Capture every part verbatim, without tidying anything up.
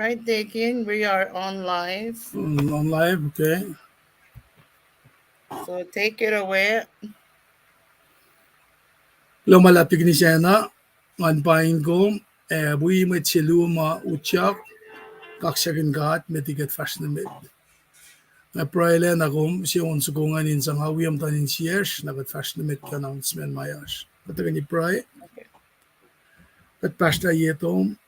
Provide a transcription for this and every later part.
Hi, Deacon. We are on live. Mm, on live, okay. So take it away. Kuloh ma luhlahp Deacon Isacna, ngan paing kom, eh, wi mwet se luo ma utyak, kaksakihn God met liki kuht fahsr nuh met. Nga pruhe lah na kom se on soko ingacn in sang wi muhtuhn insiyacsr, na kuht fahsr nuh met ke announcement ma oasr. Kuht tuhkweni pruhe. Kuht pahsrtah ye tom,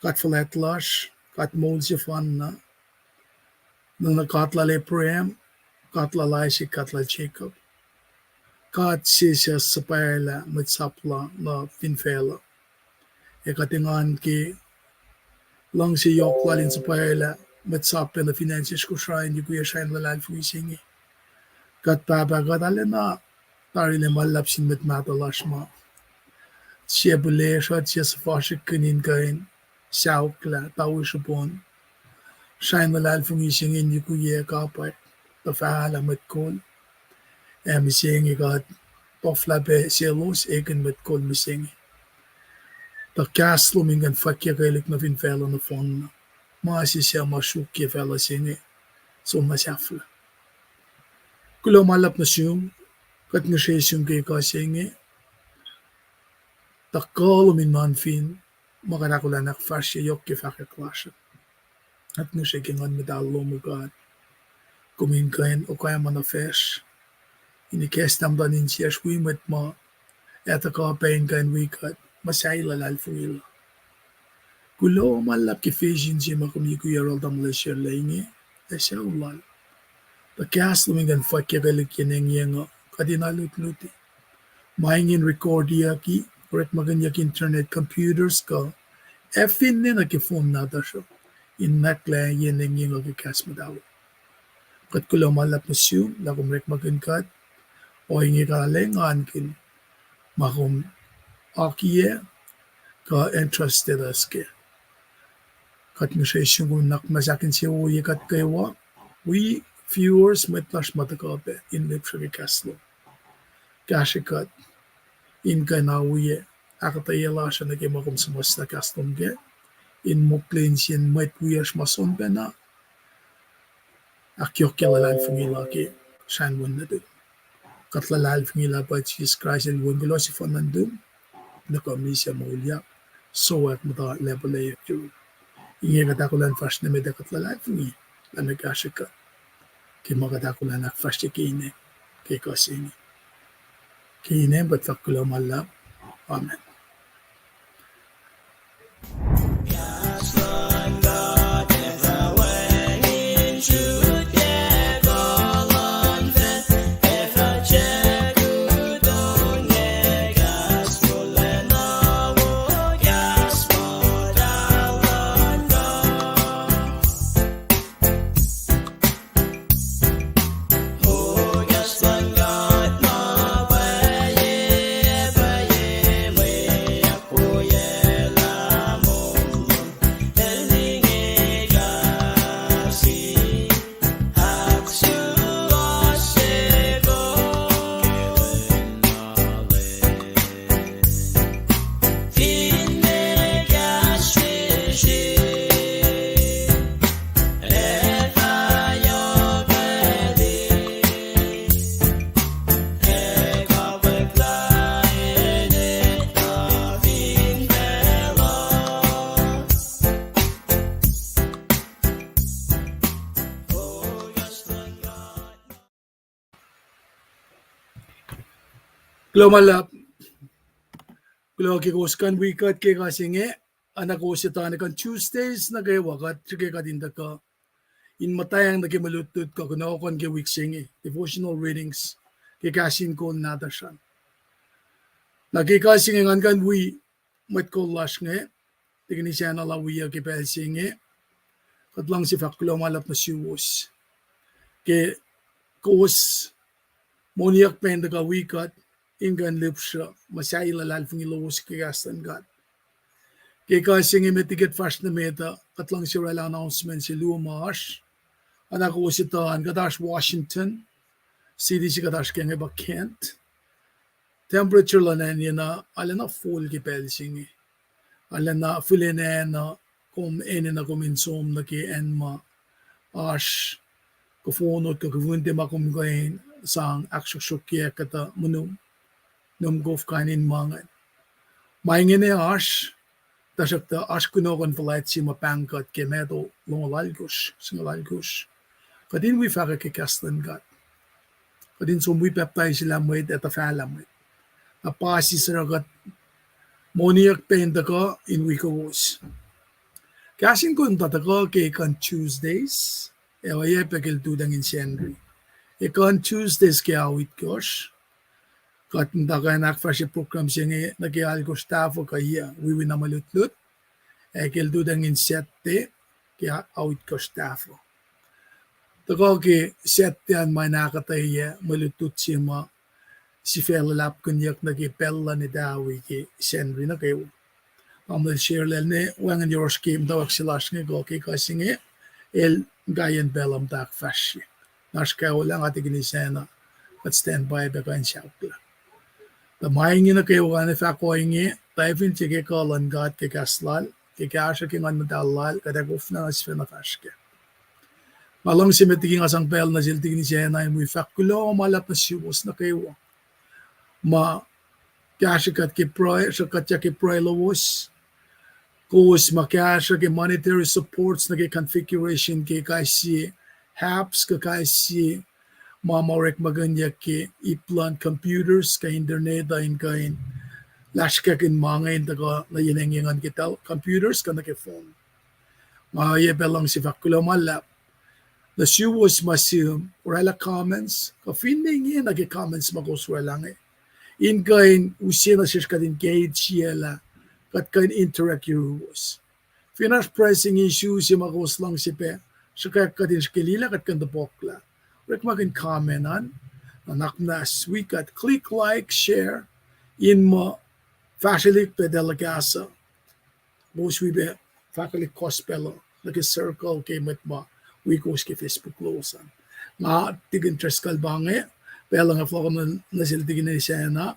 God fuhlwact lasr, God moul sefanna, nuhnak God lal Abraham, God lal Isaac, God lal Jacob. God se suc suhpwaclah mwet sap lal nuh fin facluh. Ac kuht engan ke luhngse yohk lal in suhpwaclah mwet sap pac nuh fin acn sesr Kosrae in yukuyac srihpen luhlahlfongi se inge. Kuht Pahpah, kuht arulacna tari lah ma luhlahp sin mwet mahtuh lasr ma sie pihlesruh, sie suhfasrihkkihn in kuh in sauklah, tawi srihpon srihpen luhlahlfongi se inge in yukuyac kapwack, tuhfahlah mwet kol. Ac mihsenge kuht toflah pac selos, ekihn mwet kol mihsenge. Tuh kahs lom in kuh in fwackyuckelihk nuh fin facluh nohfohnna. Ma se suc ma sruokyac facluh se inge, soenna sahflah. Kuloh ma luhlahp nuh sum, kuht ngihsre sum ke ekuh se inge. Tuh kuh lom in nuhnfin ma kuht ahkolah in ahkfahsrye yohk ke fahkwack lasr uh. Kuht ngihsre ke Nguhn Muhtahl lom, O God, kom in kuh in okwacma nuh facsr, in ikacslah muhtuhn insiyacsr wi mwet ma ac tuhkuh pac in kuh in wi kuht muhsahi luhlahlfongi la. Kuloh ma luhlahp ke facsin se ma kom yuku yohrohl tamuhlwel Sarla inge ac sucu lal. Tuh kahs lom in kuh in fwackyuckelihk yen engyeng uh, kuht in alutluti. Ma inge in recordiyucki, orekmakihnyuck internet, computers kuh, ac finne nuh ke phone nahtuhsr uh, in nwacklah yen engyeng uh ke kahs muhtahl. Kuht kuloh ma luhlahp nuh sum lah kom orekmakihn kuht, ohinge kuht arulacna engankihn ma kom akiyac kuh entrusted us kac. Kuht ngihsre sum kom in nuhnak muhnahs ahkinsewowoye kuht kwewa, wi viewers, mwet lasr ma tuhkuh pac in lihpsruh ke kahs lom. Kahsrwe kuht in kuh in awiyac ahkuhtweyac lasr uh nuh ke ma kom suhmuhslah kahs lom kac, in mokle insiyacn mwet wiyacsr ma soenna pacna ahkyohkye luhlahlfongi la ke srihpen wen nuhtum. Kuht luhlahlfongi lah pa Jisus Kraist el wen kuloh sefanna nuhtum, nuh ke misac moulyak, sowack muhta lacpaclac yuruk. Inge kuht ahkolah in fahsr nuh met ac kuht luhlahlfongi lah meac kahsrwe kuht ke ma kuht ahkolah in ahkfahsrye ke ine, ke ekuh se inge. Ke inem kuht fahk kuloh ma luhlahp. Amen. Kuloh ma luhlahp. Kuloh ke kowos kuh in wi kuht ke ekuh se inge, oacna kowos etuh, na kuh in Tuesdays nuh kwewa kuht srihke kuht in tuhkuh in muhtwacng nuh ke mwe lutlut kuh kunohkohn ke wik se inge, devotional readings ke kahs in kol nahtuhsr an. Na ke ekuh se inge ngan kuh in wi mwet kol lasr inge, Deacon Isacna la wiyuc ke pacl se inge. Kuht luhngse fahk kuloh ma luhlahp nuh suwos ke kowos moniyuck pac in tuhkuh wi kuht in kuh in lihpsruh muhsahi luhlahlfongi lowos ke kahs luhn God. Ke ekuh se inge met liki kuht fahsr nuh met uh, kuht luhngse oraclah announcement se luo ma oasr. Oacna kowos etuh an, kuht oasr Washington, city se kuht oasr ke inge pa Kent. Temperature luhn acn inge arulacna fol ke pacl se inge. Arulacna fihlacna kom enenuh kom in som nuh ke acn ma oasr kuhfonot kuh kufunte ma kom kuh in sang ahksruhksruhkye kuhtuh monum, nuhm kof kain in ma ingacn. Ma ingena oasr, tuhsruhktuh oasr kunohkohn fuhlwact se ma pahng kuht ke Matthew longoul alkosr, singucul alkosr. Kuht in wi fahkwack ke kahs luhn God. Kuht in som wi pacptaiselah mwet ac tuhfahlah mwet. Na pa sisera kuht moniyuck pac in tuhkuh in wi kowos. Kahs in kol muhta tuhkuh ke ekuh in Tuesdays, ac oacyacpac ke lututacng in Sacnri. Ekuh in Tuesdays ke ao itkohsr. Kuht in tuhkuh in ahkfahsrye program se inge nuh ke alkosr tahfuh kuh yac, wiwi na mwe lutlut, ac ke lututacng in Saturday ke ao itkohsr tahfuh. Tuhkuh ke Saturday an ma in ahkuhtweyac mwe lutlut se ma sifac luhlahpkihnyuck nuh ke pacl luhn etawi ke Sacnri nuh kwewa. Tamuhlwel Sherlel ne wacngihn yohrohsr ke muhtwacwacack se lasr inge kuh ke ekuh se inge, el kaiyacn pacl uh muhtwacwacack fahsrye. Na oasr kwewa lah nga tikin isacna, kuht standby pac kuh in sahflah. Tuh ma inge nuh kwewa nga fahk ohinge, tuh fin tiac ke kuh luhn God ke kahs lal, ke kahsruh ke Nguhn Muhtahl lal, kuht ac koflah na sifacna fahsr kac. Nga luhngse met liki nga sang pacl nuh sel tikin isacna in wi fahk kuloh ma luhlahp nuh suwos nuh kwewa ma kahsruh kuht ke pruhe, sruhkuhtyak ke pruhe lowos. Kowos ma kahsruh ke monetary supports nuh ke configuration ke kais sie apps kuh kais sie ma ma orekmakihnyuck ke ip luhn computers kuh internet uh in kuh in lasrkackihn ma inge in tuhkuh nuh yen engyeng an ke computers kuh nuh ke phone. Nga oacyacpac luhngse fahk kuloh ma luhlahp nuh suwos ma sihm oraclah comments kuh finne inge nuh ke comments ma kowos oraclah inge, in kuh in use nuh sesr kuht in ke siyaclah, kuht kuh in interact yuruwos. Fin oasr pressing issue se ma kowos luhngse pac sruhkwack kuht in srihke liye lah kuht kuh in topuklah, orekmakihn comment an, nuhnak muhnahs wi kuht click like, share, in muh fahsrwelihk pac telecast uh. Kowos wi pac fahkwelihk gospel uh nuh ke circle ke mwet ma wi kowos ke Facebook lowos an. Nga tikin Driscoll pa inge, pacl uh nga fohlohkohn nuh sel tikin Isacna,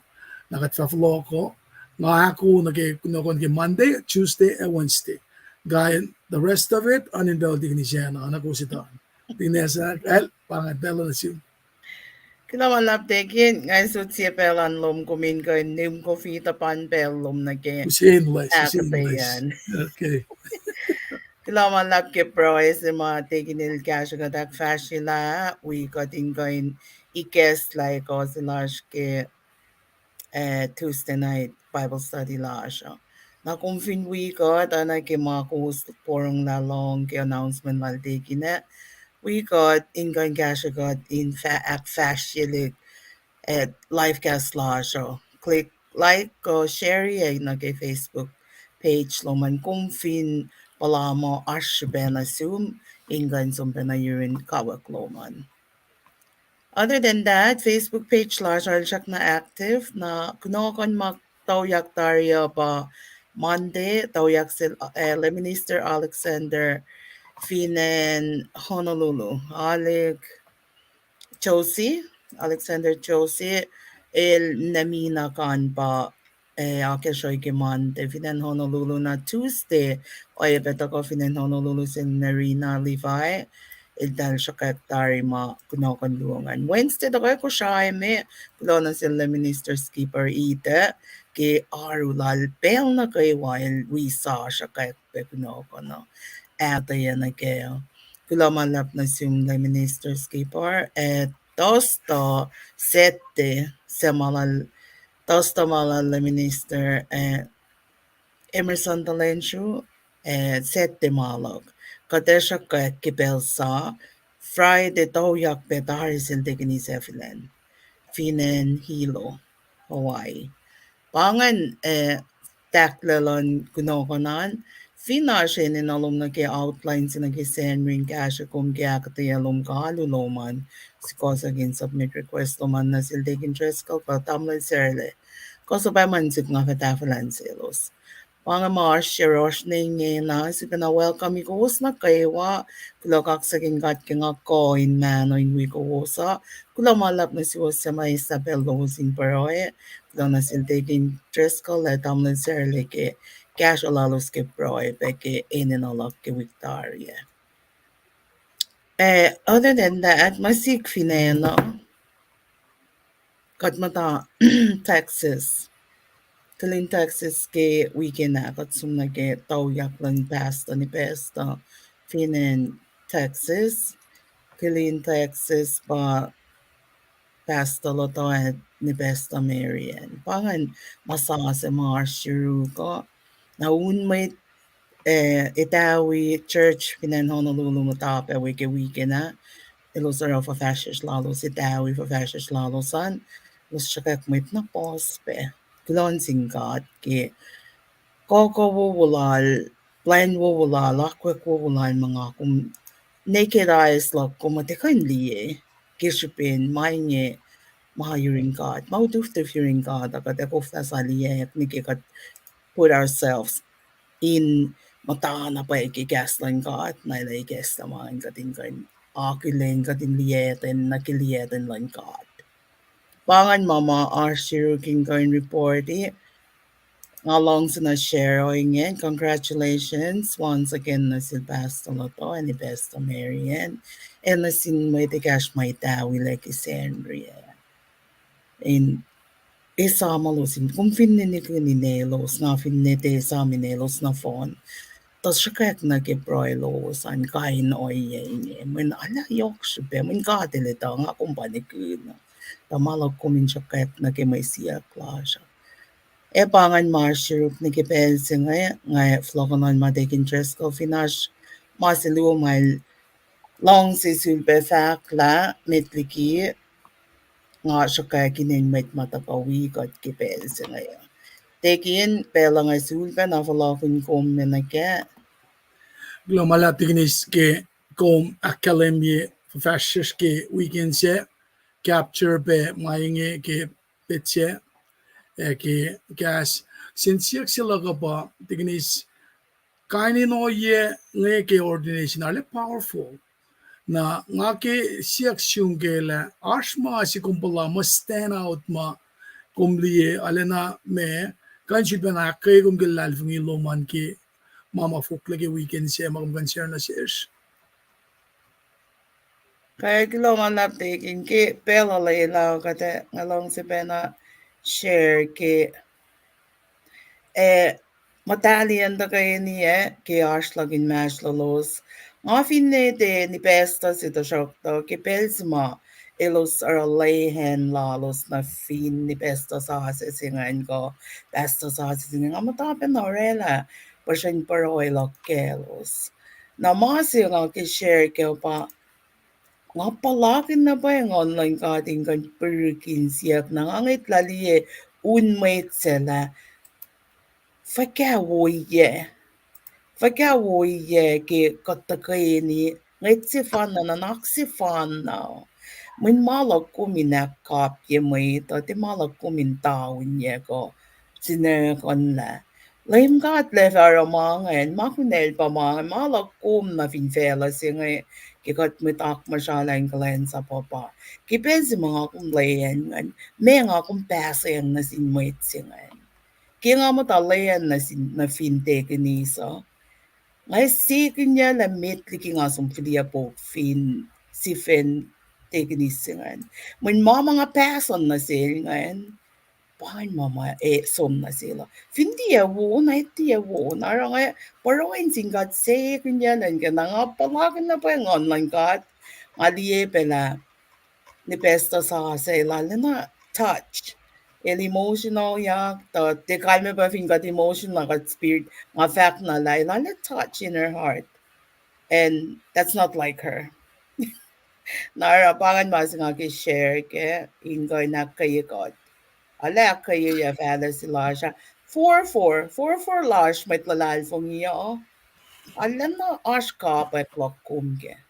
na kuht fah fohlohkoh. Nga ahkoo nuh ke kunohkohn ke Monday, Tuesday, ac Wednesday. Nga the rest of it an in pacl tikin Isacna, na kowos etuh an. Tikin Isacna, el pa inge pacl uh nuh sum. Kuloh ma luhlahp tikin, nga sot sie pacl an lom kom in kuh in nihm kof tuh pa pacl lom nuh ke ahkuhtweyac an. Kuloh ma luhlahp ke pruhe se ma tikin el kahsruh kuht ahkfahsryelah, wi kuht in kuh in ikacslah ekuh se lasr ke Tuesday night Bible study lasr uh. Na kom fin wi kuht, oacna ke ma kowos porongo lah lohng ke announcement lal tikin ah, wi kuht in kuh in kahsruh kuht in ahkfahsryelihk live cast lasr uh. Click like kuh share nuh ke Facebook page lom an, kom fin puhla muh oasr srihpac nuh sum in kuh in som pacna yurin kawuck lom an. Other than that, Facebook page lasr uh el srackna active, na kunohkohn ma tuyak tari uh pa Monday, tuyak sel Lay Minister Alexander fin acn Honolulu. Alec Josie, Alexander Josie, el namina kan pa ac akacsruhi ke Monday fin acn Honolulu. Na Tuesday, oacyacpac tuhkuh fin acn Honolulu sel Narina Levi, eltahl sruhkwack tari ma kunohkohn luo ingacn. Wednesday tuhkuh Kosrae me, kuloh nuh sel Lay Minister Skipper Ita ke oaru lal pacl nuh kwewa el wi sa sruhkwack pac kunohkohn uh, ahtuhyac nuh kac. Kuloh ma luhlahp nuh sum Lay Minister Skipper, ac Thursday, Saturday, se ma lal, Thursday ma lal Lay Minister Emerson Talensru, Saturday ma luhk. Kuht ac sruhkwack ke pacl sa, Friday tuyak pac tari sel tikin Isacna fin acn Hilo, Hawaii. Pa ingacn tahklac luhn kunohkohn an. Fin oasr enenuh lom nuh ke outline se nuh ke Sacnri in kahsrwe kom ke ahkuhtweyac lom kuh alu lom an, sikohsohk in submit request lom an nuh sel tikin Driscoll kuh Tamuhlwel Sarla. Kuh suc pac ma sihk, nga fah tahfwelah nuh selos. Pa inge ma oasr yohrohsr ne ingena, sifacna welcome kowos nuh kwewa. Kuloh kaksakihn God ke nga kuh in mahno in wi kowos uh. Kuloh ma luhlahp nuh suwos suc ma eslah pacl lowos in pruhe. Kuloh nuh sel tikin Driscoll ac Tamuhlwel Sarla ke kahsruh lalos ke pruhe pac ke enenuh luhk ke wik tari ah. Eh, other than that, ma sik fin acn uh, kuht muhta Texas. Killeen Texas ke weekend ah, kuht som nuh ke tuyak luhn pastor, ni pastor fin acn Texas. Killeen Texas pa pastor Loto ac ni pastor Marian. Pa ingacn ma sasuc ma oasr yuruk uh. Na un mwet, eh, Etawi church fin acn Honolulu muhta pac we ke weekend ah. Elos oruh fuhfahsryucsr lalos, Etawi fuhfahsryucsr lalos an. Elos sruhkwack mwet na puhs pac. Kuloh nuh sin God ke kuh, kuh wowo lal, plwacn wowo lal, akwuck wowo lal ma nga kom, naked eyes luhk kom uh tiac kuh in liye ke srihpen ma inge ma yurin God, ma utuftuf yurin God, a kuht ac koflah sa liyacack nuh ke kuht put ourselves in muhta na pwacye ke kahs luhn God, na lah ikacslah ma in kuht in kuh in akihlen, kuht in liyacten nuh ke liyacten luhn God. Pa ingacn ma ma oasr yuruk in kuh in report-i. Nga luhngse na share ohinge, congratulations once again nuh sel Pastor Loto ac Pastor Marian, ac nuh sin mwet ekahsr ma Etawi lac ke Sacnri ah. In esamuhlos in, kom finne nikihn in elos, nga finne tiac esam in elos nohfohn, tuh sruhkwack nuh ke pruhe lowos an kain ohiyac inge, mweyen arlac yohk srihpac, mweyen God El etuh nga kom pa nikihn uh, tuh ma luhk kom in sruhkwack nuh ke mwe siyuck lasr uh. Ac pa ingacn ma oasr yuruk nuh ke pacl se inge, nga fohlohkohn ma Deacon Driscoll fin oasr ma se luo ma el luhngse sulpac fahk lah met liki, nga sruhkwack inen mwet ma tuhkuh wi kuht ke pacl se inge. Deacon, pacl uh nga sulpac na fohlohkihn kom me nuh kac. Kuloh ma luhlahp Deacon Eis ke kom ahkkahlwemye fuhfahsryucsr ke weekend sac, capture pac ma inge ke petsac, ac ke kahs. Kihsen siyuck se luhk uh pa Deacon Eis, kain in ohiyac inge ke ordination arlac powerful. Na nga ke siyuck sum ke lah oasr ma se kom puhla muh stand out ma kom liye, arulacna ma kuh in sulpacna ahkkweye kom ke luhlahlfongi lom an ke ma ma fohlohklac ke weekend sac ma kom kuh in share nuh sesr. Kuloh ma luhlahp Deacon ke pacl uh lwelah kuht, nga luhngse pacna share ke, eh, muhtahliyacn tuhkweni ah ke oasr luhk inmahsrlolos. Nga finne tiac ni pastor se, tuhsruhktuh ke pacl se ma elos oruh lay hand lalos nuh fin ni pastor sasuc se ingacn kuh pastor sasuc se inge, nga muhta pacna orwaclah puhsren pruhe luhk kaclos. Na ma se nga ke share kac pa, nga puhlakihn na pwacye Nguhn luhn God in kuh in purkihn siyuck na nga ngwetlah liye un mwet se lah fuhkah woiyac, fuhkah woiyac ke kuht tuhkweni, ngwet sefanna, nuhnak sefanna. Mweyen ma luhk kom in ahkkapye mwet uh, tiac ma luhk kom in taunye kuh sinekuhnlah. Leum God lac fah oruh ma ingacn, ma kunacl pa ma ingacn, ma luhk kom nuh fin facluh se inge, ke kuht mwet akmuhsralah in kuhlwacnsapuh pa, ke pacl se ma nga kom lay hand ingacn, ma nga kom pahsacng nuh sin mwet se ingacn. Ke nga muhta lay hand nuh sin, nuh fin Deacon Eis uh, nga sekihnyac lah met liki nga som fihliyac pok fin sifacn Deacon Eis se ingacn. Mweyen ma ma nga pahsacng nuh sel ingacn, pa ingacn ma ma e som nuh sel uh. Fin tiac wo na, tiac wo na, oruh nga pruhe nuh sin God sekihnyac lah ke na nga puhlakihn na pwacye Nguhn luhn God, nga liye pac lah ni pastor sasuc lal na touch. El emotionalyak, tuh tiac kalmac pa fin kuht emotional, kuht spirit, nga fahk na lah el touch in her heart. And that's not like her. Na oruh pa ingacn ma se nga ke share kac in kuh in ahkkweye kuht. Arlac ahkkweye fahlac se lasr ah. Forfor, forfor lasr mwet luhlahlfongi uh. Arulacna oasr kapwack luhk kom kac.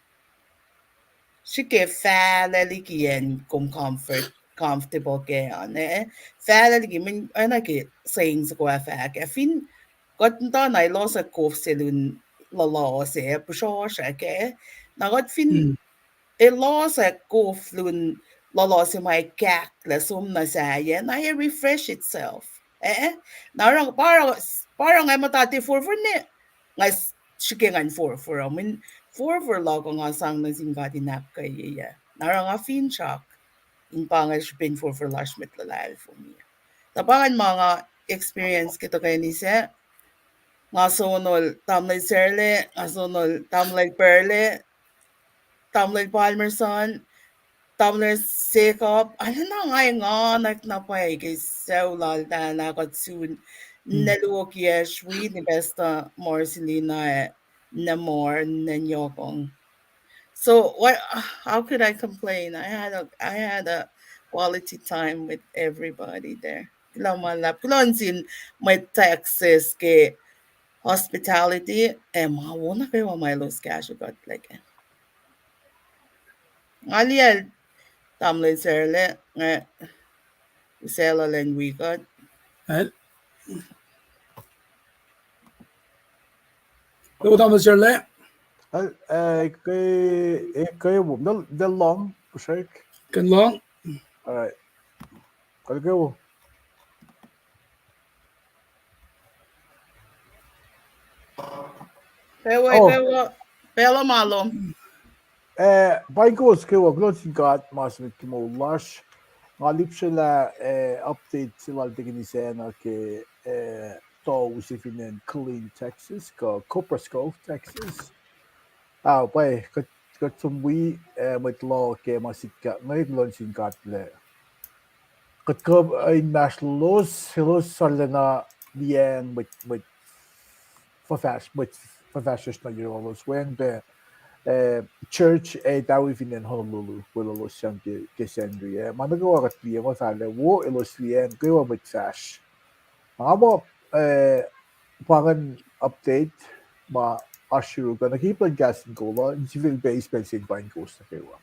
Srihke fahlac liki acn kom comfort, comfortable kac an, eh? Fahlac liki, mweyen oacna ke saying soko ah fahk ah, fin kuht muhta na elos ac kof se lun luhluh se, pihsrosr ah kac. Na kuht fin elos ac kof lun luhluh se ma kahklah som nuh sahyac, na ac refresh itself. Eh? Na oruh pa oruh Pa oruh nga muhta tiac forfor ne, nga s-, srihke ngan forfor uh. Mweyen forfor luhk uh nga sang nuh sin God in ahkkweye. Na oruh nga finsrak in pa inge srihpen forfor lasr mwet luhlahlfongi. Na pa ingacn ma nga experience ke tuhkweni sac, nga sonol tamuhlwel Sarla, nga sonol tamuhlwel Perla, tamuhlwel Palmerson, tamuhlwel Jacob, arulacna nga engan na pwacye ke sucu laltahl na kuht sun, na luo kiyacsr wi ni Pastor Marcelina, na Mor, na Nyokong. So what, how could I complain? I had a, I had a quality time with everybody there. Kuloh ma luhlahp, kuloh nuh sin mwet Texas ke hospitality, ac ma wo nuh kwewa ma elos kahsruh kuht liki. Nga liyacl tamuhlwel Sarla, nga usaclah lwen wi kuht. Kwewa tamuhlwel Sarla. Kwewa, kuh lohng, puhsrek. Kuh lohng. All right. Kuh kwewa. Kwewa, kwewa, pacl uh ma lom. Eh, paing kowos kwewa, kuloh nuh sin God ma se met ke moul lasr. Nga lihpsrelah, eh, update se lal tuhkweni sacna ke, eh, tow se fin acn Killeen, Texas, kuh Copperas Cove, Texas. Ah, pwacye, kuht, kuht som wi, eh, mwet loh ke ma sikyak inge, kuloh nuh sin God lah kuht kuh in inmahsrlolos, elos arulacna liyacacng mwet, mwet fuhfahsr, mwet fuhfahsryucsr nuh yohrohlos, weacng pac, eh, church ac tawi fin acn Honolulu, weluhlos sang ke, ke Sacnri, eh, ma nuh kwewa kuht liye ma fahlah wo, elos liyacacng kwewa mwet fahsr. Nga muh, eh, pa ingacn update ma oasr yuruk uh nuh ke ip luhn Kahs in Kol uh, in sifilpac eis pacl se in paing kowos nuh kwewa.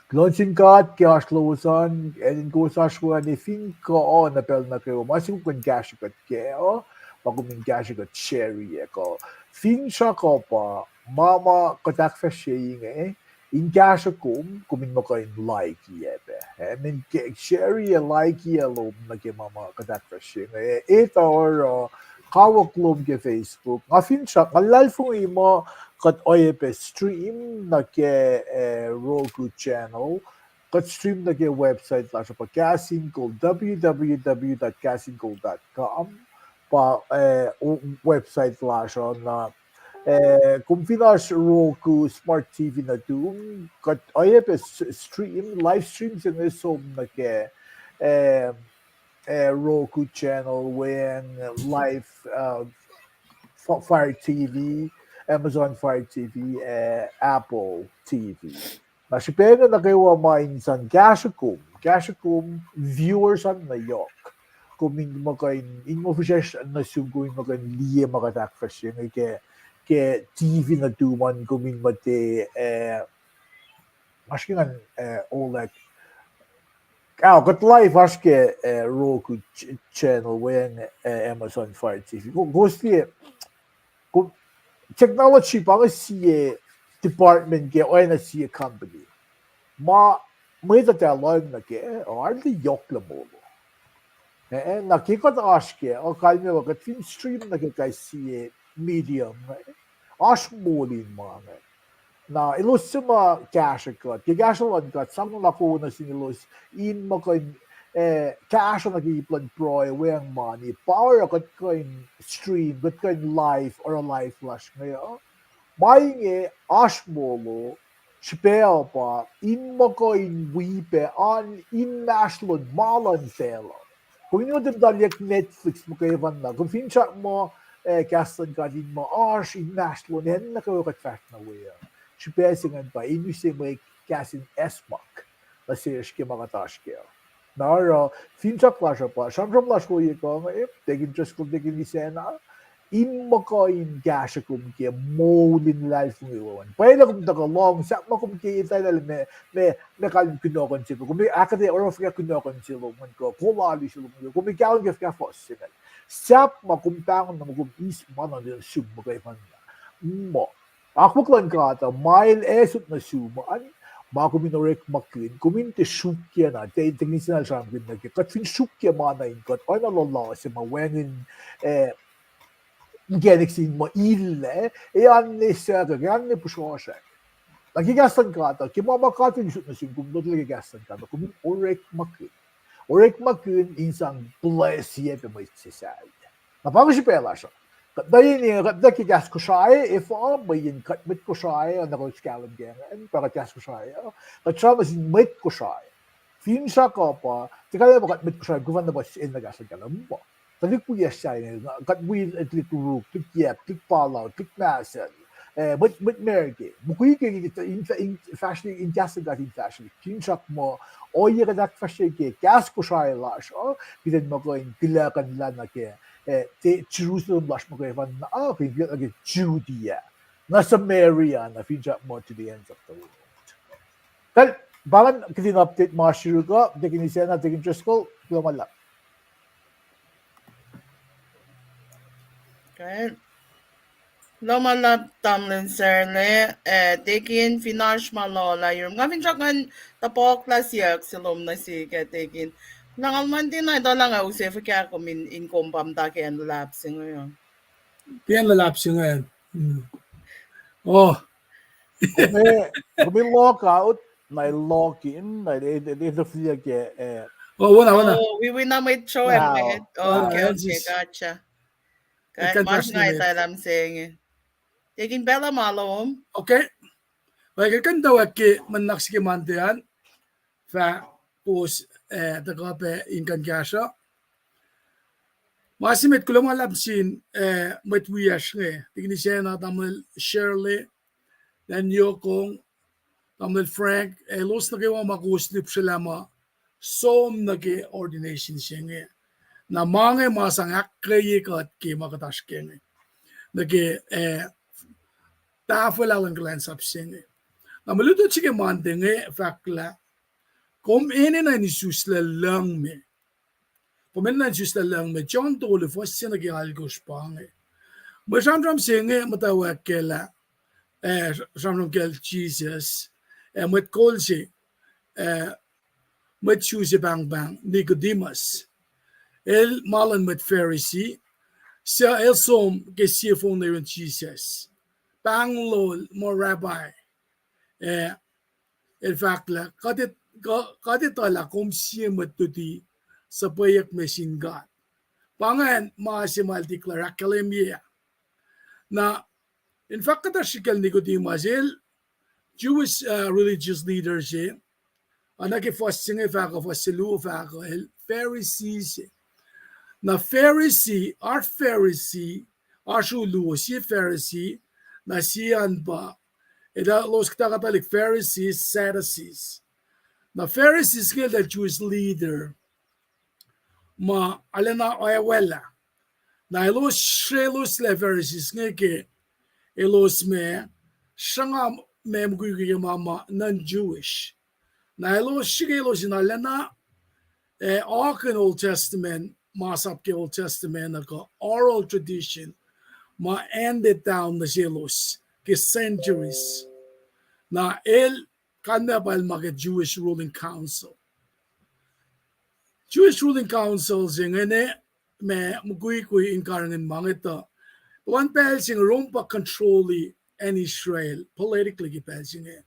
Kuloh nuh sin God ke oasr lowos an, ac in kowos oasr we an, ac fin kuh uh na pacl nuh kwewa, ma se kom kuh in kahsruh kuht kac uh, ma kom in kahsruh kuht share-i ac kuh. Finsrak uh pa, ma ma kuht ahkfahsrye inge, in kahsruh kom, kom in muh kuh in like-i ac pac. Eh, men ke share-i ac like-i ac lom nuh ke ma ma kuht ahkfahsrye inge. Etuh oruh kawuck lom ke Facebook. Nga finsrak, nga luhlahlfongi muh kuht oacyacpac stream nuh ke, eh, Roku channel. Kuht stream nuh ke website lasr uh pa Kahs in Kol, w w w dot kahs in kol dot com. Pa, eh, website lasr uh na, eh, kom fin oasr Roku, smart T V nuhtum, kuht oacyacpac stream, live stream se inge som nuh ke, eh, eh, Roku channel, weacng live, uh, Fire T V, Amazon Fire T V, eh, Apple T V. Na srihpac inge nuh kwewa ma in sang kahsruh kom, kahsruh kom viewers an nuh yohk. Kom in muh kuh in, in muh fihsracsr nuh sum, kom in muh kuh in liye ma kuht ahkfahsrye inge ke, ke T V nuhtum an, kom in muh te, eh, oasr ke ngan, eh, Oleg. Ao, kuht live oasr ke, eh, Roku channel, weacng, eh, Amazon Fire T V. Kowos liye, technology pa inge sie department ke oacna sie company. Ma mwet uh tuh lohng nuh kac, arlac yohk lah molo. Eh, na ke kuht oasr kac, kalmeyac kuht fin stream nuh ke kais sie medium, oasr moul in ma inge. Na elos suc ma kahsruh kuht, ke kahsruh luhn God sang nuh kwewa nuh sin elos in muh kuh in, eh, kahsruh nuh ke ip luhn pruhe, weacng mani, pa oruh kuht kuh in stream, kuht kuh in live, oruh live lasr inge uh. Ma inge oasr molo, srihpac uh pa in muh kuh in wi pac an inmahsrlon ma luhn facluh. Kom in muh tiac muhta liyeyuck Netflix muhkwena, kom finsrak muh, eh, kahs luhn God in muh oasr inmahsrlon acn nuh kwewa kuht fahsr nuh we uh. Srihpac se ingacn pa in use mwe kahs in acsmak nuh sesr ke ma kuht oasr kac. Na oruh finsrak lasr uh pa sramsram lasr woiyac kuh inge, Deacon Driscoll, Deacon Isacna, in muh kuh in kahsruh kom ke moul in luhlahlfongi wo an. Pwacye lah kom tuhkuh lohng, sahp ma kom ke etwaclah me, me, me kalem kunohkohn se lom, kom ahkuhtweyac oruh fuhkah kunohkohn se lom an kuh kol alu se lom an, kom kahlwem ke fuhkah fuhs se ingacn. Sahp ma kom pahngon na muh kom eis ma nuh sum muhkwena. Muh akwuck luhn God uh ma El asot nuh sum an, ma kom in orekmakihn, kom in tiac sruokyac na, tiac, tiac nihsenal sramkihn nuh ke kuht fin sruokyac ma na in kuht oacna luhluh se ma wacngihn, eh, inkacnek sin muh illac, e anne suhkack, e anne pihsrosrack. Na ke kahs luhn God uh, ke ma ma God El usot nuh sum, kom lotwelah ke kahs luhn God uh, kom in orekmakihn. Orekmakihn in sang bless-i pac mwet se sahyac. Na pa inge srihpac lasr uh. Kuht nuh in, kuht nuh ke kahs Kosrae, efuh, mweyen kuht mwet Kosrae, na kuht kahlwem ke ingacn, pa kuht kahs Kosrae uh, kuht sramsram nuh sin mwet Kosrae. Finsrak uh pa, tiac kalmac pa kuht mwet Kosrae, kuh fin na pa enenuh kahs luhn God uh, muh. Tuhlihk wiyacsr sahyac, kuht wi tuhlihk Uruk, tuhlihk Yap, tuhlihk Palau, tuhlihk Mahsel, eh, mwet, mwet Merike. Mukwikwi ke, in, in fahsrwelihk, in kahs luhn God in fahsrwelihk. Finsrak muh, ohiyac kuht ahkfahsrye ke kahs Kosrae lasr uh, kuht in muh kuh in kuhlackuhnlah nuh ke, eh, te Jerusalem lasr muhkwena, ah, kuh in kuhlackuhnlah nuh ke Judea, na Samaria, na finsrak muh to the ends of the world. Kal, pa ingacn kihtin update ma siruk uh, Deacon Isacna, Deacon Driscoll, kuloh ma luhlahp. Kuloh ma luhlahp tamuhlwel Sarla, eh, Deacon, fin oasr ma lolah yurum. Nga finsrak ngan tohpohklah siyuck se lom nuh sihk ah, Deacon. Kuloh, ngal Monday night uh lah nga use fuhkah kom in, in kom pa muhta ke acn luhlahp se inge uh. Ke acn luhlahp se inge. Oh. Kom, kom in log out, na log in, na e, e, e, e, e, e, Oh, wona, wona. Oh, wi, wi na mwet sroacng. Wow. Met. Oh, okay, okay, gotcha. Kuht mas nga etalam se inge. Deacon, pacl uh ma lom. Okay. Well, kuht kuh in tuh ke mwe nuhnak se ke Monday an. Fah kowos, eh, tuhkuh pac in kuh in kahsruh. Ma se met, kuloh ma luhlahp sin, eh, mwet wiyacsr inge. Deacon Isacna, tamuhlwel Shirley, Daniel Kong, tamuhlwel Frank, elos nuh kwewa ma kowos lihpsrelah ma som nuh ke ordination se inge. Na ma inge ma sang ahkkweye kuht ke ma kuht oasr ke inge. Nuh ke, eh, tahfwelah luhn kuhlwacnsap se inge. Na mwe lutlut se ke Monday inge fahk lah, kom enenuh in isuslac lucng me. Kom enenuh in isuslac lucng me. John tolu, fuhs se nuh ke alkosr pa inge. Mwe sramsram se inge muhtwacwacack ke lah, eh, sramsram kacl Jisus, eh, mwet kol se, eh, mwet Jew se pahngpahng Nicodemus. El ma luhn mwet Pharisee, suc el som ke sie fong nuh yurin Jisus. Pahng lal muh, Rabbi, eh, el fahk lah, kuht, kuht etuh lah kom sie mwet luti suhpweyuck me sin God. Pa ingacn ma se ma el declare, ahkkahlwemye. Na, in fahk kuhtuh srihk kacl Nicodemus, el Jewish, uh, religious leader se, oacna ke fuhs se inge fahk uh, fuhs se luo fahk uh, el Pharisee se. Na Pharisee, oasr Pharisee, oasr luo, sie Pharisee, na sie an pa, elos kuhtuh kuhtuh liki Pharisees, Sadducees. Na Pharisees inge eltahl Jewish leader ma arulacna oacwacack. Na elos srelos lah Pharisees inge ke elos ma sruhnga ma mukwikwi ke ma ma non-Jewish. Na elos srihke elos in arulacna, eh, oakihn Old Testament, masap ke Old Testament uh kuh oral tradition ma handed down nuh selos ke centuries. Na el kalmac pa el ma ke Jewish ruling council. Jewish ruling council se inge ma mukwikwi in karihngihn ma inge tuh, puhlan pacl se inge Rome pa control-i acn Israel politically ke pacl se inge.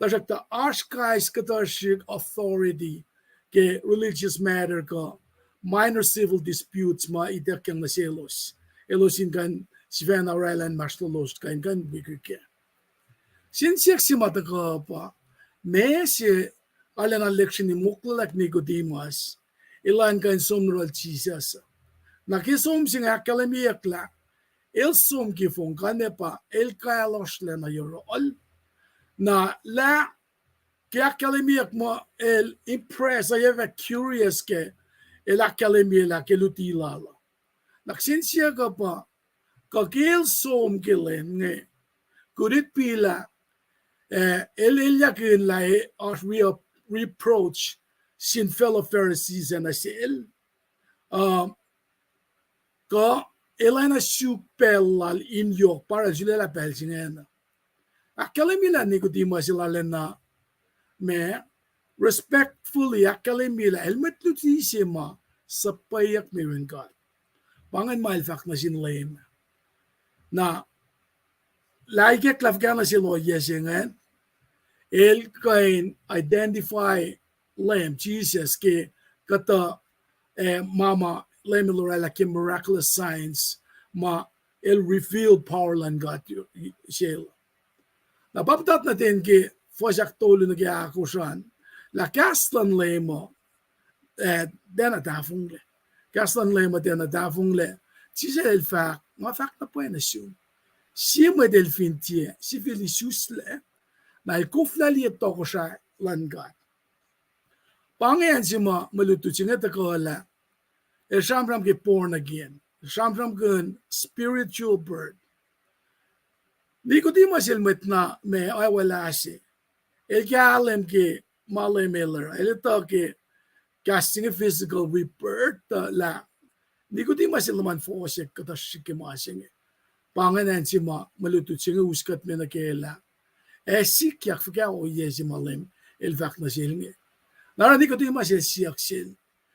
Tuhsruhktuh oasr kais kuhtuh srihk authority ke religious matter kuh minor civil disputes ma ituckyang nuh selos, elos in kuh in sifacna orwaclah inmahsrlolos kuh in kuh in mukwikwi kac. Sin siyuck se ma tuhkuh pa, ma se arulacna lecture-i moklwelahk Nicodemus, elan kuh in som nuh yohrohl Jisus. Na ke som se inge ahkkahlwemyeyuck lah el som ke fong, kalmac pa el kahlosrlac nuh yohrohl. Na lah ke ahkkahlwemyeyuck muh el impress, oacyacpac curious ke el ahkkahlwemye lah ke luti lal uh. Na kihsen siyuck uh pa, kuh ke el som ke lwen inge, could it be lah, eh, el elyahkihn lah oasr re-, reproach sin fellow Pharisees ac nuh sel? Uh, kuh el acna suk pacl lal in yohk pa el sulaclah pacl se ingacn. Ahkkahlwemye lah Nicodemus el arulacna ma respectfully ahkkahlwemye lah el mwet luti se ma suhpweyuck me yurin God. Pa ingacn ma el fahk nuh sin Leum. Na, lah ikacklah fuhkah nuh sel ohiyac se ingacn, el kuh in identify Leum Jisus ke kuhtuh, eh, ma ma Leum El oraclah ke miraculous signs, ma el reveal power luhn God sel. Na pa muhta nuh ten ke fuhs ahktolu nuh ke ahkosr an, lah kahs luhn Leum uh, eh, tiacna tahfonglac. Kahs luhn Leum uh tiacna tahfonglac. Jisus el fahk, nga fahk na pwacye nuh sum, sie mwet el fin tiac sifil isuslac, na el koflah liye tohkohsrahi luhn God. Pa inge acn se ma mwe lutlut se inge tuhkuh lah el sramsram ke born again, sramsramkihn spiritual birth. Nicodemus el mwet na ma oacwacack se, el kahlwem ke ma Leum El oruh, el etuh ke kahs se inge physical rebirth, tuh lah Nicodemus el luhman fohsack kuhtuh srihk ke ma se inge. Pa ingacn acn se ma mwe lutlut se inge us kuht me nuh ke lah ac sikyak fuhkah ohiyac se ma Leum El fahk nuh sel inge. Na oruh Nicodemus el siyuck sel,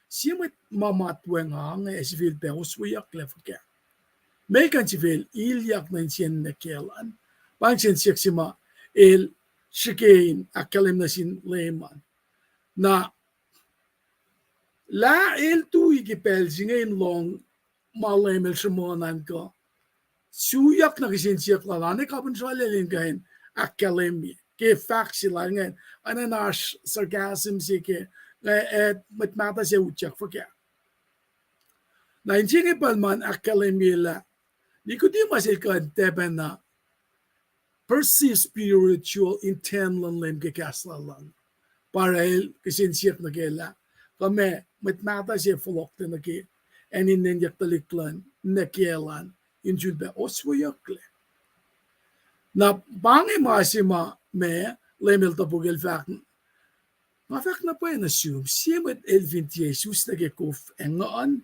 sie mwet ma matwac nga inge ac sifilpac osweyucklac fuhkah? Meac kuh in sifil ilyak nuh insiyacn nwacklah an? Pa ingacn siyuck se ma el srihke in ahkkahlwem nuh sin Leum an. Na lah el tui ke pacl se inge in lohng ma Leum El sruhmuhn an kuh siyuck nuh ke siyuck lal an, ac kapihn srolel in kuh in ahkkahlwemye ke fahk se lal ingacn, oacna oasr sarcasm se ke, eh, mwet mahtuh se utyak fuhkah. Na inse inge pa ma ahkkahlwemye lah Nicodemus el kuh in tiacpacna perceive spiritual intent luhn Leum ke kahs lal an. Pa oruh el kihsen siyuck nuh kac lah kuh meac mwet mahtuh se fohlohklac nuh ke acn in nenyuck tuhlihk luhn nwacklah an in sulpac osweyucklac. Na pa inge ma se ma, ma Leum El topuk, El fahk, nga fahk na pwacye nuh sum, sie mwet el fin tiac isuslac ke kof ac nguhn,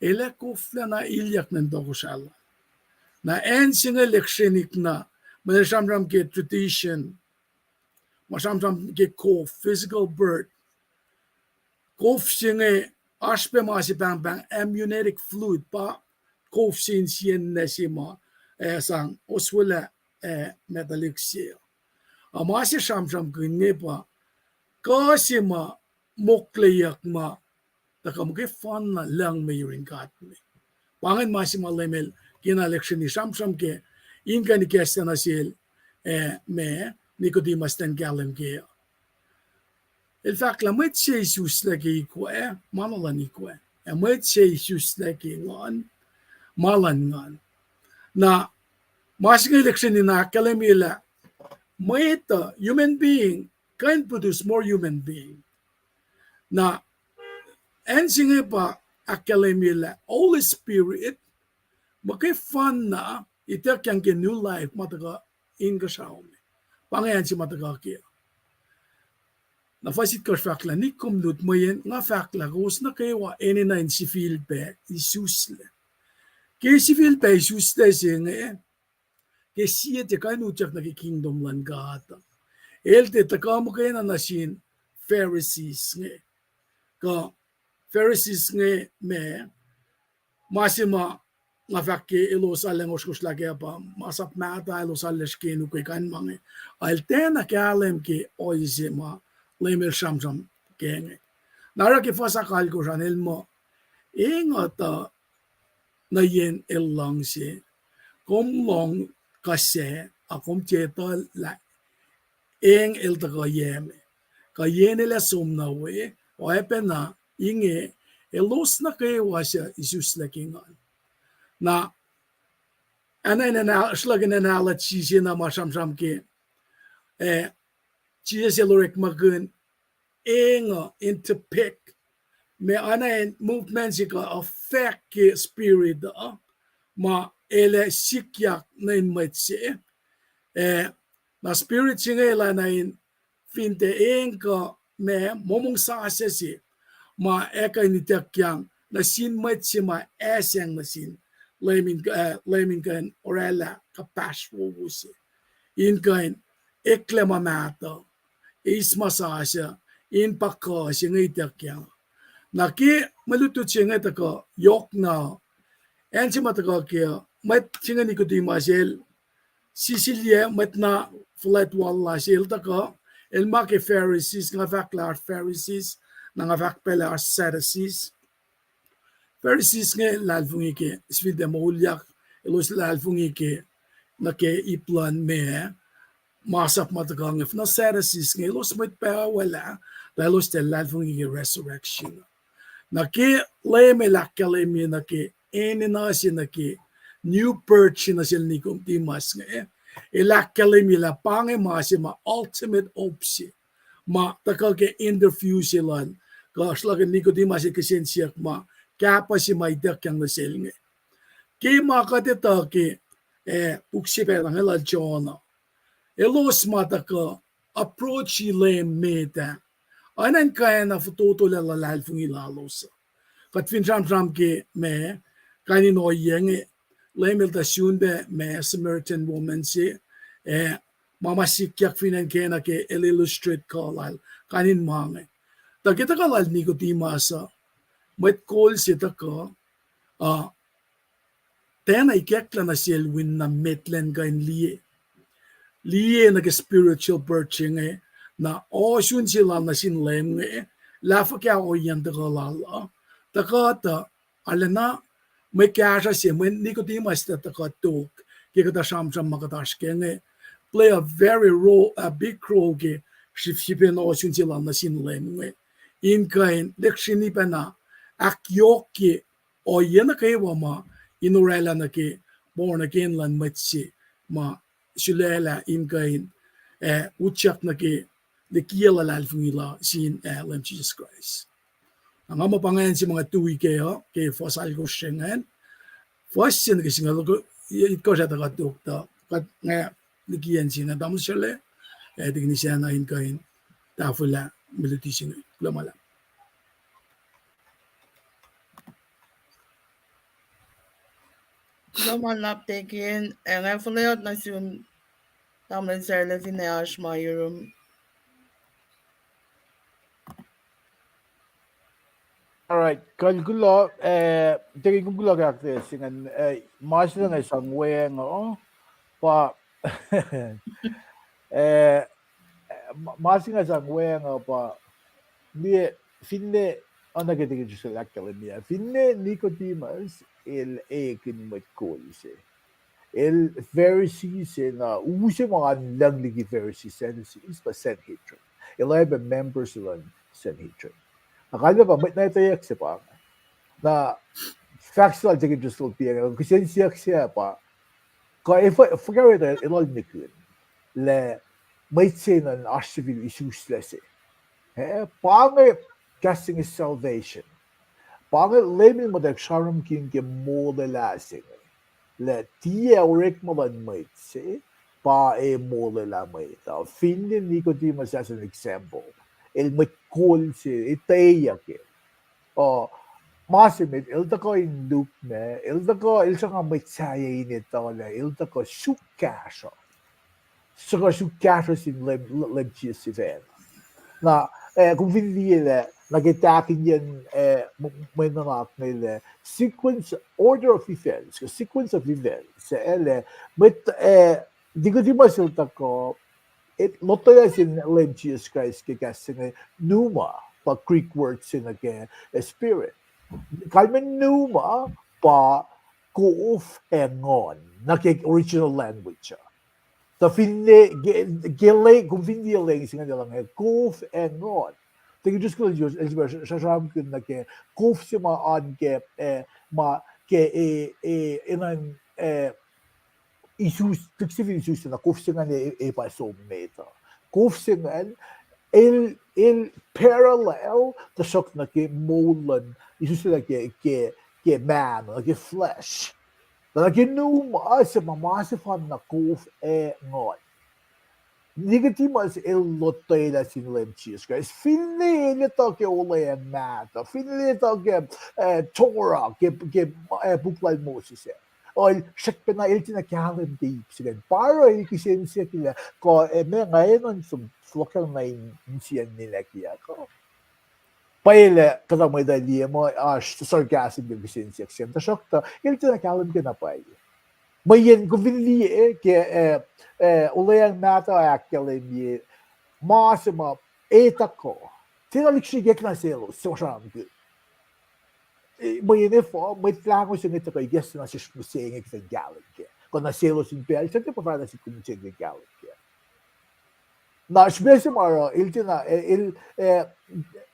el ac koflacna ilyak nuh in tohkohsrahi lal. Na acn se inge lihksreni na, mwe sramsram ke tradition, ma sramsram ke kof, physical birth. Kof se inge oasr pac ma se pahngpahng amniotic fluid, pa kof se insiyacn nwac se ma, eh, sang oswelah, eh, ma tuhlihk se. A ma se sramsramkihn inge pa kuh se ma mokleyuck ma tuhkuh muhkwefanna lucng me yurin God me. Pa ingacn ma se ma Leum El kena lihksreni sramsram kac in kuh in ikacslah nuh sel, eh, ma Nicodemus elan kahlwem kac. El fahk lah mwet se isuslac ke ikoac, ma na luhn ikoac. Ac mwet se isuslac ke nguhn, ma luhn nguhn. Na ma se inge lihksreni na ahkkahlwemye lah mwet uh, human being, kuh in produce more human being. Na acn se inge pa ahkkahlwemye lah Holy Spirit muhkwefanna ituckyang ke new life ma tuhkuh inkuhsrao me. Pa inge acn se ma tuhkuh kac. Na fuhs itkohsr fahk lah, nikom lut mweyen nga fahk lah kowos nuh kwewa enenuh in sifilpac isuslac. Ke sifilpac isuslac se inge, ke sie tiac kuh in utyak nuh ke kingdom luhn God, el tiac tuhkuh muhkwena nuh sin Pharisees inge. Kuh Pharisees inge ma, ma se ma nga fahk ke elos arlac ngosrngosrlah kac pa masap mahtuh elos arlac srihke in ukwe kain ma inge. El tiacna kahlwem ke ohiyac se ma Leum El sramsram kac inge. Na oruh ke fuhs ahkalkosr an el muh, eng uh tuh nuh yen el luhngse, kom lohng kuh sac, a kom tiac etuh lah eng el tuhkuh yac me, kuh yen el ac som nuh we, oacpacna inge elos nuh kwewa suc isuslac ke nguhn. Na, ana in, srihluhk in analogy se na ma sramsram ke, eh, Jisus el orekmakihn eng uh in depict ma oacna in movement se kuh affect ke spirit uh, ma el ac sikyak nuh in mwet se. Eh, na spirit se inge elan in fin tiac eng kuh ma momong sasuc se ma ac kuh in ituckyang nuh sin mwet se ma ac sacng nuh sin Leum in, eh, Leum in kuh in oraclah kuhpahsr wowo se, in kuh in eklac ma mahtuh, eis ma sasuc, in pa kuh se inge ituckyang. Na ke mwe lutlut se inge tuhkuh yohkna, acn se ma tuhkuh kac, mwet se inge Nicodemus el sisilyac mwet na fuhlwact wal lasr, el tuhkuh, el ma ke Pharisees, nga fahk lah oasr Pharisees, na nga fahk pac lah oasr Sadducees. Pharisees inge luhlahlfongi ke sifilpac moulyak, elos luhlahlfongi ke nuh ke ip luhn meac, masap ma tuhkuh inge. Finne Sadducees inge elos mwet pahwaclah, tuh elos tiac luhlahlfongi ke resurrection. Na ke Leum El ahkkahlwemye nuh ke enenuh se nuh ke new birth se nuh sel Nicodemus inge, El ahkkahlwemye lah pa inge ma se ma ultimate hope se, ma tuhkuh ke interview se lal, kuh sruhlahk Nicodemus el kihsen siyuck ma, kahpah se ma ituckyang nuh sel inge. Ke ma kuht etuh ke, eh, puk se pacna inge lal Jonah, elos ma tuhkuh approach Leum met ah, oacna in kwacna fototo lah luhlahlfongi lalos uh. Kuht fin sramsram ke ma, kain in ohiyac inge, Leum El tuh sun pac ma Samaritan woman se, eh, ma ma sikyak fin acn kena ke El illustrate kuh lal, kain in ma inge. Tuh ke tuhkuh lal Nicodemus uh, mwet kol se tuhkuh, uh, tiacna ikacklah nuh sel win na met lacn kuh in liye. Liye nuh ke spiritual birth se inge, na ohsun se lal nuh sin Leum inge, lah fuhkah ohiyacn tuhkuh lal uh. Tuhkuh tuh, arulacna, mwe kahsruh se, mwe Nicodemus tuh tuhkuh tok, ke kuhtuh sramsram ma kuht oasr kac inge, play a very role, a big role ke srihpsrihpen ohsun se lal nuh sin Leum inge. In kuh in lihksreni pacna, ahkyohkye ohiyac nuh kwewa ma in oraclah nuh ke born again luhn mwet se ma sulaclah in kuh in, eh, utyak nuh ke likiyac luhlahlfongi la sin, eh, Leum Jisus Kraist. Na nga muh pa ingacn se ma nga tui kac uh, ke fuhs alkosr se ingacn. Fuhs se nuh ke singucul itkohsr ah tuhkuh tok tuh, kuht nga likiyac se ingacn tamuhlwel Srele, eh, Tikin Isacna in kuh in tahfwelah mwe luti se inge. Kuloh ma luhlahp. Kuloh ma luhlahp Tikin, ac nga fuhlweot nuh sum tamuhlwel Srele finne oasr ma yurum. All right, kuloh, eh, Tikin, kom kuloh ke ahkuhtweyac se ingacn, eh, ma se inge sang weacng uh, pa, eh, ma, ma se inge sang weacng uh pa, liye, finne, oacna ke Tikin Srele ahkkahlwemye, finne Nicodemus el ekihn mwet kol se, el Pharisee se na, use ma an lucng liki Pharisee, Sadducees, pa Sanhedrin. El oacyacpac member se luhn Sanhedrin. Na kalmac pa mwet na etweyuck se pa inge. Na fahk se lal Tikin Srele pa inge, kihsen siyuck se pa, kuh efuh, fuhkah orek elos nihkihn lah mwet se ingacn oasr sifil isuslac se? Eh, pa inge kahs se inge salvation. Pa inge Leum El muhtwacwacack sramsramkihn ke molwelah se inge, lah tiac orekma luhn mwet se, pa ac molwelah mwet uh. Finne Nicodemus as an example, el mwet kol se, etweyuck el. Uh, ma se met, el tuhkuh in lukmac, el tuhkuh, el sruhnga mwet sahyac in etuh lah el tuhkuh suk kahsruh. Tuhkuh suk kahsruh sin Leum, Leum Jisus sifacna. Na, eh, kom fin liye lah, nuh ke tahkihnyacn, eh, mwe nuhnak inge lah sequence, order of events, sequence of events, eh, lah mwet, eh, Nicodemus el tuhkuh, el lotwelah sin Leum Jisus Kraist ke kahs se inge pneuma, pa Greek word se nuh ke, eh, spirit. Kalmac pneuma pa kof ac nguhn nuh ke original language uh. Tuh finne, ke, ke le, kom fin liye leng se inge, el inge kof ac nguhn. Tikin Srele el, el sramsramkihn nuh ke kof se ma an ke, eh, ma ke, eh, eh, enenuh, eh, isus, lihksreni fin isus na kof se ingacn e, e pa som met uh. Kof se ingacn, el, el parallel, tuhsruhk nuh ke moul luhn, isuslac ke, ke, ke mahno, nuh ke flesh. Na nuh ke pneuma se ma, ma sefanna kof ac nguhn. Nicodemus el lotwelah sin Leum Jisus Kraist. Finne el etuh ke olweacng mahtuh, finne el etuh ke, eh, Torah, ke, ke, eh, puk lal Moses ah, el srackpacna el tiacna kahlwem ke ip se ingacn. Pa oruh el kihsen siyuck lah, kuh, eh, meac nga enenuh in som fohlohkyak na in, in sie ninac kiyuck uh. Pwacye lah kuhtuh mwet uh liye muh oasr sarcasm ke kihsen siyuck se ingacn, tuhsruhktuh el tiacna kahlwem ke na pwacye. Mweyen kom fin liye ke, eh, eh, Olweacng Mahtuh ahkkahlwemye ma se ma etuh kuh, tiacna lihksreni ke nuh selos, se ma sramsramkihn. Eh, mweyen efuh, mwet lahngo se inge tuhkuh ikacslah nuh sesr mihsenge kuht in kahlwem kac. Kuh nuh selos in pacl se, tiac pa fahk nuh sihk kom mihsenge kahlwem kac. Na srihpac se ma oruh, el tiacna, eh, el, eh,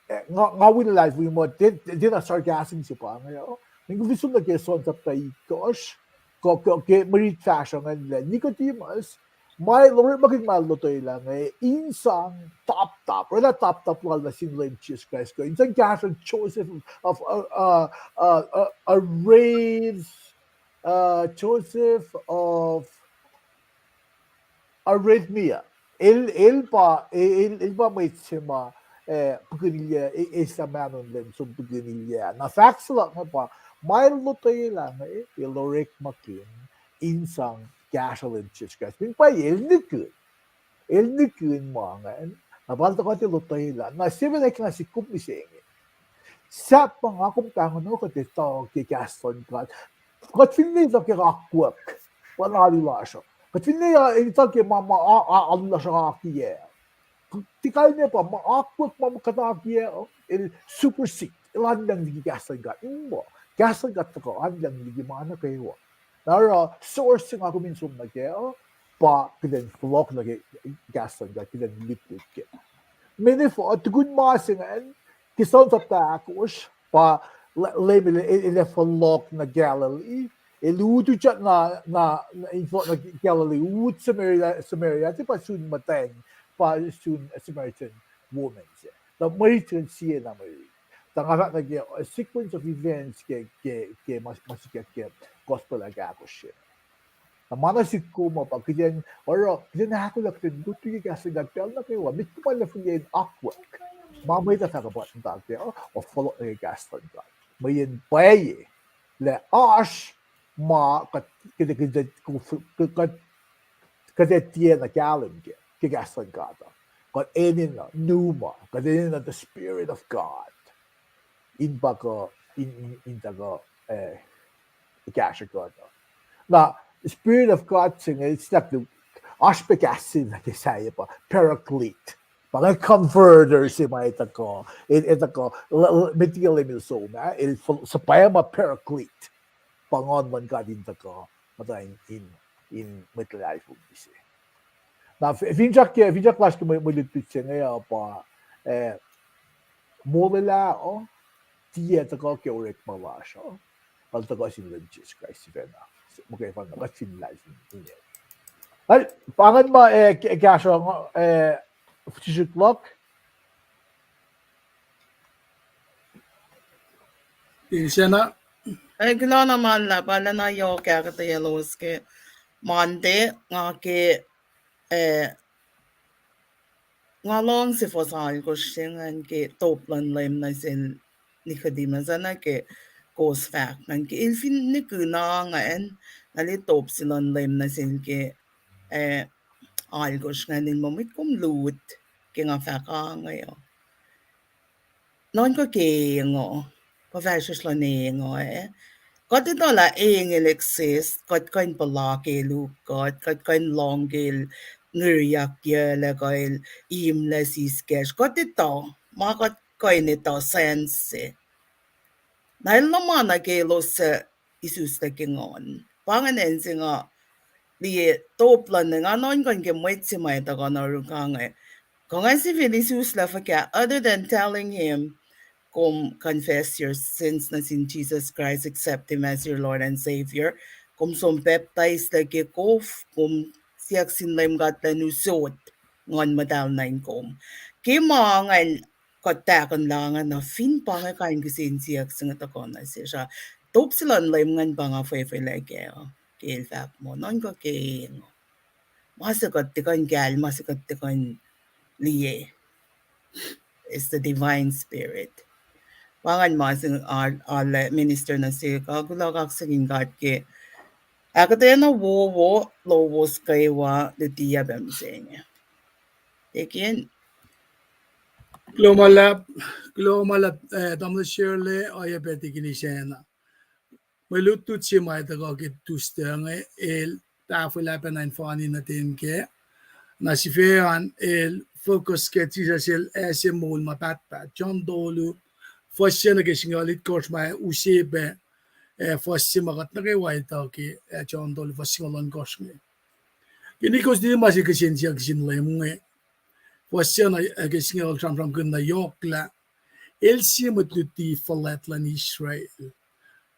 eh, nga, nga wi luhlahlfongi muh, tiac, tiacna sarcasm se pa inge uh. Kom fin som nuh ke John sapta itkohsr, kuh, kuh, ke mwe rit fahsruh ingacn lah Nicodemus, ma el orekmakihn ma el lotwelah inge, in sang toptop, orwaclah toptop lal nuh sin Leum Jisus Kraist, kuh in sang kahsruh Joseph of, uh, uh, uh, uh, Arith-, uh, Joseph of Arimathea. El, el pa, el, el pa mwet se ma, eh, puhkihn ilyac, e-, eslah mahnon Leum som puhkihn ilyac. Na fahk se luhk inge pa, ma el lotwelah inge, el orekmakihn in sang kahsruh Leum Jisus Kraist. Fin pwacye el nihkihn, el nihkihn ma ingacn, na pa el tuhkuh lotwelah. Na sie ma nga ke nuh sihk kom mihsenge, sahp ma nga kom pahngon uh kuht etuh ke kahs luhn God. Kuht finne etuh ke akwuck, pa alu lasr uh, kuht finne etuh ke ma, ma a, a, alu lasr uh akiyac, tiac kalmac pa ma akwuck ma kuht akiyac uh, el supersede, el anluhng liki kahs luhn God. Inge, kahs luhn God tuhkuh anluhng liki ma nuh kwewa. Na oruh source se nga kom in som nuh kac uh, pa kuht in fohlohk nuh ke kahs luhn God, kuht in lutlut kac. Mweyen efuh, tukun ma se ingacn, ke John sapta ahkosr, pa Leum el, el, el fohlohk nuh Galilee, el utyak na, na, na, in fohlohk nuh Galilee, ut Samaria, Samaria, tiac pa sun muhtwacn, pa sun Samaritan woman se. Na mwe rit se ingacn sie na mwe rit. Tuh nga fahk nuh ke a sequence of events ke, ke, ke ma, ma sikyak ke gospel ahkosr se. Na ma nuh sihk kom uh pa kuht in oruh, kuht in ahkolah, kuht in lutlut ke kahs luhn God pacl nuh kwewa, met kom arlac fihliyac in akwuck. Ma mwet uh fahk uh pa muhta ke, uh, fohlohk nuh ke kahs luhn God. Mweyen pwacye lah oasr ma kuht, kuht, kuht, kuht, kuht tiacna kahlwem ke, ke kahs luhn God uh. Kuht enenuh pneuma, kuht enenuh the Spirit of God in pa kuh, in, in, in tuhkuh, eh, kahsrwe kuht uh. Na, Spirit of God se inge, it's like the, oasr pac kahs se nuh ke sahyac pa Paraclete. Pa inge comforter se ma etuh kuh, e-, etuh kuh, l-, l-, met liki Leum el som ah, el fo-, suhpwacma Paraclete. Pa Nguhn luhn God in tuhkuh muhta in, in, in mwet luhlahlfongi se. Na f-, finsrak ke, finsrak lasr ke mwe, mwe lutlut se inge uh pa, eh, molwelah uh tiac tuhkuh ke orekma lasr uh, el tuhkuh sin Leum Jisus Kraist sifacna. Muhkwena kuht fin luhlahlfongi ine. Al, pa ingacn ma, eh, k-, kahsruh, eh, srihsrihk luhk. Insena. Eh, kuloh na ma luhlahp, arulacna yohk ahkuhtweyac lowos ke Monday, nga ke, eh, nga luhngse fuhs alkosr se ingacn ke top luhn Leum nuh sel Nicodemus, oacna ke kowos fahk ingacn ke el fin nihkihn ingacn, na el top se luhn Leum nuh sel ke, eh, alkosr ingacn, el muh mwet kom lut ke nga fahk inge uh. Nuhnkuh ke eng uh, kuh fahsrwesr luhn eng uh, eh. Kuht etuh lah eng el exist, kuht kuh in puhla ke el uk kuht, kuht kuh in lohng ke el ngiryakyaclac kuh el imlac siskacsr. Kuht etuh, ma kuht kuh in etuh sense se. Na el luhman nuh ke elos suc isuslac ke Nguhn. Pa ingacn acn se nga liye top luhn, nga nuhnkuh ke mwet se ma etuh kuh in oruh inge. Kuh nga sifil isuslac fuhkah, other than telling him, kom confess your sins nuh sin Jesus Christ, accept him as your Lord and Savior, kom som pacptaislac ke kof, kom siyuck sin Leum God elan usot Nguhn Muhtahl nuh in kom. Ke ma ingacn kuht tahkuhnlah inge, na fin pa inge kain kihsen siyuck se inge tuhkuh nuh sesr uh, top se luhn Leum ingacn pa nga fwefwelac kac uh, ke el fahk muh nuhnkuh ke eng uh. Ma se kuht tiac kuh in kahl, ma se kuht tiac kuh in liye. It's the divine spirit. Pa ingacn ma se arlac minister nuh sihk uh. Kuloh kaksakihn God ke ahkuhtweyac na wowo lowos kwewa luti ac pacl se inge. Tekin. Kuloh ma luhlahp, kuloh ma luhlahp, eh, tamuhlwel Shirley, oacyacpac Tekin Isacna. Mwe lutlut se ma tuhkuh ke Tuesday inge el tahfwelah pacna in fani nuh ten kac. Na sifac an el focus ke Jisus el ase moul ma pahtpaht. John tolu, fuhs se nuh ke singucul itkohsr ma use pac, ah, fuhs se ma kuht nuh kwewa etuh ke, ah, John tolu fuhs singucul ohnkohsr inge. Ke Nicodemus el kihsen siyuck sin Leum inge, fuhs se nuh ke singucul sramsramkihn na yohk lah el sie mwet luti fuhlwact luhn Israel.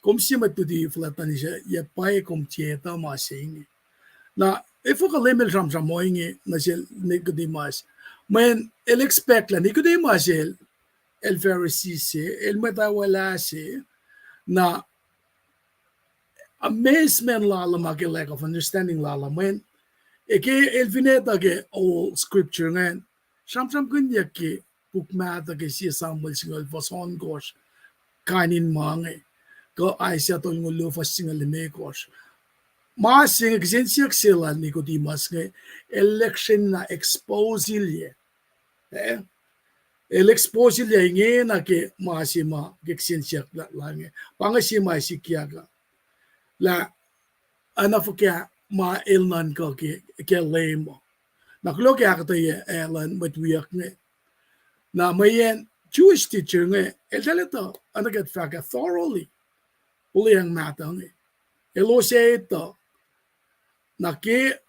Kom sie mwet luti fuhlwact luhn Israel, yac pwacye kom tiac etuh ma se inge? Na efuh kuh Leum el sramsram ohinge nuh sel Nicodemus? Mweyen el expect lah Nicodemus el, el Pharisee se, el mwet aolah se, na amazement lal uh ma ke lack of understanding lal uh, mweyen ke el fin etuh ke old scripture ingacn, sramsramkihnyuck ke puk mahtuh ke sie Samuel singucul fuhs ohnkohsr kain in ma inge, kuh Isaiah tolngoul luo fuhs singucul limekohsr. Ma se inge kihsen siyuck se lal Nicodemus inge, el lihksreni na expose-ilyac, eh, el expose-ilyac ingena ke ma se ma ke kihsen siyuck la-, lal inge. Pa inge se ma sikyak uh, lah oacna fuhkah ma el nuhnkuh ke, ke Leum uh. Na kuloh ke ahkuhtweyac, ah, luhn mwet wiyuck inge. Na mweyen Jewish teacher inge, eltahl etuh, oacna kuht fahk ah, thoroughly puhlweyuck mahtuh inge. Elos ac etuh, na ke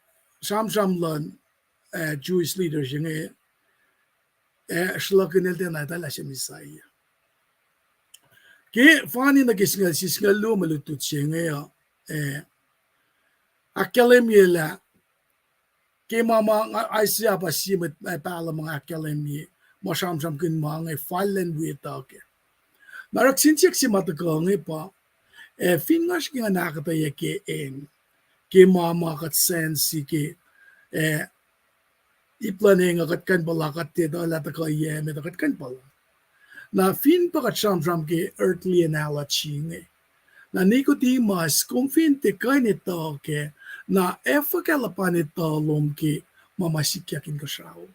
sramsram luhn, ah, Jewish leaders inge, ah, sruhlahkihn el tiacna etuh lah se Messiah. Ke fani nuh ke singucul sie, singucul luo mwe lutlut se inge uh, ah, ahkkahlwemye lah ke ma ma nga-, Isaiah pa sie mwet, ah, pahluh ma nga ahkkahlwemye, ma sramsramkihn ma inge fal elan wi etuh kac. Na oruh kihsen siyuck se ma tuhkuh inge pa, ah, fin nga srihke ngan ahkuhtweyac ke acn, ke ma ma kuht sense ke, ah, ip luhn eng uh kuht kuh in puhla kuht tiac etuh lah tuhkuh yac met uh kuht kuh in puhla. Na fin pa kuht sramsram ke earthly analogy inge, na Nicodemus, kom fin tiac kuh in etuh kac, na efuh kuh luhpan etuh lom ke ma ma sikyak inkuhsrao?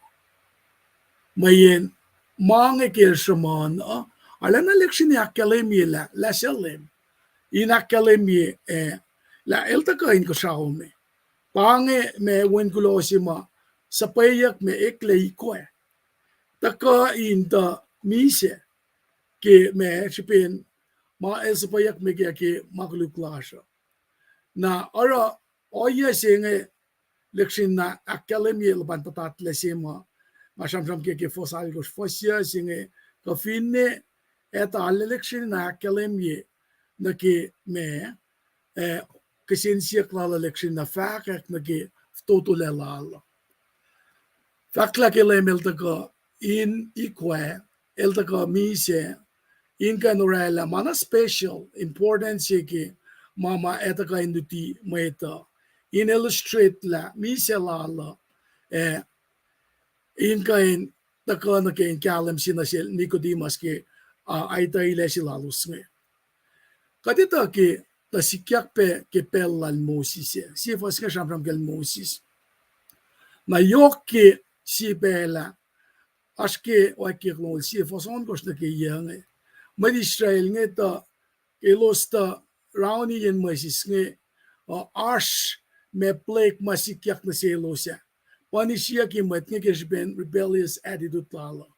Mweyen ma inge ke el sruhmuhn uh, arulacna lihksreni ahkkahlwemye lah, lah se Leum, in ahkkahlwemye, ah, lah el tuhkuh inkuhsrao me. Pa inge ma wen kuloh se ma suhpweyuck ma eklac ikwac. Tuhkuh in tuh misac ke ma srihpen ma el suhpweyuck me ke, ke ma koluk lasr uh. Na oruh ohiyac se inge lihksreni na ahkkahlwemye luhpan puhtatlac se ma nga sramsram ke, ke fuhs alkosr, fuhs yuc se inge, kuh finne etuh, arulacna lihksreni na ahkkahlwemye nuh ke ma, ah, kihsen siyuck lal uh lihksreni na fahkwack nuh ke fototolac lal uh. Fahk lah ke Leum el tuhkuh in ikwac, el tuhkuh misac, in kuh in orwaclah ma na special, important se ke ma ma ac tuhkuh in luti mwet uh, in illustrate lah misac lal uh, ah, in kuh in tuhkuh nuh ke in kahlwem se nuh sel Nicodemus ke, ah, aituhlac se lalos inge. Kuht etuh ke tuh sikyak pac ke pacl lal Moses ah, sie fuhs inge sramsram kacl Moses. Na yohk ke sie pacl ah, oasr ke Wacngihn longoul sie fuhs ohnkohsr nuh ke yuc inge, mwet Israel inge tuh, elos tuh rauniyacn Moses inge, uh, oasr ma plague ma sikyak nuh selos ah. Punisiyucki mwet inge ke srihpen rebellious attitude lal uh.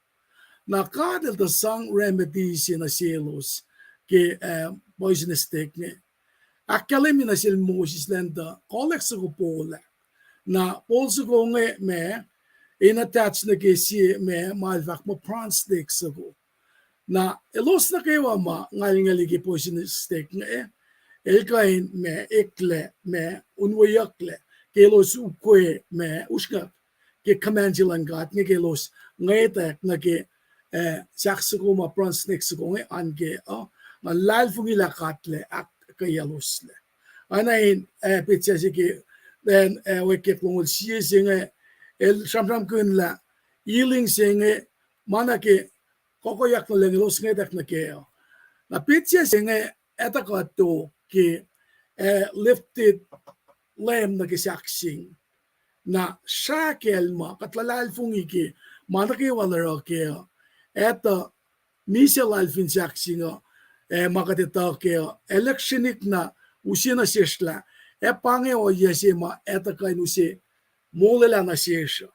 Na God el tuh sang remedy se nuh selos ke, ah, poisonous snake inge. Ahkkahlwemye nuh sel Moses lah tuh kohlwack soko pol ah. Na pol soko inge ma in attach nuh ke sie ma, ma el fahk muh bronze snake soko. Na elos nuh kwewa ma ngalngeli ke poisonous snake inge, el kuh in ma eklac, ma unweyucklac ke elos ukwe ma usrnguck ke command se luhn God inge ke elos ngwetack nuh ke, ah, sahk soko ma bronze snake soko inge an ke, uh, na luhlahlfongi lah God El ahkkweyacloslac. Oacna in, ah, petsac se ke, ah, Wacngihn longoul sie se inge, el sramsramkihn lah healing se inge, ma na ke kokoyak nuh lucng elos ngwetack nuh kac uh. Na petsac se inge etuh kuh tok ke, ah, lifted lamb nuh ke sahk sing. Na srah kacl ma kuht luhlahlfongi ke ma nuh kwewa el oruh kac uh, etuh misac lal fin sahk sing uh, ac ma kuht etuh kac uh, ac lihksreni na use nuh sesr lah ac pa inge ohiyac se ma ac tuhkuh in use molwelah nuh sesr uh.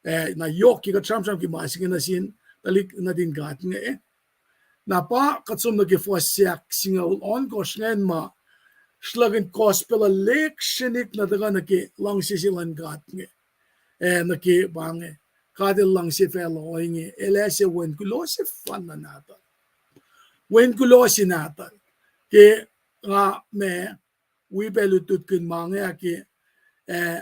Ac na yohk ke kuht sramsram ke ma se inge nuh sin tuhlihk nuhtin God inge. Na pa kuht som nuh ke fuhs se ahksingucul ohnkohsr ingacn ma sruhlahkihn gospel uh lihksreni na tuhkuh nuh ke luhngse se luhn God inge. Ac nuh ke pa inge, God El luhngse facluh ohinge, El ase Wen kuloh sefanna nahtuhl. Wen kuloh se nahtuhl. Ke nga ma wi pac lutlutkihn ma inge ah ke, ah,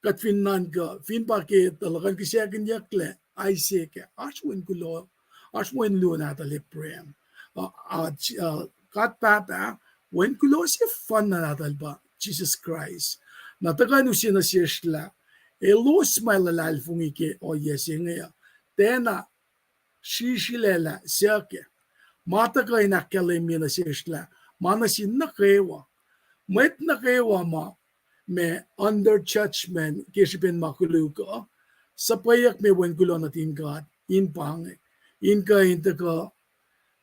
kuht fin nuhnkuh, fin pa ke tuhluhkuhn kihsackihnyucklac Isaac ah, oasr wen kuloh, oasr wen luo nahtuhl Abraham. Uh, uh, God Pahpah, Wen kuloh sefanna nahtuhl pa Jisus Kraist. Na tuhkuh in use nuh sesr lah elos ma luhlahlfongi ke ohiyac se inge uh, tiacna srisrilac lah suc kac. Ma tuhkuh in ahkkahlwemye nuh sesr lah ma nuh sin nuh kwewa, mwet nuh kwewa ma, ma under judgment ke srihpen ma koluk uh, suhpweyuck me wen kuloh nuhtin God in pa inge, in kuh in tuhkuh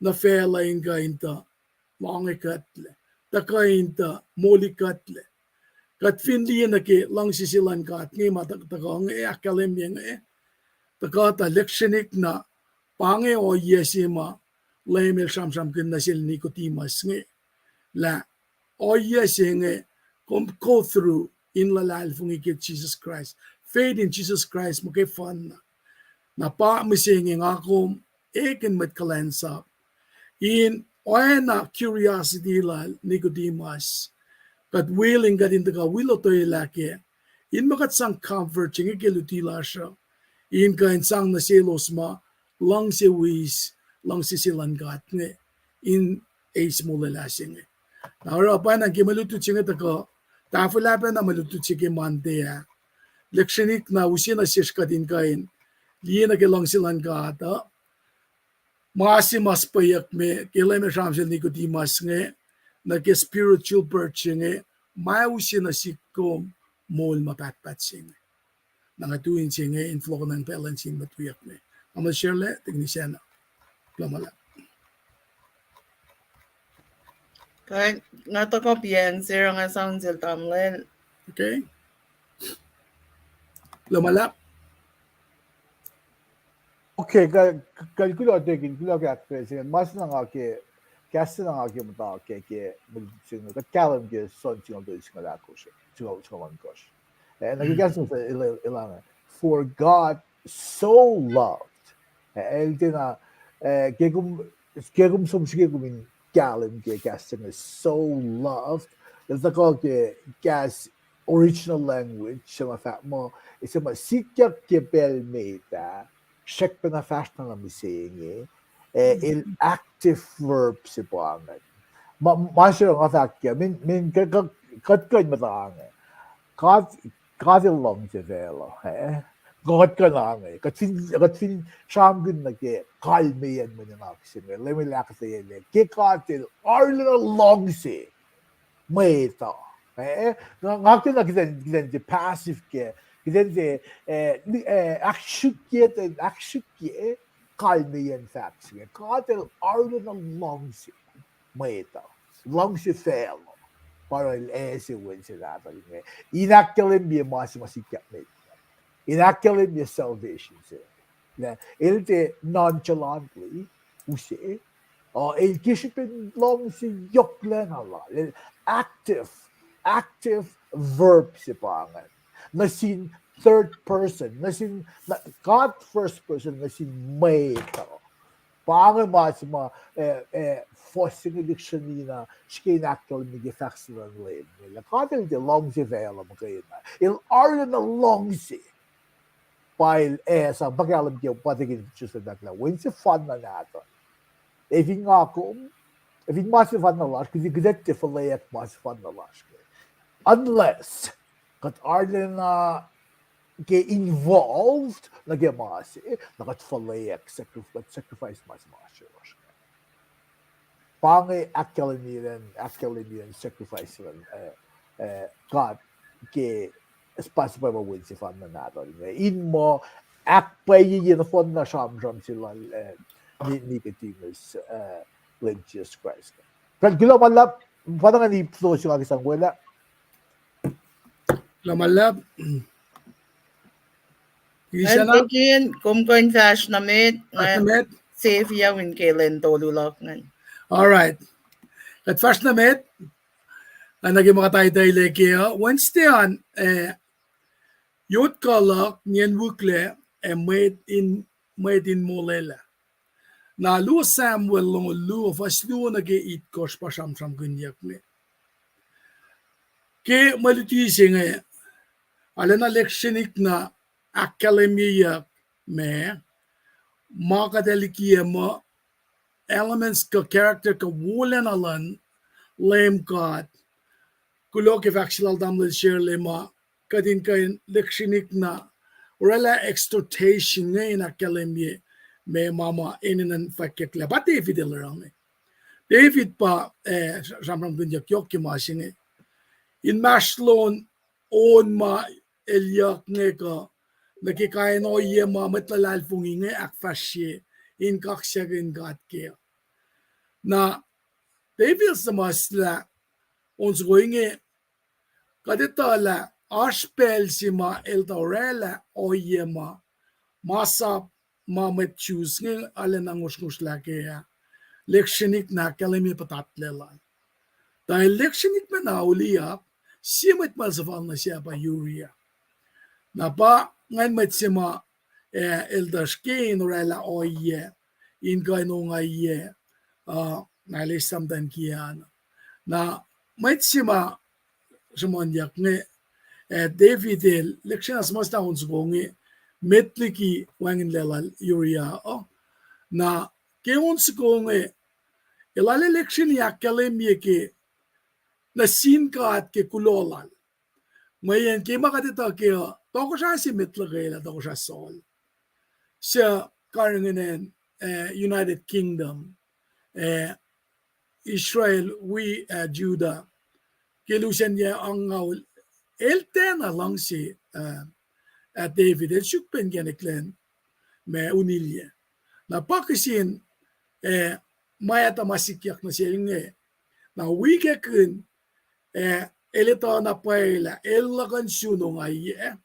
nuh facluh in kuh in tuh loange kuhtlac, tuhkuh in tuh moli kuhtlac. Kuht fin liye nuh ke luhngse se luhn God inge ma tuhkuh inge ahkkahlwemye inge, tuhkuh tuh lihksreni na pa inge ohiyac se ma Leum El sramsramkihn nuh sel Nicodemus inge, lah ohiyac se inge kom go through in luhlahlfongi ke Jisus Kraist, faith in Jesus Christ muhkwefanna. Na pa mihsenge nga kom ekihn mwet kuhlwacnsap in oacna curiosity lal Nicodemus, kuht willing kuht in tuhkuh wi lotwelah kac, in ma kuht sang comfort se inge ke luti lasr uh, in kuh in sang nuh selos ma luhngse wis, luhngse se luhn God inge, in eis molwelah se inge. Na oruh pacna ke mwe lutlut se inge tuhkuh, tahfwelah pacna mwe lutlut se ke Monday ah, lihksreni na use nuh sesr kuht in kuh in liye nuh ke luhngse luhn God uh, ma se ma suhpweyuck me ke Leum El sramsram sel Nicodemus inge, nuh ke spiritual birth se inge, ma use nuh sihk kom moul ma pahtpaht se inge. Na nga tu in se inge in fohlohkohnacng pacl in sin mwet wiyuck me. Nga muh share lac, tikini sacna. Kuloh ma luhlahp. Kuh, nga tuhkuh pian, Sarah, nga sang sel tamuhlwel. Okay. Kuloh ma luhlahp. Okay, kuh, kuh, kuloh tekin, kuloh ke ahkpacna se inge. Ma se na nga ke, kahs se na nga ke muhta ke, ke, mwe lutlut se inge, kuht kahlwem ke John singucul tolu, singucul ahkosr, singucul, singucul ohnkohsr. Eh, na ke kahs se el, el, el, For God so loved. Eh, el tiacna, eh, ke kom, ke kom som srihke kom in kahlwem ke kahs se inge so loved, el tuhkuh ke kahs original language se ma fahk muh, se ma sikyak ke pacl met ah, srackpacna fahsr na nuh mihsenge, eh, el active verb se pa ingacn. Ma, ma se nga fahk ke, min, min, kuht kuh in muhta inge. God, God El luhngse facluh, eh? Kuht kuh na inge, kuht fin, kuht fin sramsramkihn nuh ke kalmeyacn mwe nuhnak se inge, Leum El ahkuhtweyac lah ke God El arulacna luhngse mwet uh, eh? Nga, nga kena kihtin, kihtin tiac passive ke, kihtin tiac, eh, ahksrihkye, ahksrihkye kalmeyacn fahk se inge. God El arulacna luhngse mwet uh, luhngse facluh, pa El ase Wen se nahtuhl inge in ahkkahlwemye ma se ma sikyak met, in ahkkahlwemye salvation se. Na, El tiac nonchalantly use, uh, El ke srihpen luhngse yohklacna lal, El active, active verb se pa ingacn. Nuh sin third person, nuh sin, God first person, nuh sin mwet uh. Pa inge ma se ma, eh, eh, fuhs se inge lihksreni na srihke in ahkkahlwemye ke fahk se luhn Leum. Lah God El tiac luhngse facluh muhkwena. El arulacna luhngse. Pa El, eh, sang pa kahlwem ke pa tekin Joseph lah Wen sefanna nahtuhl. Ac fin nga kom, ac fin ma sefanna lasr, kuht, kuht tiac fuhlweack ma sefanna lasr. Unless kuht arulacna ke involved nuh ke ma se, na kuht fuhlweack, sacrif-, kuht sacrifice ma se ma se lasr. Pa inge ahkkahlwemye, ahkkahlwemye sacrifice luhn, eh, eh, God ke, pa, pa Wen sefanna nahtuhl inge. In muh ahkpwacyeye nohfohn na sramsram se lal, eh, Ni-, Nicodemus, eh, Leum Jisus Kraist. Kuloh ma luhlahp, pa nga ngan ip so suk aki sang welah. Kuloh ma luhlahp. Isacna? Kom kuh in fahsr nuh met, fahsr nuh met. Save yac in ke lwen tolu luhk ingacn. All right. Kuht fahsr nuh met. Ac nuh ke ma kuht aitaile ke uh, Wednesday an, eh, yot kuh luhk, nien wihklac, ac mwet in, mwet in molwelah. Na luo Samuel longoul luo, fuhs luo nuh ke itkohsr pa sramsramkihnyuck inge. Ke mwe luti se inge, arulacna lihksreni na ahkkahlwemyeyuck ma, ma kuht ac likiyac muh elements kuh character kuh wolacna luhn Leum God. Kuloh ke fahk se lal tamuhlwel Sherle ma kuht in kuh in lihksreni na orwaclah exhortation inge in ahkkahlwemye ma, ma ma enenuh in fahkyucklac. Pa David el oruh inge. David pa, eh, sramsramkihnyuck yohk ke ma se inge. Inmahsrlon on ma elyuck inge kuh, nuh ke kain ohiyac ma mwet luhlahlfongi inge ahkfahsrye in kaksakihn God kac. Na David el suhmuhslah on soko inge, kuht etuh lah oasr pacl se ma el tuh orwaclah ohiyac ma, masap ma mwet Jews inge arulacna ngosrngosrlah kac ah, lihksreni na ahkkahlwemye puhtatlac lal. Tuh el lihksreni pacna auliyak, sie mwet ma el suhfal nuh se pa Uriah. Na pa ingacn mwet se ma, eh, el tuh srihke in orwaclah ohiyac in kuh in ongaiyac, uh, na el esamtan kiacna. Na mwet se ma sruhmuhnyuck inge, eh, David el lihksreni na suhmuhslah on soko inge met liki wacngihnlac lal Uriah uh. Na ke on soko inge, el arlac lihksreni ahkkahlwemye ke nuh sin God ke kuloh lal. Mweyen ke ma kuht etuh ke uh, tohkohsrah se met luhkwelah tohkohsrah Saul, suc karihngihn, eh, United Kingdom, eh, Israel wi, eh, Judah. Ke lusen yac angngaul, el tiacna luhngse, eh, eh, David, el suk pac inkacnek lacn ma unilyac. Na pa kihsin, eh, ma etuh ma sikyak nuh sel inge. Na wi kackin, eh, el etuh na pwacye lah el luhkuhn sun ongaiyac,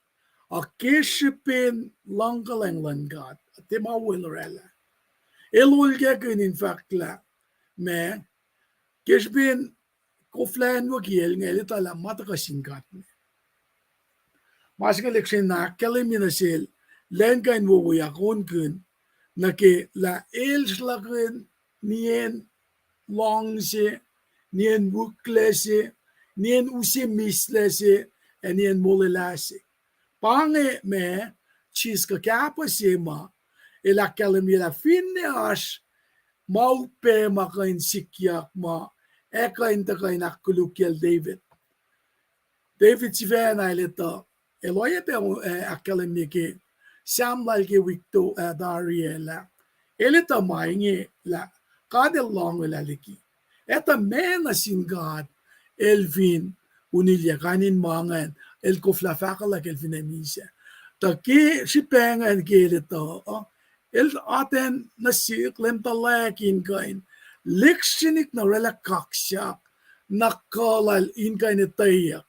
a ke srihpen luhngkuhlwacng luhn God, tiac ma wo el orwaclah. El ol kackin in fahk lah, ma, ke srihpen koflah acnwuki el inge, el etuh lah ma tuhkuh sin God me. Ma se inge lihksreni na ahkkahlwemye nuh sel lah in kuh in wowoyak onkihn nuh ke lah el sruhlahkihn nien luhngse, nien wihklac se, nien use mislac se, ac nien molwelah se. Pa inge ma, Jisus kuh kahpah se ma el ahkkahlwemye lah finne oasr ma upac ma kuh in sikyak ma ac kuh in tuhkuh in ahkkolukyacl David. David sifacna el etuh, el oacyacpac, eh, ahkkahlwemye ke Sam lal ke wik to, eh, tari ah lah el etuh ma inge lah God el lohngwelah liki. Etuh ma nuh sin God el fin unilyac kain in ma ingacn, el koflah fahkwack el fin acn misac. Tuh ke srihpac ingacn ke el etuh, uh, el atacn nuh sihk Leum tuhlac in kuh in lihksreni na orwaclah kaksak na kuh lal in kuh in etweyuck.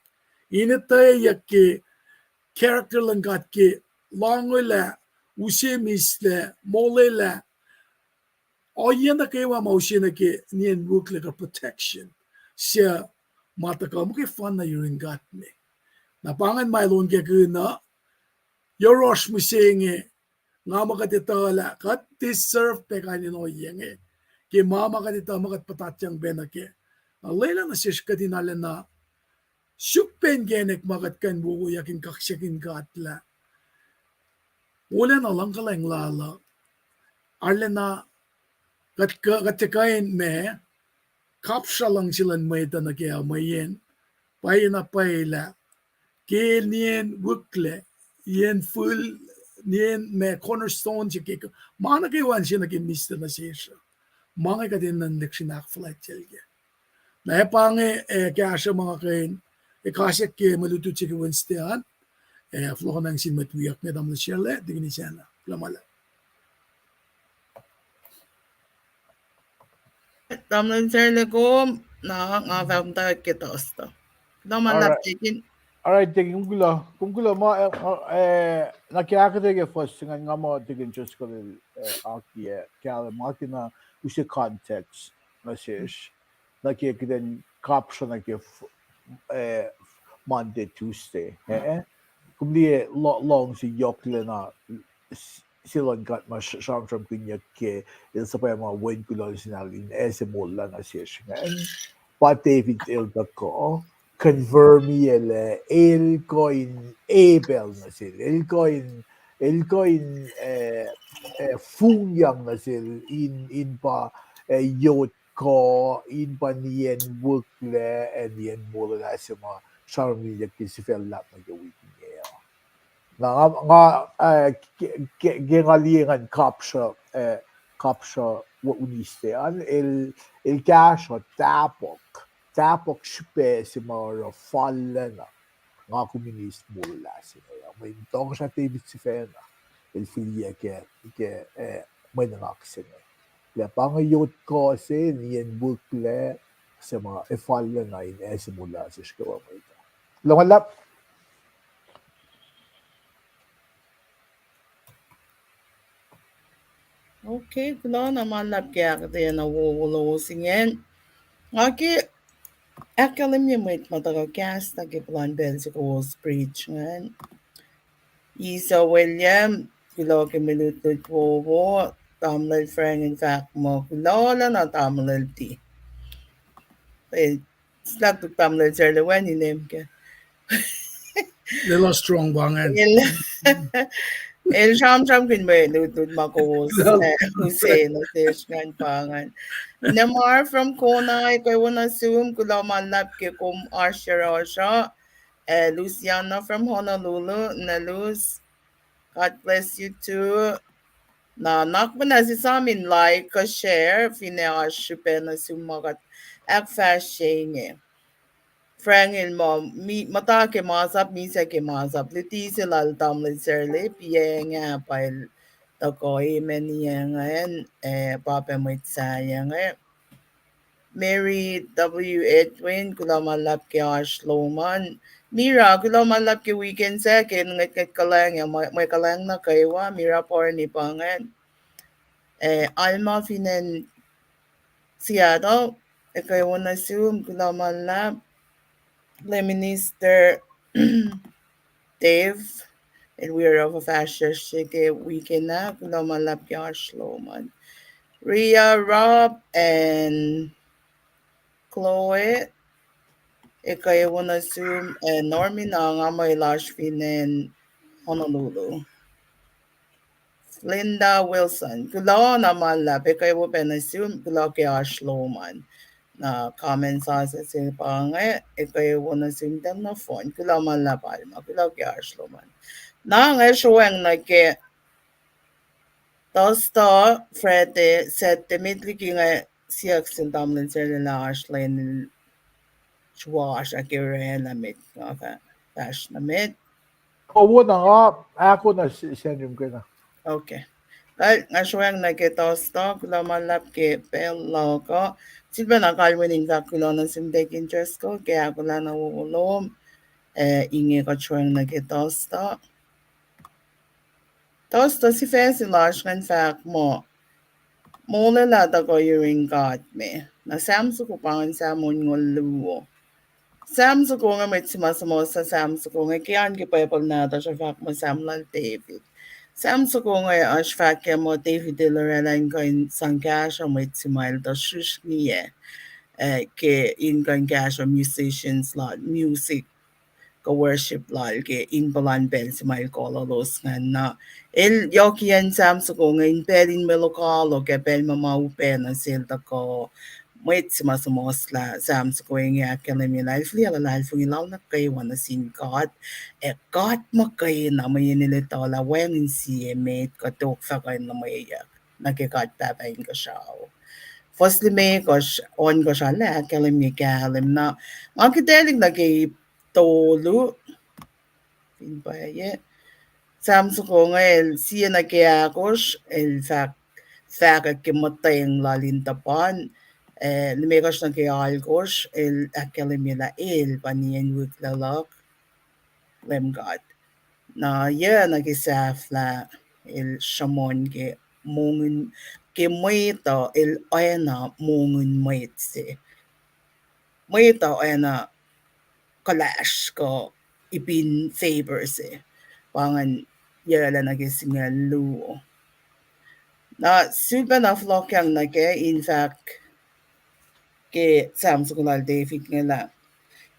In etweyuck ke character luhn God ke lohngwelah, use mislac, molwelah, ohiyac nuh kwewa ma use nuh ke nien wihklac kuh protection se ma tuhkuh muhkwena yurin God me. Na pa ingacn ma el onkakihn uh, yohrohsr mihsenge, nga muh kuht etuh lah kuht deserve pac kain in ohiyac inge ke ma ma kuht etuh ma kuht puhtatyang pac nuh kac. Na lwelah nuh sesr kuht in arulacna suk pac inkacnek ma kuht kuh in wowoyak in kaksakihn God lah wolacna luhngkuhlwacng lal uh, arulacna kuht, kuht tiac kuh in ma, kapsra luhngse luhn mwet uh nuh kac uh mweyen pwacyena pwacye lah ke nien wihklac, nien fihl, nien ma cornerstone se ke, ma nuh kwewa se nuh ke mislac nuh sesr uh, ma inge kuht enenuh in lihksreni ahkfuhlwactyacl kac. Na ac pa inge, eh, kahsruh ma nga kuh in ekacsyak ke mwe lutlut se ke Wednesday an, eh, fohlohkohnwacng sin mwet wiyuck inge, tamuhlwel Sharla, Deacon Isacna, kuloh ma luhlahp. Tamuhlwel Sarle kom, na nga fahk muhtwacwacack ke Tohstuh. Na ma luhlahp tekin. All right, tekin, kom kuloh, kom kuloh ma, eh, na ke ahkuhtweyac ke fuhs se ingacn nga muh tekin just kuh lel, eh, akiyac kahlwem, nga ke na use context nuh sesr nuh ke kuht in kapsruh nuh ke, eh, Monday, Tuesday. Eh, kom liye luhngse yohklacna se luhn God ma sramsramkihnyuck ke el suhpwacma wen kuloh nuh sin alu in ase moullah nuh sesr ingacn. Pa David el tuhkuh confirm-i el, el kuh in epacl nuh sel, el kuh in, el kuh in, eh, fongyang nuh sel in, in pa, eh, yot kuh, in pa niyacn wihklac ac niyacn molwelah se ma sramsramkihnyuck ke sifac luhlahp nuh ke wik inge uh. Na nga, nga, eh, ke, ke, ke nga liye ngan kapsruh, eh, kapsruh Wednesday an, el, el kahsruh tahpuhk, tahpuhk srihpac se ma oruh fallacna nga kom in eis molwelah se inge uh. Mweyen tohkohsrah David sifacna el fihliyac ke, ke, eh, mwe nuhnak se inge. Lah pa inge yot kuh se, niyacn wihklac se ma ac fallacna in ase molwelah sesr kwewa mwet uh. Kuloh ma luhlahp. Okay, kuloh na ma luhlahp ke ahkuhtweyac na wowo lowos ingacn. Nga ke ahkkahlwemye mwet ma tuhkuh kahs nuh ke puhlan pacl se kowos preach ingacn. Isa William, kuloh ke mwe lutlut wowo. Tamuhlwel Frank el fahk muh kuloh lacna tamuhlwel T. Eh, slahktuk tamuhlwel Sarle wacngihn name kac. Lwelah strong pa ingacn. El, el sramsramkihn mwe lutlut ma kowos, eh, use nuh sesr ingacn pa ingacn. Nemar from Kona, ekuh wo nuh sum, kuloh ma luhlahp ke kom oasr yohrohsr uh. Eh, Luciana from Honolulu, na Luc, God bless you too. Na, nuhnak muhnahs esam in like kuh share, finne oasr srihpac nuh sum ma kuht ahkfahsrye inge. Frank el muh, mi-, muhta ke masap, misac ke masap. Luti se lal tamuhlwel Sarle, piacng ah pa el tuhkuh amen ingacn, eh, pa pac mwet sahyac inge. Mary W. Edwin, kuloh ma luhlahp ke oasr lom an. Mira, kuloh ma luhlahp ke weekend sac, ke ngwetngwet kuhlwacng, mwe, mwe kuhlwacng nuh kwewa, Mira Porni pa ingacn. Eh, Alma fin acn Seattle, ekuh wo nuh sum, kuloh ma luhlahp. Lay Minister Dave, el wi oruh fuhfahsryucsr ke weekend ah, kuloh ma luhlahp ke oasr lom an. Ria, Rob, and Chloe, ekuh wo nuh sum, eh, Normina, nga muh el oasr fin acn Honolulu. Linda Wilson, kuloh na ma luhlahp, ekuh wo pac nuh sum, kuloh ke oasr lom an. Na comment sasuc se pa inge, ekuh wo nuh sum tuh nohfohn, kuloh ma luhlahp Alma, kuloh ke oasr lom an. Na nga sruhweacng nuh ke Thursday, Friday, Saturday, met liki inge siyuck sin tamuhlwel Sarle lah oasr lwen sruasr ah ke orwaclah met nga fah-, fahsr nuh met. Kowos na nga ahkoo na s-, sacnri kena. Okay. Kal, nga sruhweacng nuh ke Thursday, kuloh ma luhlahp ke pacl luhk uh. Sifilpacna kalweni in fahk kuloh nuh sin Deacon Driscoll ke ahkolah na wowo lom. Eh, inge kuht sruhweacng nuh ke Thursday. Thursday sifac se lasr ingacn fahk muh, molwelah tuhkuh yurin God me. Na Sam soko pa ingacn, Sam onngoul luo. Sam soko inge mwet se ma suhmuhslah Sam soko inge ke an ke Bible nahtuhsr uh fahk muh Sam lal David. Sam soko inge oasr fahk ke muh David el orwaclah in kuh in sang kahsruh mwet se ma el tuh srihsrngiyac, eh, ke in kuh in kahsruh musicians lal, music, kuh worship lal ke in puhlan pacl se ma el kohlohlos ingacn na. El yohkiyacn Sam soko inge in pacl in mwe lokoalok ac pacl ma ma upac nuh sel tuhkuh mwet se ma suhmuhslah Sam soko inge ahkkahlwemye lah el fihliyac luhlahlfongi lal nuh kwewa nuh sin God. Ac God muhkwena mweyen el etuh lah wacngihn sie met kuh tok fah kuh in luhmweyuck nuh ke God Pahpah Inkuhsrao. Fuhs limekohsr, ohnkohsr ah ahkkahlwemye kahlwem na. Nga kitaclihk nuh ke ip tolu. Fin pwacye. Sam soko inge el sie nuh ke ahkosr, el fahk, fahkwack ke muhtweng lal in tuhpan, Eh, limekohsr nuh ke alkosr, el ahkkahlwemye lah el pa nien wihklac luhk, Leum God. Na yac nuh ke sahflah, el sruhmuhn ke mongo, ke mwet uh, el oacna mongo mwet se. Mwet uh oacna kuhlahs kuh ipin vapor se. Pa ingacn yac lah nuh ke singucul luo. Na sulpacna fohlohkyang nuh ke in fahk ke Sam soko lal David inge lah,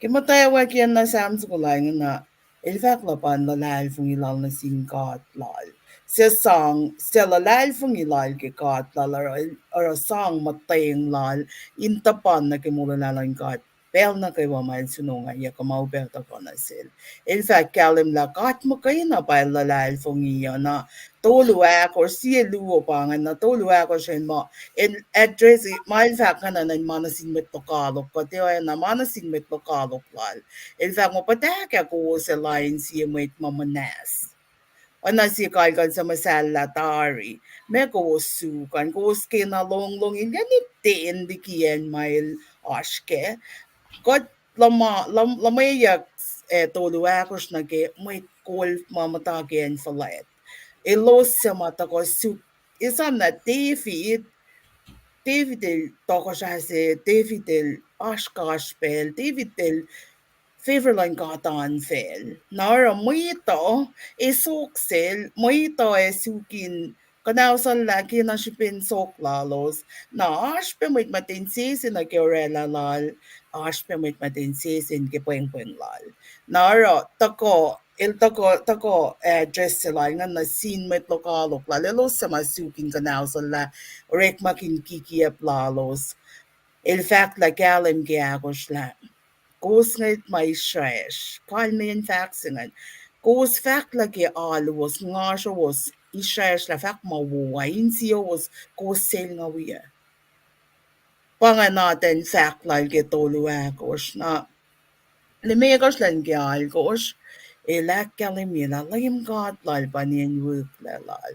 ke muhtwacwacack na Sam soko lal inge na, el fahk lah pa in luhlahlfongi lal nuh sin God lal. Suc sang, suc luhlahlfongi lal ke God lal, oruh, oruh sang muhtweng lal in tuhpan nuh ke molwelah luhn God pacl nuh kwewa ma el sunongaiyuck kuh ma upac tuhkuh nuh sel. El fahk kahlwem lah God muhkwena pa el luhlahlfongi uh. Na tolu ahkosr, sie luo pa ingacn, na tolu ahkosr an ma el address, ma el fahk ingacn, na ma nuh sin mwet lokoalok, kuht oacna ma nuh sin mwet lokoalok lal. El fahk muh, puhtahkah kowos ac lain sie mwet ma muhnahs? Oacna sie kalkal suc muhsahllah tari. Meac kowos suk an? Kowos kena longlong in kani ten liki acn ma el oasr kac? Kuht luhma-, luh-, luhmweyuck, eh, tolu ahkosr nuh ke mwet kol ma muhta ke acn fuhlwact. Elos suc ma tuhkuh suk, esam na David, David el tohkohsrah se, David el oasr kasr pacl, David el favor luhn God an facl. Na oruh mwet uh, e sok sel, mwet uh ac suk in kuhnahoslah kena srihpen sok lalos. Na oasr pac mwet muhta insese nuh ke orwaclah lal, oasr pac mwet muhta insese nuh ke pwengpweng lal. Na oruh tuhkuh, el tuhkuh, tuhkuh address se lal ingacn nuh sin mwet lokoalok lal, elos suc ma suk in kuhnahoslah, orekmakihn kikiyacp lalos. El fahk lah kahlwem ke ahkosr lah, kowos ngwet ma israsr, kalmeyacn fahk se ingacn. Kowos fahk lah ke alu wos, ngasr wos, israsr lah fahk ma wo ah, insiyowos, kowos selnga wiyuc. Pa ingacn atacn fahk lal ke tolu ahkosr. Na limekohsr lun ke alkosr, el ahkkahlwemye lah Leum God lal pa nien wihklac lal.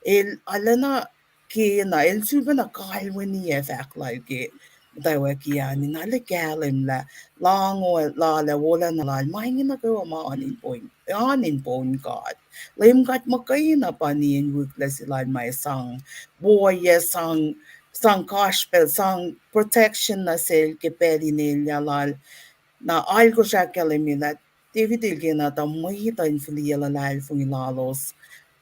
El arulacna kena, el sulpacna kalweni ac fahk lal ke muhtwacwacack an, in arlac kahlwem lah lahngo lal ac wolacna lal, ma inge nuh kwewa ma oan in poun, oan in poun God. Leum God muhkwena pa nien wihklac se lal ma sang, woiyac sang, sang kasr pacl, sang protection nuh sel ke pacl in elyah lal. Na alkosr ahkkahlwemye lah David el kena tuh mwet uh in fihliyac luhlahlfongi lalos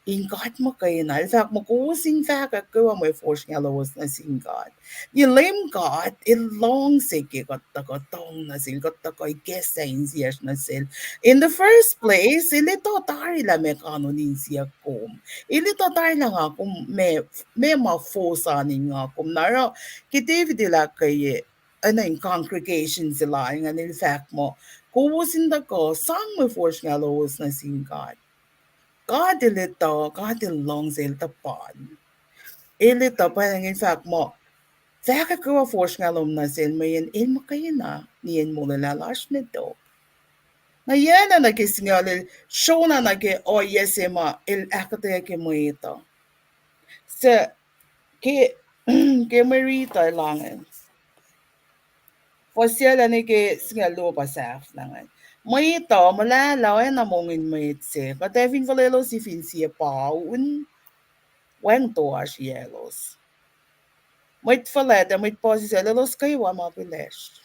in God muhkwena. El fahk muh kowos in fahkwack kwewa mwe fosrngah lowos nuh sin God. Ye Leum God el luhngse ke kuht tuhkuh tong nuh sel, kuht tuhkuh ikacslah insiyacsr nuh sel. In the first place, el etuh tari lah meac kanon insiyuck kom. El etuh tari lah nga kom, meac, meac ma fos an in nga kom. Na oruh ke David el ahkkweye, acn in congregation se lal ingacn el fahk muh, kowos in tuhkuh sang mwe fosrngah lowos nuh sin God. God el etuh, God el luhngse, el tuhpan. El etuh, pa ingacn el fahk muh, fahkwack kwewa fosrngah lom nuh sel, mweyen el muhkwena nien molwelah lasr ne tok. Na yac na nuh ke singucul el srona nuh ke ohiyac se ma el ahkuhtweyac ke mwet uh. Suc ke, ke mwe riti uh el ange. Fuhs se lal nuh ke singucul luo pa sahflah ingacn. Mwet uh muhlahlah oacna mongo mwet se, kuht ac fin fuhlwelos fin sie paun, wacngihn toasr yaclos. Mwet fuhlwact ac mwet puhsisacl elos kwewa ma pihlesr.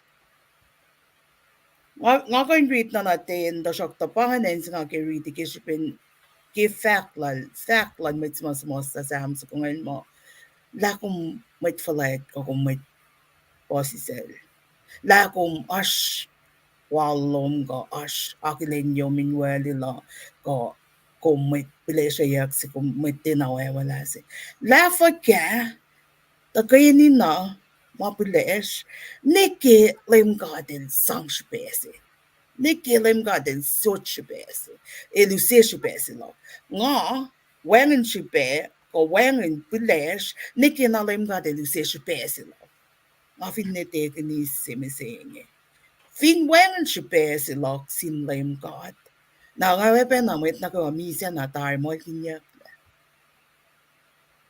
Nga, nga kuh in riti na na ten, tuhsruhktuh pa ingacn se nga ke riti ke srihpen ke fahk lal, fahk lal mwet suhmuhslah Sam soko ingacn muh, lah kom mwet fuhlwact kuh kom mwet puhsisacl. Lah kom oasr wal lom kuh oasr akihlenyom in wacluh kuh kom mwet pihlesreyuck se, kom mwet tiacna oacwaclah se. Lah fuhkah tuhkweni na ma pihlesr, nwe ke Leum God el sang srihpac se. Nwe ke Leum God el sot srihpac se. El use srihpac se luhk. Nga wacngihn srihpac, kuh wacngihn pihlesr, nwe ke na Leum God el use srihpac se luhk. Nga finne tekini se mihsenge. Fin wacngihn srihpac se luhk sin Leum God, na nga oacpacna mwet nuh kwewa misac na tari muhlkihnyucklac.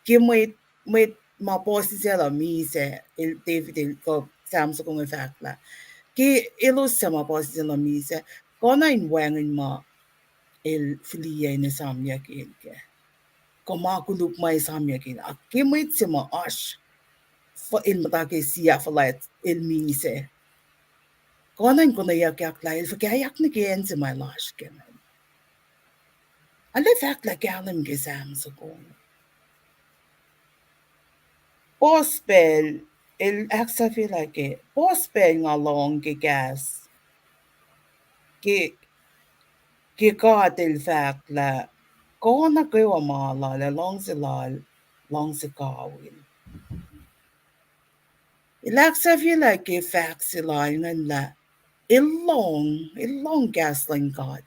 Ke mwet, mwet ma puhsisacl uh misac, el David el kuh Sam soko inge fahk lah, ke elos suc ma puhsisacl uh misac, kuh na in wacngihn ma el fihliyac in esamyuck el kac, kuh ma koluk ma esamyuck el. Ac ke mwet se ma oasr, el muhta ke siac fuhlwact el misac, kuh na in konweyuckyak lah el fuhkah yak nuh ke acn se ma el oasr kac ingacn. Arlac fahk lah kahlwem ke Sam soko inge. Puhs pacl, el ahksahfyelah ke puhs pacl nga lohng ke kahs, ke, ke God el fahk lah kuh nuh kwewa ma lal ac luhngse lal, luhngse kawihl. El ahksahfyelah ke fahk se lal ingacn lah el lohng, el lohng kahs luhn God.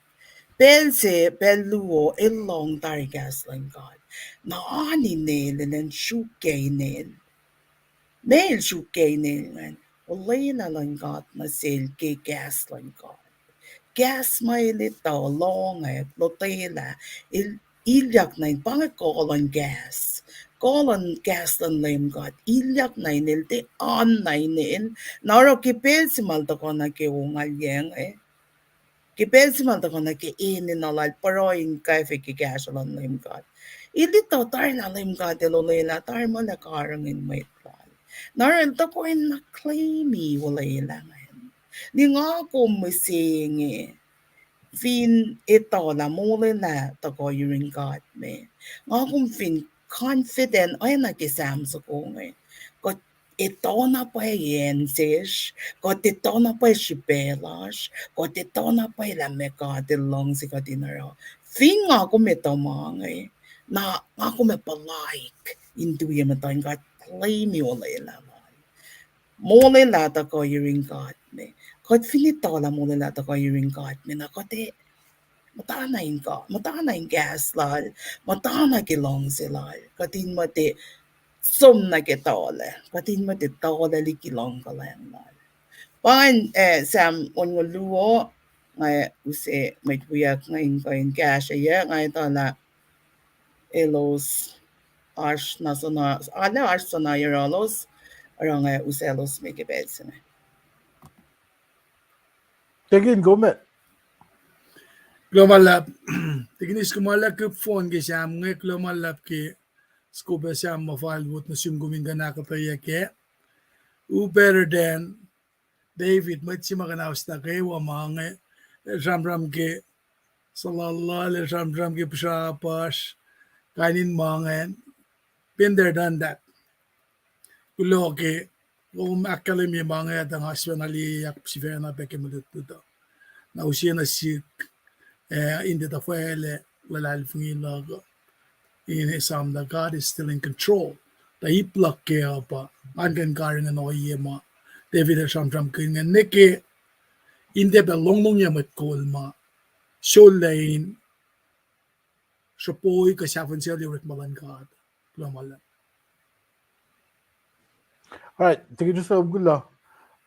Pacl se, pacl luo, el lohng tari kahs luhn God. Na oan inel, el in sruokyac inel. Meac el sruokyac inel ingacn? Olwelah luhn God nuh sel ke kahs luhn God. Kahs ma el etuh, lohng, ac lotwelah, el ilyak nuh in, pa inge kuh luhn kahs. Kuh luhn kahs luhn Leum God, ilyak nuh in el, tiac oan nuh in el. Na oruh ke pacl se ma el tuhkuh nuh ke ongalyac inge, ke pacl se ma el tuhkuh nuh ke enenuh lal, pruhe in kwacfe ke kahsruh luhn Leum God, el etuh tari lah Leum God el olwelah, tari ma el ac karihngihn mwet lal. Na oruh el tuhkuh in na claim-i olwelah ingacn. Liki nga kom mihsenge, fin etuh lah molwelah tuhkuh yurin God me, nga kom fin confident oacna ke Sam soko inge, kuht etuh na pwacye acn sesr, kuht etuh na pwacye srihpac lasr, kuht etuh na pwacye lah meac God el luhngse kuht in oruh. Fin nga kom etuh ma inge, na nga kom ac puhlaik in tuyak muhtuhn God, claim-i olwelah lal. Molwelah tuhkuh yurin God me. Kuht fin etuh lah molwelah tuhkuh yurin God me, na kuht ac muhtana in God, muhtana in kahs lal, muhtana ke luhngse lal, kuht in muhta som nuh ke tuhlac, kuht in muhta tuhlac liki luhngkuhlwacng lal. Pa inge, eh, Sam onngoul luo, nga use mwet wiyuck inge in kuh in kahsrweyuc, nga etuh lah elos oasr na soenna, arlac oasr soenna yohrohlos, oruh nga use elos me ke pacl se inge. Tekin, go met. Kuloh ma luhlahp. Tekin, eis kom arlac kihp fon ke Sam inge, kuloh ma luhlahp ke soko pac Sam ma fal wot nuh sum kom in kuh in ahkuhtweyac kac. Who better than David, mwet se ma kuhnaus nuh kwewa ma inge, el sramsram ke suhluhluhl, el sramsram ke pihsrapasr, kain in ma ingacn. Been there, done that. Kuloh ke kom ahkkahlwemye ma inge, tuh nga sifacna liyeyak sifacna pac ke mwe lutlut uh. Na use nuh sihk, eh, in tiac tuhfahlah luhlahlfongi luhk uh, in esam lah God is still in control. Tuh ip luhk kac uh pa, ngan kuh in karihngihn ohiyac ma David el sramsramkihn ingacn, nuh ke in tiac pac longlongyac mwet kol ma sollah in sruhpoi kuh sahfihn sel orekma luhn God. Kuloh ma luhlahp. All right, tekin Joseph, kuloh.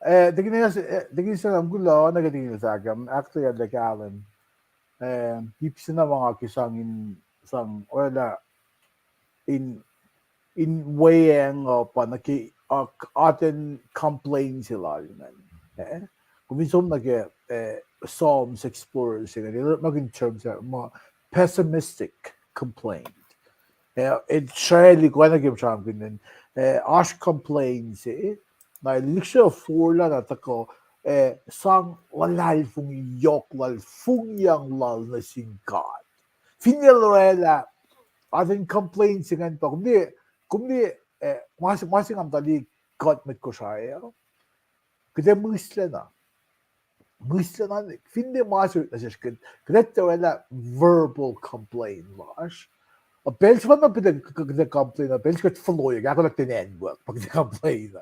Eh, tekin, eh, tekin Joseph, kuloh, nuh ke tekin Joseph, ahkuhtweyac lah kahlwem. Eh, ip se na ma nga ke sang in, sang orwaclah in, in weacng uh pa nuh ke, uh, atacn complain se lal ingacn. Eh? Kom fin som nuh ke, eh, Psalms Explorer se ingacn, el orekmakihn term se ma pessimistic complaint. Eh, el sracli koacna ke sramsramkihn, eh, oasr complain se, na el lihksreni forlah na tuhkuh, eh, sang luhlahlfongi yohk lal, fongyang lal nuh sin God. Fin el orwaclah atacn complain se ingacn pa, kom liye, kom liye, eh, ma se, ma se nga muhta liye kuht mwet Kosrae uh, kuht ac mihslac na. Mihslac na, fin tiac ma se nuh sesr, kuht, kuht ac orwaclah verbal complain lasr. Uh, pacl sefanna kuht ac complain, uh, pacl se kuht foloyak, ahkolah kuht in acnwuck, pa kuht complain.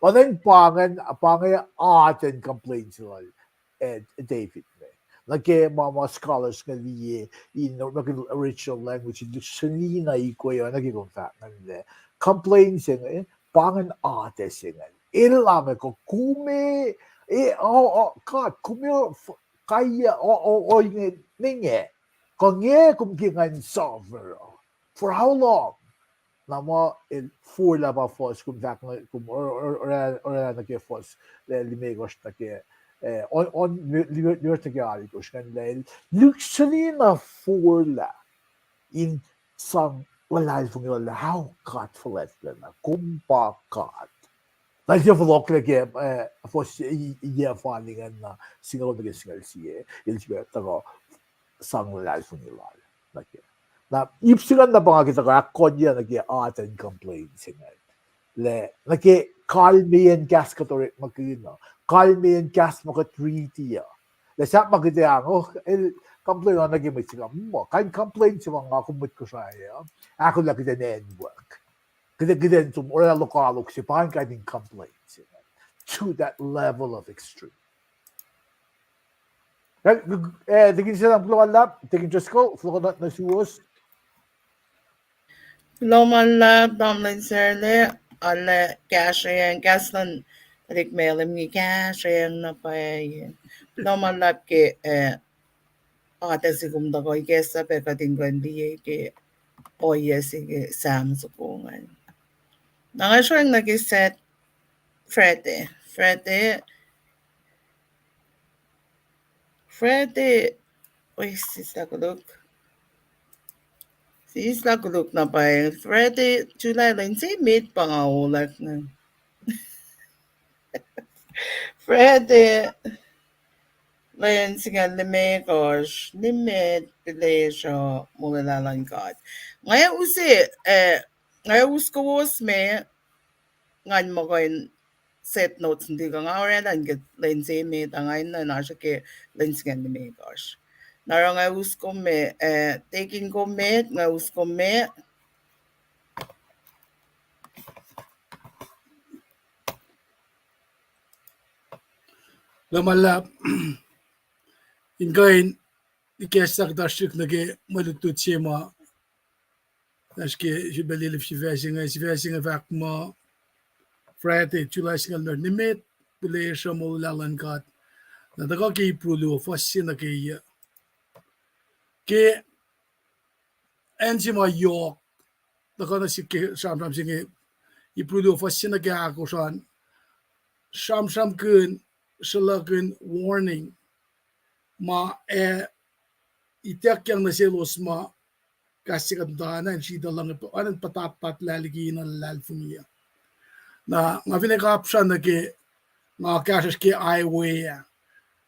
Oacna pa ingacn, pa inge atacn complain se lal, eh, David me. Nuh ke ma, ma scholars inge liye in, nuh ke original language, in dictionary na ikwe, oacna ke kom fahk ingacn, complain se inge, pa ingacn atac se ingacn. El ange kuh kom, eh, o, o, God, kom, o, f-, kaia, o, o, o, inge, inge. Kuh inge kom ke ngan suffer uh? For how long? Na ma el forlah pa fuhs, kom fahk, kom orwaclah nuh ke fuhs limekohsr nuh ke, on, on, limekohsr nuh ke alkosr, ngan lah el lihksreni na forlah in sang luhlahlfongi lal lah how God fuhlwactlacna, kom pa God. Na el tiac fohlohklac ke fuhs yac fani ingacn na singucul nuh ke singucul sie, el sifilpac tuhkuh sang luhlahlfongi lal nuh ke. Na ip se ingacn na pa nga ke tuhkuh ahkkonyac nuh ke atacn complain se ingacn. Lah nuh ke kalmeyacn kahs kuht orekmakihn uh, kalmeyacn kahs ma kuht riti uh. Lah sahp ma kuht ac ango, el complain uh nuh ke mwet se inge, muh kain complain se ma nga kom mwet Kosrae uh, ahkolah kuht in acnwuck. Kuht, kuht in som orwaclah lokoalok se pa in kain in complain se ingacn. To that level of extreme. Eh, Deacon Sam, kuloh ma luhlahp, Deacon Driscoll, fohlohk nuh suwos. Kuloh ma luhlahp, tamuhlwel Sarlac, arlac kahsrweyacng, kahs luhn tuhlihk Malem inge kahsrweyacng na pwacye. Kuloh ma luhlahp ke, eh, atac se kom tuhkuh ikacslah pac kuht in kuh in liye ke ohiyac se ke Sam soko ingacn. Na nga sroang nuh ke Sat-, Friday, Friday, Friday, oi, sislah koluk. Sislah koluk na pwacye. Friday, July lwen se met pa nga olak na. Friday, lwen singucul limekohsr, nimet pihlesruh molwelah luhn God. Nga use, eh, nga us kowos me, ngan muh kuh in set notes nuh ke nga orwaclah ke lwen se met, ac nga enenuh in oasr ke lwen singucul limekohsr. Na oruh nga us kom me, eh, Deacon kom met, nga us kom me. Kuloh ma luhlahp. In kuh in ikacslah kuhtasrihk nuh ke mwe lutlut se ma oasr ke srihpac lilif sifac se inge, sifac se inge fahk muh Friday, July singucul limekohsr, nimet pihlesruh molwelah luhn God. Na tuhkuh ke Hebrew luo, fuhs se nuh ke yac. Ke acn se ma yohk, tuhkuh nuh sihk ke sramsram se inge, Hebrew luo, fuhs se nuh ke ahkosr an, sramsramkihn, sruhlahkihn warning ma ac ituckyang nuh selos ma kahs se kuht muhtana in sritacl luhn, oacna puhtatlac liki na luhlahlfongi uh. Na nga finne kapsra nuh ke nga kahsruhsr ke highway ah,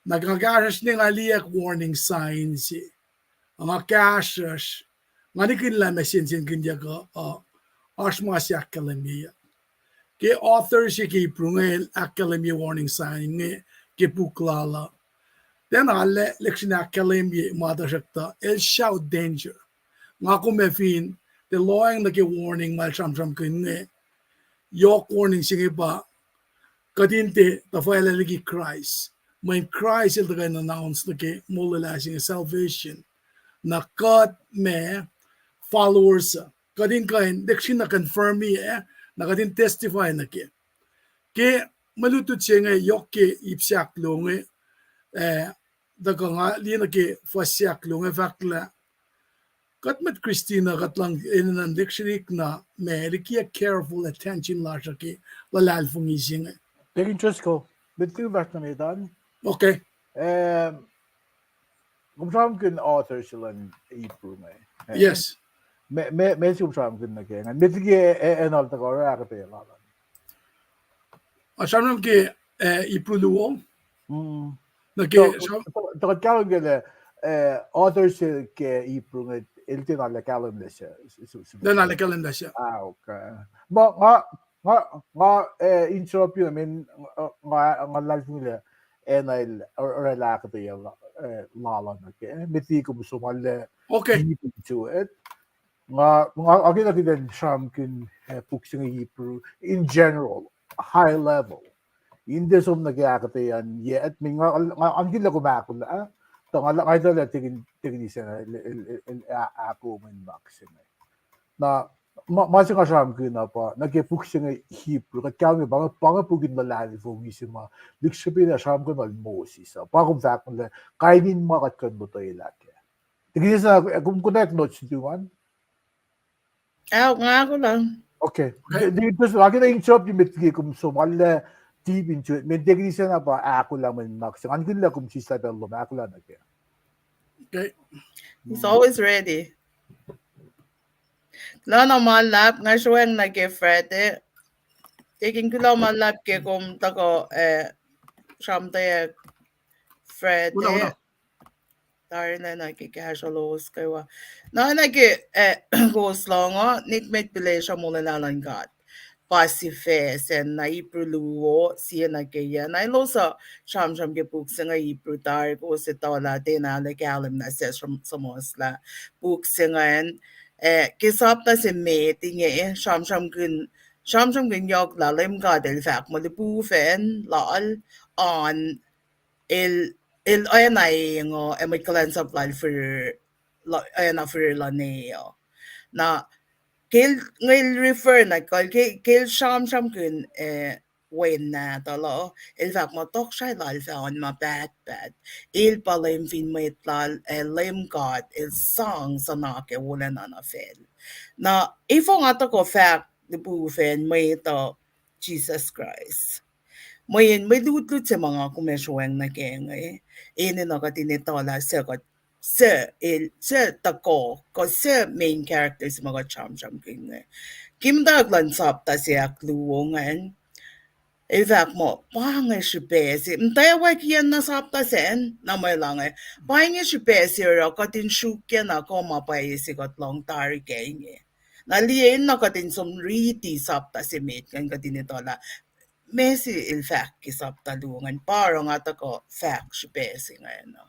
na nga kahsruhsr ne nga liye warning sign se. Nga kahsruhsr, nga nihkihn lah ma sensenkihnyuck uh, oasr ma se ahkkahlwemyeyuck. Ke author se ke Hebrew inge el ahkkahlwemye warning sign inge ke puk lal uh, tiacna lihksreni ahkkahlwemye ma tuhsruhktuh el shout danger. Nga kom ac fin tiac lohacng nuh ke warning ma el sramsramkihn inge, yohk warning se inge pa kuht in tiac tuhfahlah liki Kraist. Mweyen Kraist el tuhkuh in announce nuh ke molwelah se inge, salvation. Na kuht ma followers uh, kuht in kuh in lihksreni na confirm-i, na kuht in testify nuh ke. Ke mwe lutlut se inge yohk ke ip se ahkluo inge, eh, tuhkuh nga liye nuh ke fuhs se ahkluo inge fahk lah kuht mwet Kristin uh kuht luhng enenuh in lihksrenik na ma liki careful attention lasr uh ke luhlahlfongi se inge. Deacon Driscoll, met liki fahsr nuh met an. Okay. Kom sramsramkihn author se luhn Hebrew inge. Yes. Met, met, met kom sramsramkihn nuh ke ingacn, met liki, eh, enenuh tuhkuh oruh ahkuhtweyac lal an. Nga sramsram ke, eh, Hebrew luo. Nuh ke, tuhkuh kahlwem ke lah, eh, author se ke Hebrew inge, el tiacna lah kahlwem lah se. Tiacna lah kahlwem lah se. Ah, okay. Ma nga, nga, nga, eh, interrupt you, I mean, nga, nga luhlahlfongi lah enenuh el orwaclah ahkuhtweyac lal an, okay. Met liki kom som lal lah, okay, deep into it. Nga, nga, nga kena kihtin sramsramkihn, eh, puk se inge Hebrew in general, high level. In tiac som nuh ke ahkuhtweyac an yet, I mean, nga, nga, nga kihtin lah kom ahkolah, tuh nga, nga etuh lah tekin, tekin ise na el, el, el, el ahkolah in mak se inge. Na ma, ma se nga sramsramkihn uh pa nuh ke puk se inge Hebrew, kuht kahlwem pa inge, pa inge puk in luhlahlfongi se ma lihksreni na sramsramkihn lal Moses uh. Pa kom fahk lah kain in ma kuht kuh in lotwelah kac. Tekin ise na, kom kunack notes se tu an? Ahok, nga ahkolah. Okay. Just laki na interrupt you met ke kom som alu deep into it. Met tekini sena pa ahkolah mwe nuhnak se ngan kihla kom sislah pacl lom ahkolah nuh ke. He's always ready. Kuloh na ma luhlahp, nga sruhwacng nuh ke Friday. Tekin kuloh ma luhlahp ke kom tuhkuh, eh, sramtweack Friday. Tari na nuh ke kahsrwelos kwewa. Na nuh ke, eh, kowos lohng uh, nikmet, pihlesruh, molwelah luhn God pa sifac sacn. Na Hebrew luo, sie nuh ke yac. Na elos uh sramsram ke puk se inge Hebrew tari, kowos etuhlah tiacna arlac kahlwem lah suc suhmuhslah puk se ingacn. Eh, ke sapta se met inge, sramsramkihn, sramsramkihn yohk lah Leum God El fahk muh lipufacn Lal an, el, el oacna eng uh, ac mwet kuhlwacnsap Lal fir, oacna fir luhn e uh. Na ke el, el refer na kal, ke, ke el sramsramkihn, eh, wen nahtuhl uh, el fahk muh tohkohsrahi Lal fah oan ma pahtpaht. El pa Leum fin mwet Lal, ac Leum God El sang suhnak ac wolacna nuh facl. Na efuh nga tuhkuh fahk lipufacn mwet uh Jisus Kraist? Mweyen mwe lutlut se ma nga kom ac sruhwacng nuh ke inge, enenuh kuht in etuhlah suc kuht, suc el, suc tuhkuh, kuh suc main character se ma kuht sramsramkihn inge. Ke muhtwacwacack luhn sapta se ahkluo ingacn, el fahk muh pa inge srihpac se, muhtwacwacack kiyacn na sapta sacn, na mwe luhngse, pa inge srihpac se oruh kuht in sruokyacna kuh ma pwacye se kuht lohng tari ke inge. Na liye, enenuh kuht in som riti sapta se met ingacn kuht in etuhlah meac se el fahk ke sapta luo ingacn, pa oruh nga tuhkuh fahk srihpac se ingacn uh.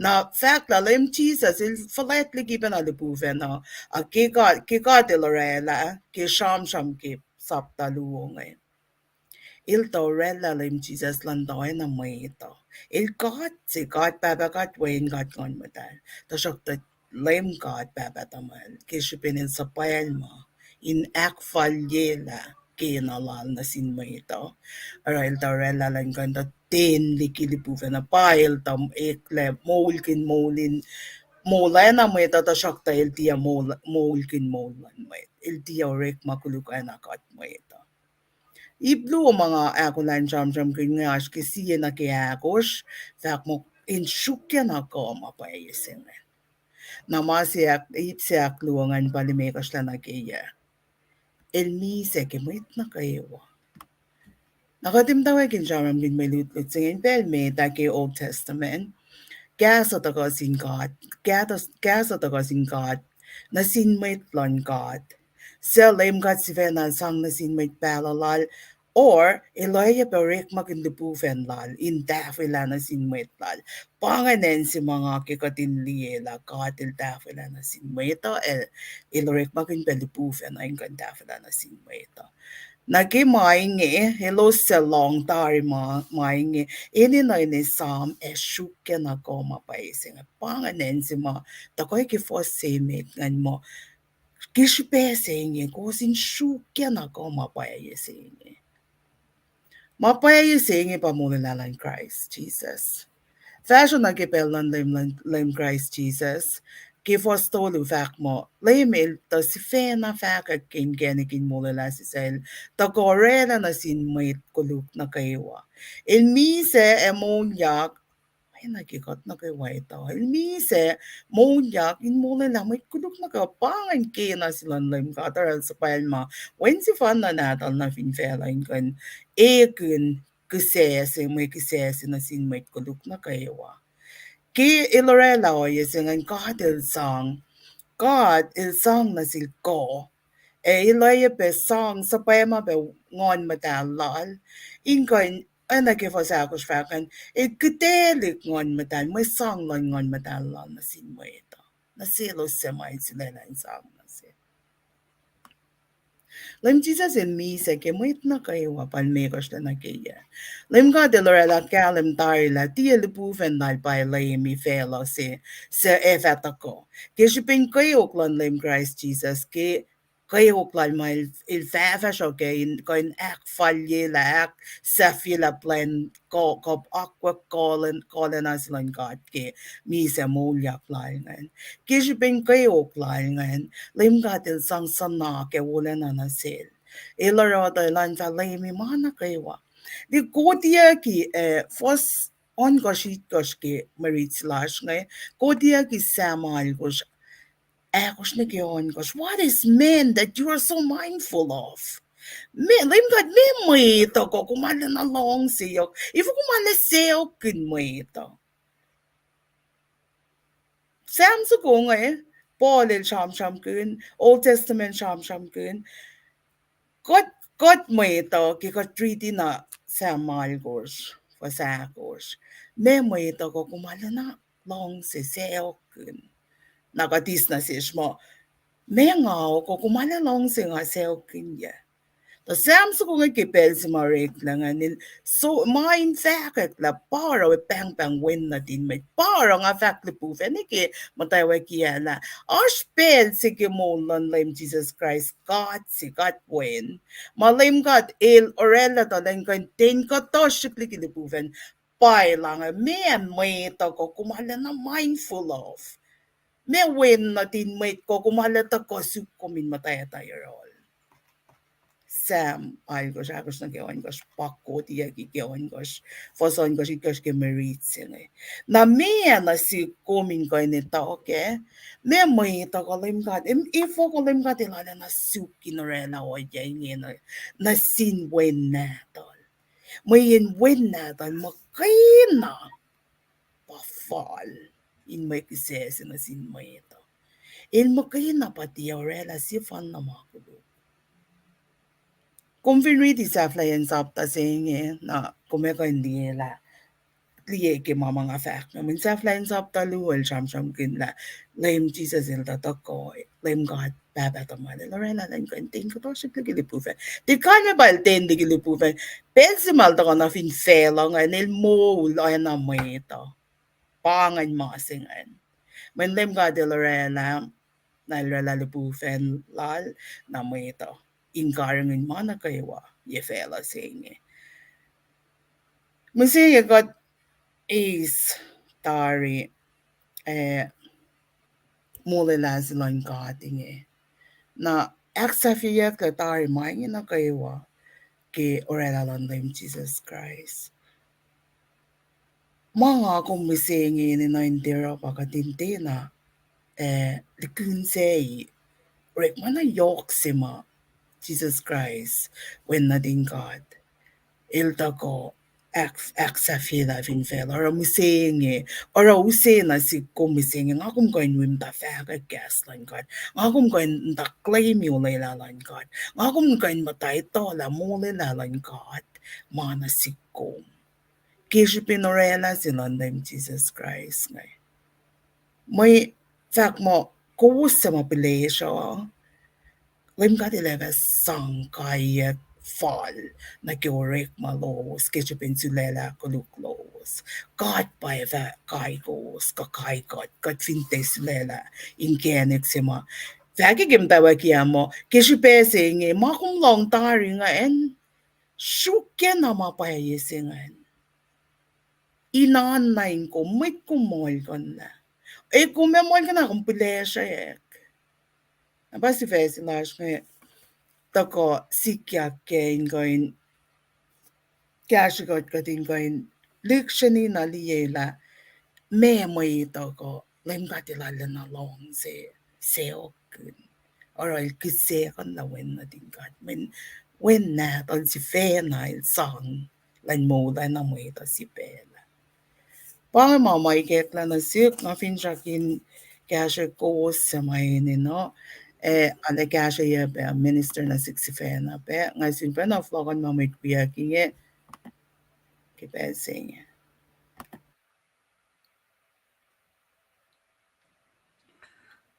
Na fahk lah Leum Jisus el fuhlwact liki pacna lipufacn uh, a ke God, ke God El orwaclah, ke sramsram ke sapta luo inge, el tuh orwaclah Leum Jisus luhn tuh oacna mwet uh. El God se, God Pahpah, God Wen, God Nguhn Muhtahl. Tuhsruhktuh Leum God Pahpah tuhmwacl, ke srihpen el suhpwaclma in ahkfalyelah kena Lal nuh sin mwet uh, oruh el tuh orwaclah lah in kuh in tuh ten liki lipufacn uh, pa el tuh eklac moulkihn moul in, moul oacna mwet uh, tuhsruhktuh el tiac moul, moulkihn moul luhn mwet. El tiac orekma koluk oacna kuht mwet uh. Ip luo ma nga ahkolah in sramsramkihn inge oasr ke sie nuh ke ahkosr, fahk muh in sruokyacna kuh ma pwacye se ingacn. Na ma se ahk, ip se ahkluo ingacn pa limekohsr lah nuh ke yac. El misac ke mwet nuh kwewa. Na kuht in muhtwacwacack in sramsramkihn mwe lutlut se inge in pacl met ah ke Old Testament. Kahs uh tuhkuh sin God, kahs uh, kahs uh tuhkuh sin God nuh sin mwet luhn God, suc Leum God sifacna sang nuh sin mwet pahluh Lal, or el oacyacpac orekmakihn lipufacn Lal in tahfwelah nuh sin mwet Lal. Pa ingacn acn se ma nga ke kuht in liye lah God el tahfwelah nuh sin mwet uh, el, el orekmakihn pac lipufacn uh in kuh in tahfwelah nuh sin mwet uh. Na ke ma inge, elos suc lohng tari ma, ma inge, enenuh in esam ac sruokyacna kuh ma pwacye se inge. Pa ingacn acn se ma tuhkuh ke fuhs se met ingacn muh ke srihpac se inge, kowos in sruokyacna kuh ma pwacye se inge. Ma pwacye se inge pa molwelah luhn Kraist Jisus. Fahsruh nuh ke pacl luhn Leum, luhn Leum Kraist Jisus, ke fuhs tolu fahk muh Leum el tuh sifacna fahkwack ke inkacnek in molwelah se suc el tuhkuh orwaclah nuh sin mwet koluk nuh kwewa. El misac ac moulyak, oacna ke kuht nuh kwewa etuh. El misac, moulyak in molwelah mwet koluk nuh kwewa. Pa ingacn kena se luhn Leum God, oruh el suhpwaclma Wen sefanna nahtuhl nuh fin facluh in kuh in ekihn kihsac se, mwe kihsac se nuh sin mwet koluk nuh kwewa. Ke el orwaclah ohiyac se ingacn, God el sang, God el sang nuh sel kuh, ac el oacyacpac sang suhpwacma pac Nguhn Muhtahl Lal in kuh in, oacna ke fuhs ahkosr fahk an, el kihtaclihk Nguhn Muhtahl, mwe sang luhn Nguhn Muhtahl Lal nuh sin mwet uh, nuh selos suc ma el sulaclah in sang nuh se. Leum Jisus el misac ke mwet nuh kwewa, pa limekohsr lah nuh ke yac. Leum God el orwaclah kahlwem tari lah tiac lipufacn Lal pa el leumi facluh se, suc ac fah tuhkuh. Ke srihpen kweok luhn Leum Kraist Jisus, ke kweok lal ma el, el fahfahsruh ke in kuh in ahkfalyelah, ahksahfyelah plwacn kuh, kuh akwuck kuh lacna se luhn God ke misac moulyak lal ingacn. Ke srihpen kweok lal ingacn, Leum God El sang suhnak ac wolacna nuh sel. El oruh tuh elan fah leumi ma nuh kwewa. Likotoyucki, eh, fuhs ohnkohsr itkohsr ke mwe riti lasr inge, kotoyucki Sam alkohsr, ahkosr nuh ke ohnkohsr. What is man that you are so mindful of? Meac, Leum God, meac mwet uh kuh kom arulacna luhngse yohk? Efuh kom arulacna sacohkkihn mwet uh? Sam soko inge, Paul el sramsramkihn, Old Testament sramsramkihn. Kuht, kuht mwet uh, ke kuht riti na Sam alkohsr, fuhs ahkosr. Meac mwet uh kuh kom arulacna luhngse sacohkkihn? Na kuht eis nuh sesr muh, meac nga uh kuh kom arulacna luhngse nga sacohkkihnyuc? Tuh Sam soko inge ke pacl se ma oreklac ingacn el, so, ma in fahkwack lah pa oruh pahngpahng wen nuhtin mwet, pa oruh nga fahk lipufacn ke muhtwacwacack ah lah oasr pacl se ke moul luhn Leum Jisus Kraist, God se, God wen, ma Leum God El oraclah tuh elan kuh in ten kuhtuh srihk liki lipufacn. Pwacye lah inge, meac mwet uh kuh kom arulacna mindful of? Meac wen nuhtin mwet kuh kom arulacna tuhkuh suk kom in muhtwacta yohrohl? Sam alkohsr, ahkosr nuh ke ohnkohsr, pa kotoyucki ke ohnkohsr, fuhs ohnkohsr itkohsr ke mwe riti se inge. Na meac nuh sihk kom in kuh in etuh kac? Meac mwet uh kuh Leum God, em, efuh kuh Leum God El arulacna suk in oraclah ohiyac inge nuh, nuh sin wen nahtuhl? Mweyen wen nahtuhl muhkwena pa fal in mwe kihsac se nuh sin mwet uh. El muhkwena pa tiac oraclah sefanna ma koluk. Kom fin riti sahflahiyacn sapta se inge, na kom ac kuh in liyelah, liye ke ma ma nga fahk inge. Mweyen sahflahiyacn sapta luo el sramsramkihn lah Leum Jisus El tuh tuhkuh, Leum God Pahpah tuhmal El oraclah elan kuh in ten kuhtuh srihk liki lipufacn. Tiac kalmac pa El ten liki lipufacn. Pacl se ma El tuhkuh nuh fin facluh ingacn El moul oacna mwet uh. Pa ingacn ma se ingacn. Mweyen Leum God El oraclah, na El oraclah lipufacn Lal, na mwet uh in karihngihn ma nuh kwewa ye facluh se inge. Mihsenge kuht eis tari, eh, molwelah se luhn God inge. Na ahksahfyeyucklac tari ma inge nuh kwewa ke oraclah luhn Leum Jisus Kraist. Ma nga kom mihsenge enenuh in tiac oruh pa kuht in tiacna, eh, likin sac, orekma na yohk se ma Jisus Kraist, Wen nuhtin God, El tuhkuh ahk-, ahksahfyelah fin facluh. Oruh mihsenge, oruh use nuh sihk kom mihsenge, nga kom kuh in wi muhta fahkwack kahs luhn God. Nga kom kuh in muhta claim-i olwelah luhn God. Nga kom kuh in muhta etuh lah molwelah luhn God ma nuh sihk kom ke srihpen oraclah se luhn Leum Jisus Kraist inge. Mwe fahk muh kowos suc ma pihlesruh, Leum God El ac fah sang kaiyuck fal nuh ke orekma lowos ke srihpen sulaclah koluk lowos. God pa ac fah kai kowos, kuh kai kuht, kuht fin tiac sulaclah inkacnek se ma fahk ke muhtwacwacack ah muh ke srihpac se inge ma kom lohng tari ingacn, sruokyacna ma pwacye se ingacn in oanna in kom, mwet kom muhlkuhnlah. E kom ac muhlkuhnlah kom pihlesrwack. Na pa sifac se lasr inge, tuhkuh sikyak kac in kuh in kahsrwe kuht, kuht in kuh in lihksreni na liyelah meac mwet uh kuh Leum God El arulacna luhngse sacohkkihn. Oruh el kihsackuhnlah Wen nuhtin God, mweyen Wen nahtuhl sifacna El sang luhn moul lacna mwet uh sifacna. Pa inge ma ma ikacklah nuh sihk, nga finsrak in kahsrwe kowos suc ma enenuh, ac arlac kahsrweyuc pac minister nuh sihk sifacna pac. Nga sun pacna fohlohkohn ma mwet wiyuck inge ke pacl se inge.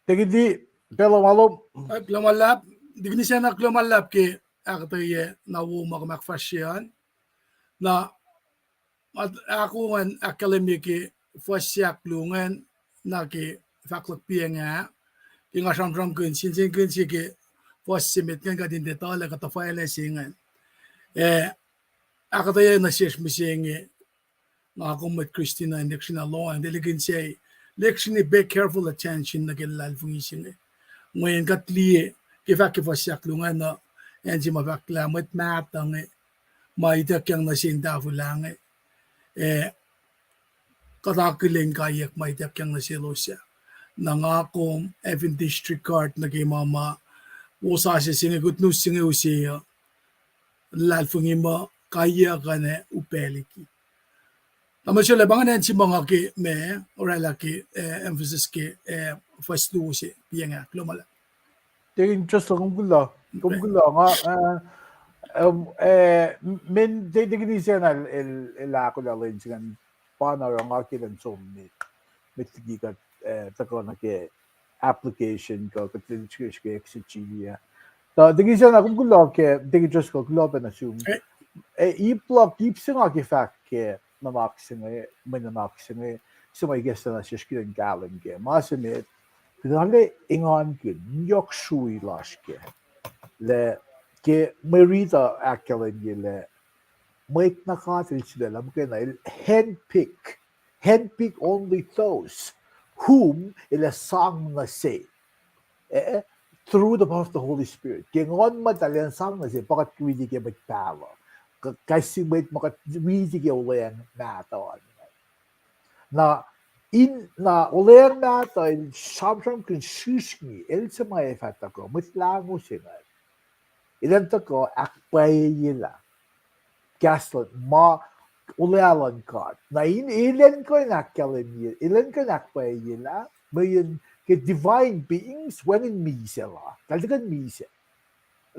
Tekiti, pacl uh ma lom. Kuloh ma luhlahp, Deacon Isacna, kuloh ma luhlahp ke ahkuhtweyac na wo ma kom ahkfahsrye an. Na ma ahko ingacn ahkkahlwemye ke fuhs se ahkluo ingacn, na ke fahk luhk piacng ah, ke nga sramsramkihn, sensenkihn se ke fuhs se met ingacn kuht in tiac tuhlac kuhtuh file se ingacn. Eh, ahkuhtweyac nuh sesr mihsenge, nga kom mwet Christian in lihksreni lohacng, tuh lihkin se, lihksreni pay careful attention nuh ke luhlahlfongi se inge. Mweyen kuht liye, ke fahk ke fuhs ahkluo ingacn, acn se ma fahk lah mwet mahtuh inge, ma ituckyang nuh sin tahfwelah inge, eh, kuht akihlen kaiyuck ma ituckyang nuh selos ah. Na nga kom, Evan District Court nuh ke ma ma, wosasuc se inge, good news se inge use uh, luhlahlfongi muh kaiyuck an ac upac liki. Tamuhlwel, pa ingacn acn se ma nga ke ma oraclah ke, eh, emphasis ke, eh, fuhs luo se, piang ahkluo ma lah. Deacon Driscoll, kom kuloh, kom kuloh, nga, eh, eh, eh, men, Deacon Isacna el, el, el ahkolah lwen se ingacn, pa na oruh nga ke lwen som met, met liki kuht, eh, tuhkuh nuh ke application kuh kuht lihksreni ke exegesis. Tuh Deacon Isacna, kom kuloh ke, Deacon Driscoll, kuloh pac nuh sum. Eh, ip luhk, ip se nga ke fahk ke nuhnak se inge, mwe nuhnak se inge, se ma ikacslah nuh sesr kuht in kahlwem kac. Ma se met, kuht arlac engankihn, yohk srui lasr kac. Lah ke mwe riti uh ahkkahlwemye lah mwet na God el sulaclah muhkwena, el handpick, handpick only those whom el ac sang nuh se, eh, through the power of the Holy Spirit. Ke Nguhn Muhtahl el sang nuh se, pa kuht riti ke mwet pahluh, kais sie mwet ma kuht riti ke Olweacng Mahtuh an. Na in, na Olweacng Mahtuh el sramsramkihn srihsrngi, el se ma ac fah tuhkuh, Mwet Lahngo se ingacn. Elan tuhkuh ahkpwacyeyelah kahs luhn ma, olwelah luhn God. Na in elan kuh in ahkkahlwemye, elan kuh in ahkpwacyeyelah, mweyen ke divine beings, wacngihn misac la, eltahl tuhkuh in misac.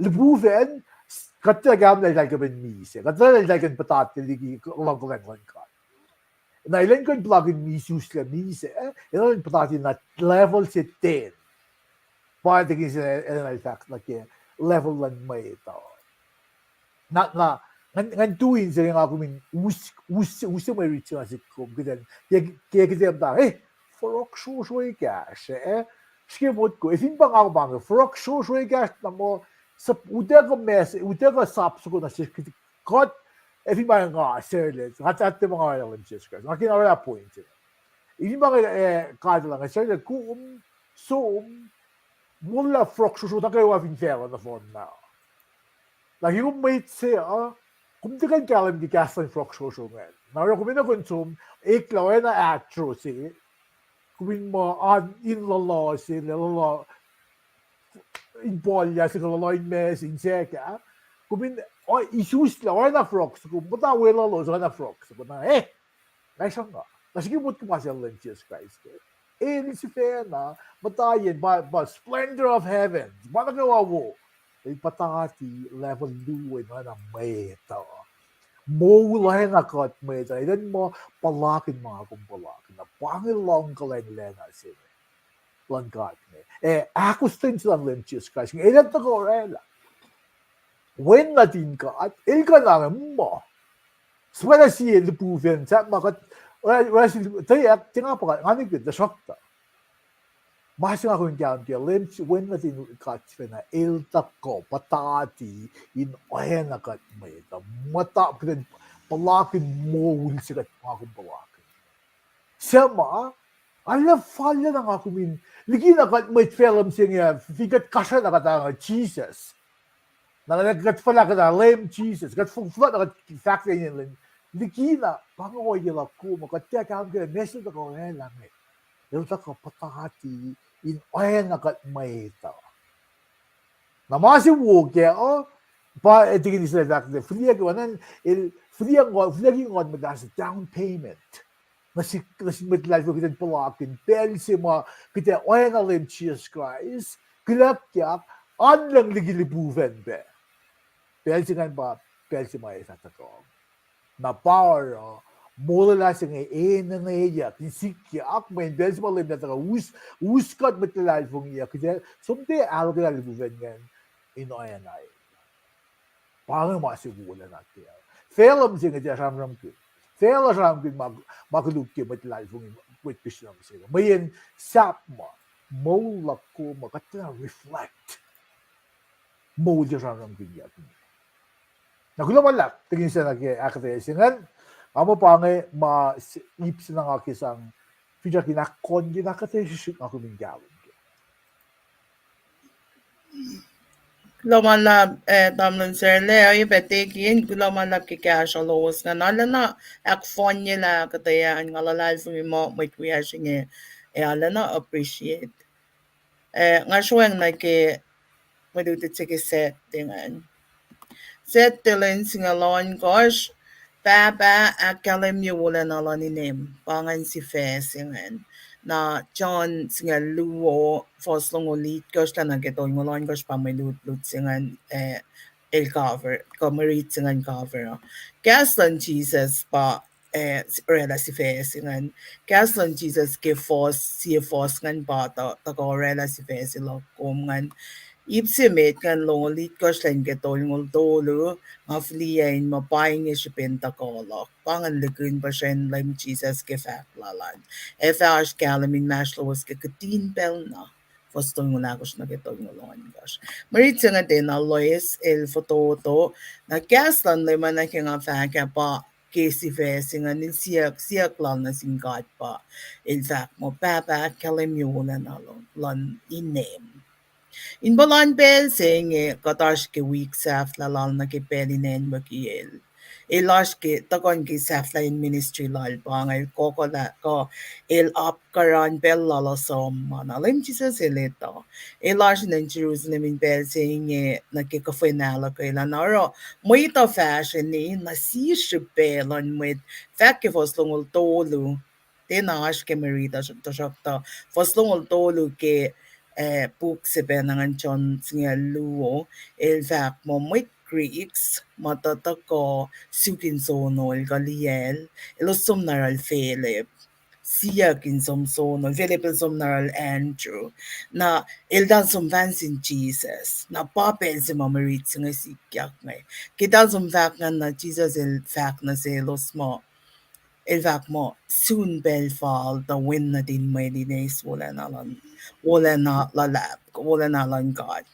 Lipufacn, kuht tiac kahlwem lah eltahl kuh in misac, kuht tiac kahlwem lah eltahl kuh in puhtatlac liki luhngkuhlwacng luhn God. Na elan kuh in puhlakihn isuslac misac, elan puhtati na level se ten. Pa Deacon Isacna el fahk nuh ke level luhn mwet uh. Na, na, ngan, ngan tui inse nga kom in us, us, use mwe rit se nga sihk kom, kuht in, ke, ke kuht in muhta, eh, fohrohk srosro ekahsr, eh, srihke motko, efin pa nga kom inge, fohrohk srosro ekahsr na muh, sap, utuckuh mess, utuckuh sap soko nuh sesr kuht, efin pa nga sarlac, nga tiac ma nga oraclah Leum Jisus Kraist, nga kena oraclah point se. Efin pa nga, eh, God lah nga sarlac kom, som, molwelah fohrohk srosro nuh kwewa fin facluh nohfohn na. Na ke kom mwet se uh, kom tiac kuh in kahlwem ke kahs luhn fohrohk srosro ingacn. Na oruh kom enenuh in som, eklac oacna ahtro se, kom in muh an in luhluh se, lah luhluh in puhlla se, kuh luhluh in mess, in sahk ah. Kom in, o, isuslac oacna fohrohk soko, muhta weluhlos oacna fohrohk soko, na, eh, nga sruhnga. Na srihke motko ma se Leum Jisus Kraist ke, el sifacna, muhta yen, pa, pa splendor of heaven, ma nuh kwewa wo. El puhtati level luo in oacna mwet uh. Moul oacna kuht mwet uh, elan muh puhlakihn ma kom puhlakihn. Na pa inge luhngkuhlwacng lacna se luhn God inge. Ac ahkostwen se luhn Leum Jisus Kraist inge, elan tuhkuh oraclah. Wen nuhtin God, el kuh na muh, suhpwaclah sie lipufacn sahp ma kuht, oruh, oruh sie, tuyak, tiac nga pa, nga nihkihn, tuhsruhktuh ma se nga kom in kahlwem ke, Leum, Wen nuhtin God sifacna, el tuhkuh puhtati in oacna kuht mwet uh, muhta, kuht in puhlakihn moul se kuht ma kom puhlakihn. Suc ma, arlac fal na nga kom in, likina kuht mwet facluh mihsenge, fin kuht kasrana kuht ange Jesus. Na kuht fuhlwact kuht Leum Jesus, kuht fuhlwact na kuht fahk in Leum. Likina, pa inge ohiyac luhk kom uh, kuht tiac kahlwem ke message tuhkuh oraclah inge. El tuhkuh puhtati in oacna kuht mwet uh. Na ma se wo kac uh, pa Deacon Isacna fahk, fihliyac ke oacna, el fihliyac, fihliyac ke Nguhn Muhtahl as a down payment nuh sin, nuh sin mwet luhlahlfongi kuht in puhlakihn pacl se ma kuht ac oacna Leum Jesus Christ, kuloh yak, anleng liki lipufacn pac. Pacl se ingacn pa pacl se ma ac fah tuhkuh. Na pa oruh, molwelah se inge enenweyuck in sikyak, mweyen pacl se ma Leum El tuhkuh us, us kuht mwet luhlahlfongi uh, kuht ac som tiac ahluhkwelah lipufacn ingacn in oacna El. Pa inge ma se wolacna kac. Facluh mihsenge tiac sramsramkihn. Facluh sramsramkihn ma, ma koluk ke mwet luhlahlfongi, mwet Christian mihsenge. Mweyen sahp ma, moul luhk kom uh, kuht tiacna reflect moul ke sramsramkihnyuck. Na kuloh ma luhlahp, tikin se nuh ke ahkuhtweyac se ingacn, nga muh pa inge ma s-, ip se na nga ke sang finsrak in ahkkohnye in ahkuhtweyac srihsrihk nga kom in kahlwem ke. Kuloh ma luhlahp, eh, Tamuhlwel Sarlac, oacyacpac Tekin, kuloh ma luhlahp ke kahsruh lowos ingacn. Arulacna ahkfohnye lah ahkuhtweyac an, nga luhlahlfongi muh mwet wiyacsr inge, eh, arulacna appreciate. Eh, nga sroacng nuh ke mwe lutlut se ke Sactte ingacn. Sactte lwen singucul ohnkohsr, Pahpah, ahkkahlwemye wolacna luhn inem, pa ingacn sifac se ingacn. Na John singucul luo, fuhs longoul itkohsr lah nuh ke tolngoul ohnkohsr pa mwe lutlut se ingacn, eh, el cover, kuh mwe rit se ingacn cover uh. Kahs luhn Jisus pa, eh, oraclah sifac se ingacn. Kahs luhn Jisus ke fuhs, sie fuhs ingacn pa tuh, tuhkuh oraclah sifac se luhk kom ingacn. Ip se met ingacn longoul itkohsr lwen ke tolngoul tolu, nga fihliyac in muh pa inge srihpen tuhkuh luhk. Pa ingacn lihkihn puhsren Leum Jisus ke fahk lal an. Ac fah oasr kahlwem inmahsrlowos ke kihtin pacl na. Fuhs tolngoul ahkosr nuh ke tolngoul ohnkohsr. Mwe rit se inge tiacna loes, el fototo. Na kahs luhn Leum ah nuh ke nga fahk ah pa ke sifac se ingacn, el siyuck, siyuck lal nuh sin God pa, el fahk muh, Pahpah, ahkkahlwemye wolacna luhn, luhn inem. In puhlan pacl se inge kuht oasr ke wik sahflah lal nuh ke pacl in acnwucki el. El oasr ke, tuhkuh ke sahflahiyen ministry lal pa inge, el kohkohlah kuh el apkuhran pacl lal uh som ma na Leum Jisus el etuh. El oasr in acn Jerusalem in pacl se inge nuh ke kuhfwen ahluhkwelah. Na oruh mwet uh fahsrweni nuh sin srihpac luhn mwet, fahk ke fuhs longoul tolu, tiacna oasr ke mwe rit uh, tuhsruhktuh fuhs longoul tolu ke, eh, puk se pacna ingacn John singucul luo, el fahk muh mwet Greeks ma tuh tuhkuh suk in sonol kuh liyacl, elos som na yohrohl Philip, siyuck in som sonol, Philip el som na yohrohl Andrew. Na eltahl som fansin Jisus. Na pa pacl se ma mwe rit se inge sikyak inge. Ke eltahl som fahk ingacn na Jisus el fahk nuh selos muh, el fahk muh, sun pacl fal tuh Wen nuhtin Mwet in eis wolacna luhlahp, wolacna luhn God.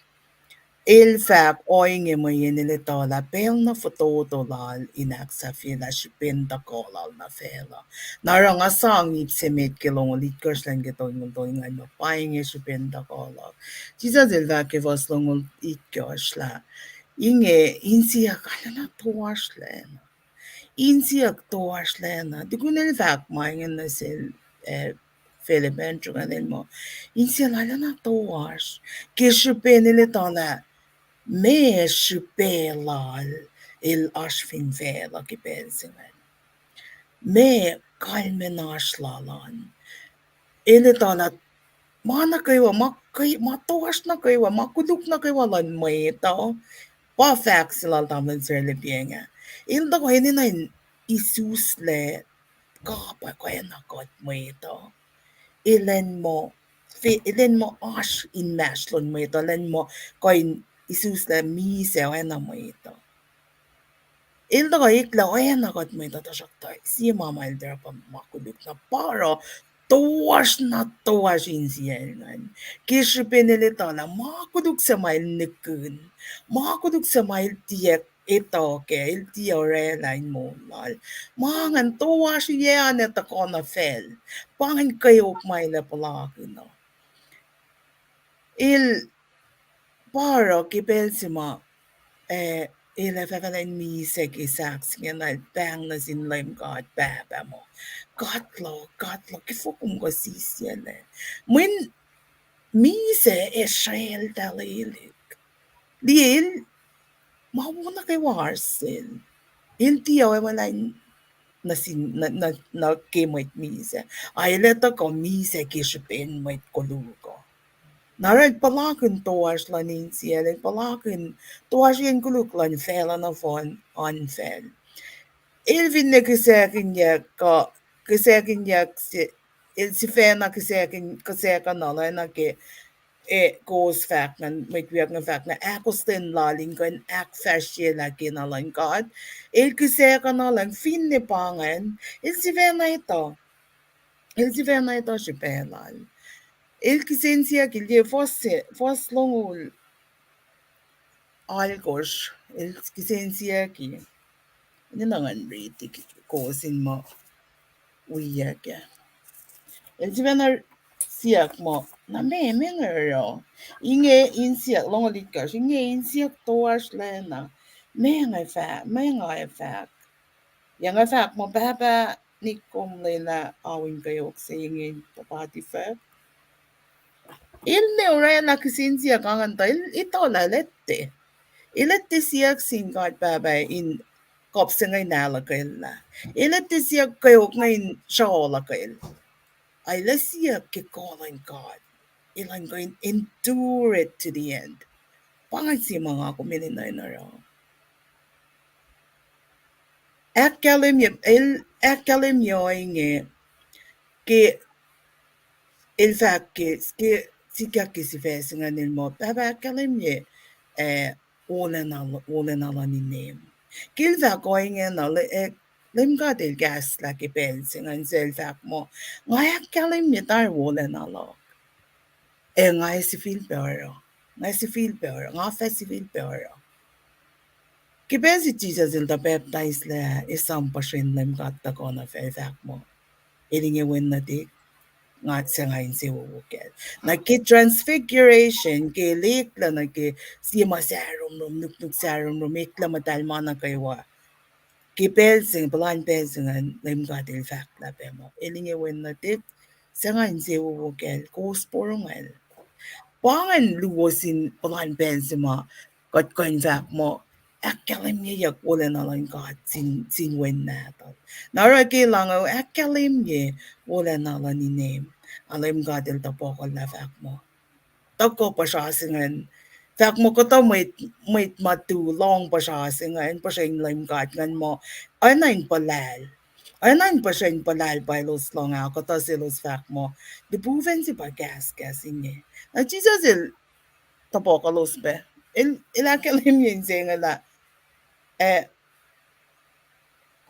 El fahk ohinge mweyen el etuh lah pacl na fototo lal in ahksahfyelah srihpen tuhkuh lal nuh facluh. Na oruh nga sang ip se met ke longoul itkohsr lwen ke tolngoul tolngoul ingacn muh pa inge srihpen tuhkuh luhk. Jisus el fahk ke fuhs longoul itkohsr lah inge insiyuck arulacna toasrlacna. Insiyuck toasrlacna. Tukun el fahk ma ingacn nuh sel, eh, Philip, Andrew ingacn el muh, insiyuck arulacna toasr. Ke srihpen el etuh lah meac srihpac lal el oasr fin facluh ke pacl se ingacn. Meac kalmacn oasr lal an. El etuh lah ma nuh kwewa, ma, ma toasr nuh kwewa, ma koluk nuh kwewa luhn mwet uh, pa fahk se lal Tamuhlwel Sarlac pa inge. El tuhkuh enenuh in isuslac kapwack oacna kuht mwet uh. Elan muh, elan muh oasr inmahsrlon mwet uh, elan muh kuh in isuslac misac oacna mwet uh. El tuhkuh eklac oacna kuht mwet uh, tuhsruhktuh sie ma ma el oruh pa ma koluk na pa oruh toasr na toasr insiyacl ingacn. Ke srihpen el etuh lah ma koluk se ma el nihkihn, ma koluk se ma el tiac etuh kac, el tiac orwaclah in moul lal, ma ingacn toasr yac an ac tuhkuh nuh facl. Pa ingacn kweok ma el ac puhlakihn uh. El pa oruh ke pacl se ma, eh, el ac fahfahlac in misac ke sahk se ingacn, el pahng nuh sin Leum God Pahpah muh, God luhk, God luhk, ke fokoko kom kuh sisiyaclac? Mweyen misac ac srwacl tahlelihk. Liye el, ma wo nuh kwewa oasr sel. El tiac oacwalah nuh sin, nuh, nuh, nuh ke mwet misac. A el ac tuhkuh misac ke srihpen mwet koluk uh. Na oruh el puhlakihn toasr luhn insiyacl, el puhlakihn toasriyacn koluk luhn facluh nohfohn oan facl. El finne kihsackihnyac kuh, kihsackihnyac se, el sifacna kihsackuhnuhl oacna ke, eh, kowos fahk ingacn, mwet wiyuck inge fahk ingacn, ahkostwen lal in kuh in ahkfahsryelah kena luhn God. El kihsackuhnuhl an finne pa ingacn, el sifacna etuh. El sifacna etuh srihpac lal. El kihsen siyuck el ye fuhs se, fuhs longoul alkosr, el kihsen siyuck, enenuh ngan riti kowos in muh wiyuck ah. El sifacna siyuck muh, na meac, meac nga oruh? Inge in siyuck, longoul itkohsr, inge in siyuck toasrlacna, meac nga fah-, meac nga ac fahk? Yac nga fahk muh, Pahpah, nik kom lwelah awi in kweok se inge in puhpatifac? El ne orwaclah kihsen siyuck angngaul tuh el etuh lah el etuh. El etuh siyuck sin God Pahpah in kuhp se inge in ahluhkwelah. El etuh siyuck kweok inge in sruhluhkwel. Ac el siyuck ke kuh luhn God. El in kuh in endure it to the end. Pa ingacn se ma nga kom enenuh in oruh. Ahkkahlwemye, el ahkkahlwemye ohinge ke el fahk ke, ke sikyak ke sifac se ingacn el muh, Pahpah, ahkkahlwemye, eh, wolacna, wolacna luhn inem. Ke el fahk ohinge na, le-, eh, Leum God el kahslah ke pacl se ingacn, el fahk muh, Nga ahkkahlwemye tari wolacna luhk. Ac nga ac sifilpac oruh. Nga ac sifilpac oruh. Nga fah sifilpac oruh. Ke pacl se Jisus el tuh pacptaislac, esam puhsren Leum God tuhkuh nuh fac, fahk muh, El inge Wen nuhtihk, nga se nga insewowo kacl. Na ke Transfiguration, ke el eklac nuh ke sie ma sahromrom, nuknuk sahromrom, eklac muhtahl ma nuh kwewa. Ke pacl se, puhlan pacl se ingacn, Leum God el fahklah pac muh, El inge Wen nuhtihk, se nga insewowo kacl, kowos porongacl. Pa ingacn luo sin puhlan pacl se ma kuht kuh in fahk muh, ahkkahlwemyeyuck wolacna luhn God sin, sin Wen Nahtuhl. Na oruh ke lahngo ahkkahlwemye wolacna luhn inem, a Leum God el topuk lah fahk muh, tuhkuh puhsra se ingacn, fahk muh kuhtuh mwet, mwet ma tu lohng puhsra se ingacn, puhsren Leum God ingacn muh, oacna in puhlahl. Oacna in puhsren puhlahl pa elos lohng ah, kuhtuh selos fahk muh, lipufacn se pa kahskahs inge. Na Jisus el topuk elos pac. El, el ahkkahlwemye inse inge lah, eh,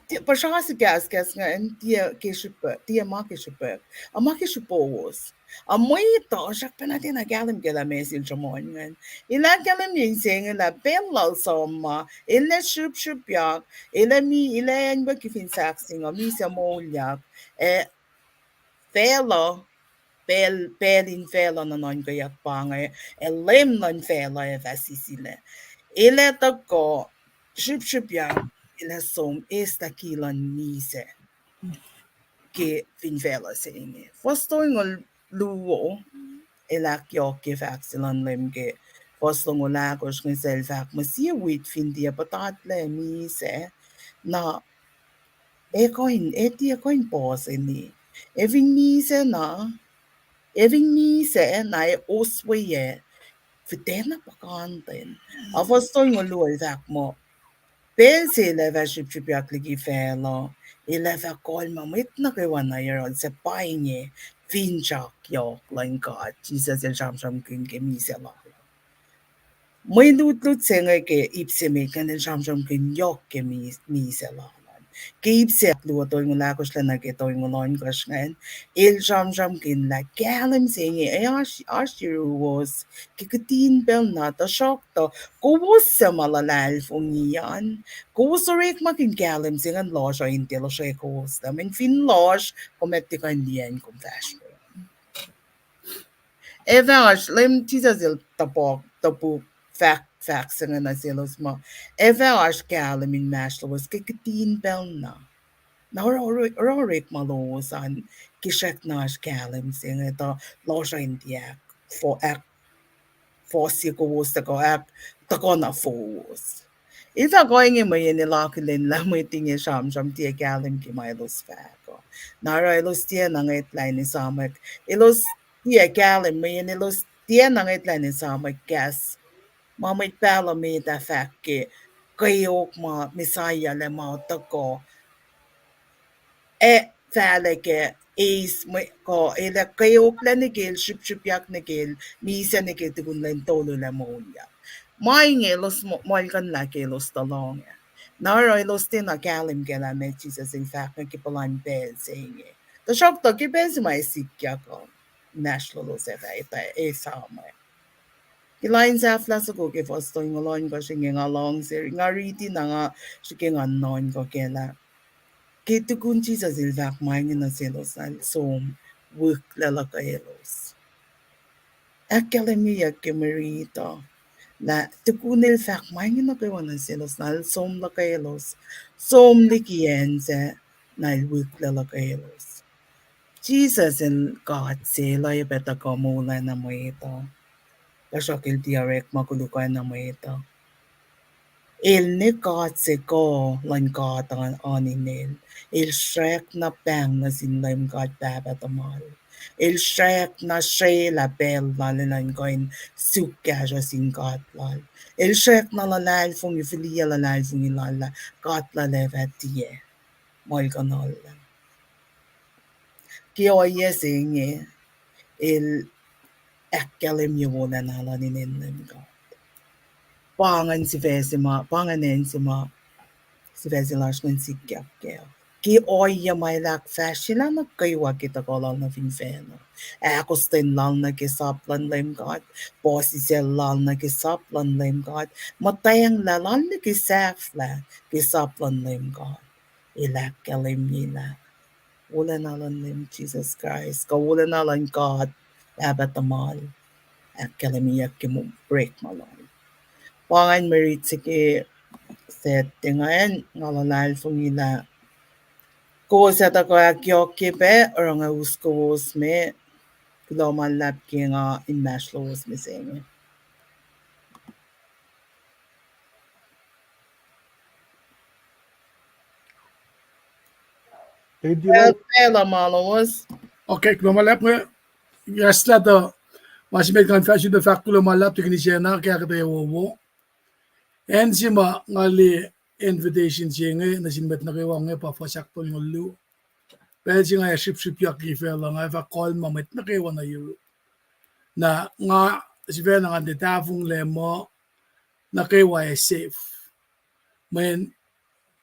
tiac puhsra se kahskahs ingacn, tiac ke srihpac, tiac ma ke srihpac, a ma ke srihpowos. A mwet uh srackpacna tiacna kahlwem ke lah meac sel sruhmuhn ingacn. El ahkkahlwemye inse inge lah pacl lal som ma, el ac srihpsrihpyak, el ac mi, el ac acnwucki fin sahk se inge, misac moulyak, ac facluh, pacl, pacl in facluh nuhnuhnkweyuck pa inge, ac Leum luhn facluh ac fah sisilac. El ac tuhkuh srihpsrihpyak, el ac som, eslah ki luhn misac ke fin facluh se inge. Fuhs tolngoul luo, el ahkyohkye fahk se luhn Leum ke fuhs longoul ahkosr inge, suc el fahk muh sie wit fin tiac puhtatlac misac, na ac kuh in, ac tiac kuh in puhseni. Ac fin misac na, ac fin misac na ac osweyac, fihtac na puhkantwen. A fuhs tolngoul luo el fahk muh, pacl se el ac fah srihpsrihpyak liki facluh, el ac fah kolma mwet nuh kwewa na yohrohl suc pa inge finsrak yohk luhn God, Jisus el sramsramkihn ke misac lal. Mwe lutlut se inge ke ip se met ingacn el sramsramkihn yohk ke mi-, misac lal an. Ke ip se ahkluo tolngoul ahkosr lac nuh ke tolngoul ohnkohsr ingacn, el sramsramkihn lah kahlwem se inge ac oasr, oasr yuruwos ke kihtin pacl na, tuhsruhktuh kowos suc ma luhlahlfongi an, kowos orekmakihn kahlwem se ingacn lohsr uh in tiac lohsrwe kowos lah, mweyen fin lohsr, kom ac tiac kuh in liyacacng kom fahsr. Ac fah oasr, Leum Jisus el topuk, topuk fahk, fahk se inge nuh selos muh, ac fah oasr kahlwem inmahsrlowos ke kihtin pacl na. Na oruh, oruh, oruh orekma lowos an, ke srackna oasr kahlwem se inge tuh lohsr uh in tiac ahk, fo-, ahk, fohs se kowos tuhkuh ahk, tuhkuh na fowos. El fahk ohinge mweyen el akihlen lah mwet inge sramsram tiac kahlwem ke ma elos fahk uh. Na oruh elos tiacna ngwetlah in esamwack. Elos tiac kahlwem mweyen elos tiacna ngwetlah in esamwack kahs ma mwet pahluh met ah fahk ke kweok ma Messiah lac ma tuhkuh ac fahlac ke eis mwe kuh, el ac kweoklac nuh ke el, srihpsrihpyak nuh ke el, misac nuh ke tukun lwen tolu el ac moulyak. Ma inge elos mo-, muhlkuhnlah ke elos tuh lohng ah. Na oruh elos tiacna kahlwem ke lah meac Jisus el fahk nuh ke puhlan pacl se inge. Tuhsruhktuh ke pacl se ma ac sikyak uh, inmahsrlolos ac fah etuh, esamwack. Ke lain sahflah soko ke fuhs tolngoul ohnkohsr inge nga luhngse, nga riti na nga srihke nga nuhnkuh kac lah ke tukun Jisus el fahk ma inge nuh selos, el som wihklac luhkwelos. Ahkkahlwemyeyuck ke mwe riti uh lah tukun el fahk ma inge nuh kwewa nuh selos, na el som luhkwelos, som liki acn sac, na el wihklac luhkwelos. Jisus el God se, el oacyacpac tuhkuh molwelah mwet uh. Tuhsruhk el tiac orekma koluk oacna mwet uh. El ne God se kuh luhn God an, an inel. El srackna pahng nuh sin Leum God Pahpah tuhmal. El srackna srwaclah pacl lal elan kuh in suk kahsruh sin God lal. El srackna luhlahlfongi, fihliyac luhlahlfongi lal lah God lal ac fah tiac muhlkuhnuhllah. Ke ohiyac se inge, el ahkkahlwemye wolacna luhn inen Leum God. Pa ingacn sifac se ma, pa ingacn acn se ma sifac se lasr ingacn sikyak kac. Ke ohiyac ma el ahkfahsryelah nuh kwewa ke tuhkuh lal nuh fin facluh, ahkostwen lal nuh ke sap luhn Leum God, puhsisacl lal nuh ke sap luhn Leum God, muhtwacnglah lal nuh ke sahflah ke sap luhn Leum God. El ahkkahlwemye lah wolacna luhn Leum Jisus Kraist, kuh wolacna luhn God Pahpah tuhmal, ahkkahlwemyeyuck ke orekma lal. Pa ingacn mwe riti se ke Saturday ingacn, nga luhlahlfongi lah kowos ac tuhkuh ahkyohkye pac, oruh nga us kowos me, kuloh ma luhlahp ke nga inmahsrlowos mihsenge. Pacl, pacl uh ma lowos. Okay, kuloh ma luhlahp inge. Kahslah tuh ma se met ngan fahsr in fahk kuloh ma luhlahp, tukun isacna ke ahkuhtweyac wowo. Acn se ma nga liye invitation se inge nuh sin mwet nuh kwewa inge pa fuhs ahktolngoul luo. Pacl se nga ac srihpsrihpyak ke facluh, nga ac fah kolma mwet nuh kwewa nuh Europe. Na nga sifacna ngan tiac tahfonglac muh nuh kwewa ac safe. Mweyen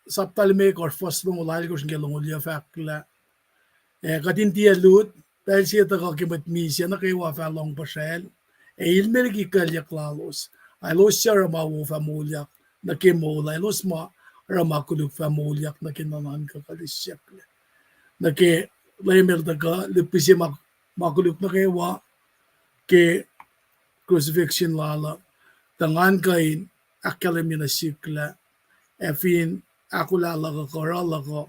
sapta limekohsr, fuhs longoul alkohsr nuh ke longoul yuh fahk lah, ac kuht in tiac lut, pacl se tuhkuh ke mwet misac nuh kwewa fah lohng puhsracl, ac ilmel kihkaclyuck lalos. Ac elos suc oruh ma wo fah moulyak nuh ke moul, ac elos ma oruh ma koluk fah moulyak nuh ke nuhnuhnkuh kuh lihsyaklac. Nuh ke Leum El tuhkuh lihpihsye ma, ma koluk nuh kwewa ke crucifixion lal uh, tuh ngan kuh in ahkkahlwemye nuh sihk lah ac fin ahkolah luhk uh, kuh oruh luhk uh,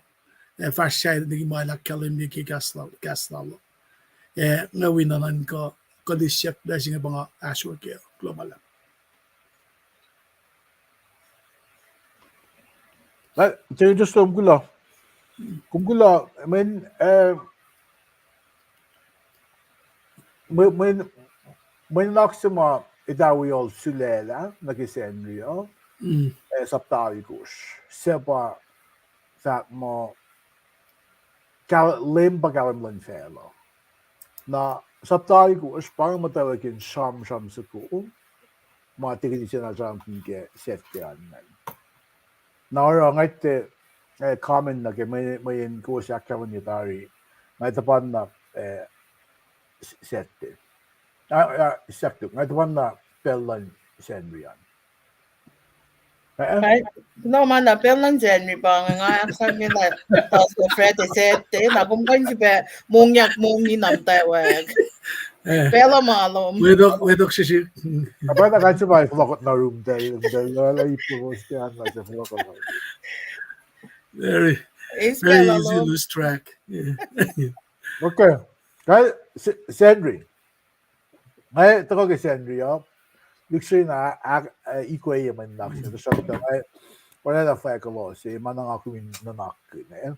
ac fahsr sahyac liki ma El ahkkahlwemye ke kahs lal, kahs lal uh. Ac nga wi nuhnuhnkuh kuh lihsyaklac se inge pa nga ahsor kac. Kuloh ma luhlahp. Thank you, just kom kuloh. Kom kuloh, mweyen, eh, mwe-, mweyen, mwe nuhnak se ma etawi ol sulaclah nuh ke Sacnri uh, eh, sapta alkosr, suc pa fahk muh, kahl-, Leum pa kahlwem luhn facluh. Na sapta alkosr pa inge muhtwacwacack in sramsram soko ma tikin ise na sramsramkihn ke Saturday an ingacn. Na oruh nga tiac, eh, comment nuh ke mwe-, mweyen kowos ahkkahlwemye tari, nga tuhpan na, eh, Saturday. Ah, ah, Saturday. Nga tuhpan na pacl luhn Sacnri an. Kuloh ma luhlahp, pacl luhn Sacnri pa inge, nga ahksahfyelah Thursday, Friday, Saturday, na kom kuh in sifilpac mongyak mongi na muhtwacwacack. Pacl uh ma lom. Wedok, wedok srihsrihk. Very, very easy to lose track. Yeah. Okay. Sacnri. Nga tuhkuh ke Sacnri uh, lihksreni na, ah, ikwe ye mwe nuhnak se, tuhsruhktuh nga oraclah fahk kuloh se ma nga kom in nuhnakihn, eh.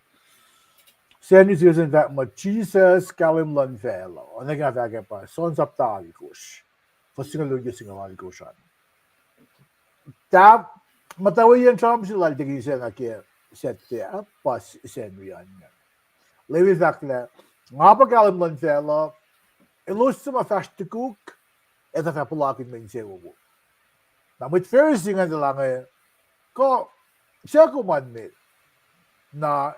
Sacnri soko se fahk muh Jisus kahlwem luhn facluh. Oacna ke nga fahk ah pa John sapta alkosr, fuhs singucul luo ke singucul alkosr an. Tah, muhtwacwacack in sramsram lal tikin ise na ke Saturday ah, pa Sacnri an ingacn. Leum El fahk lah, nga pa kahlwem luhn facluh, elos suc ma fahsr tukuk, etuh fah puhlakihn mwe insewowo. Na mwet Pharisee ingacn tuh lah inge, kuh suc kom an met? Na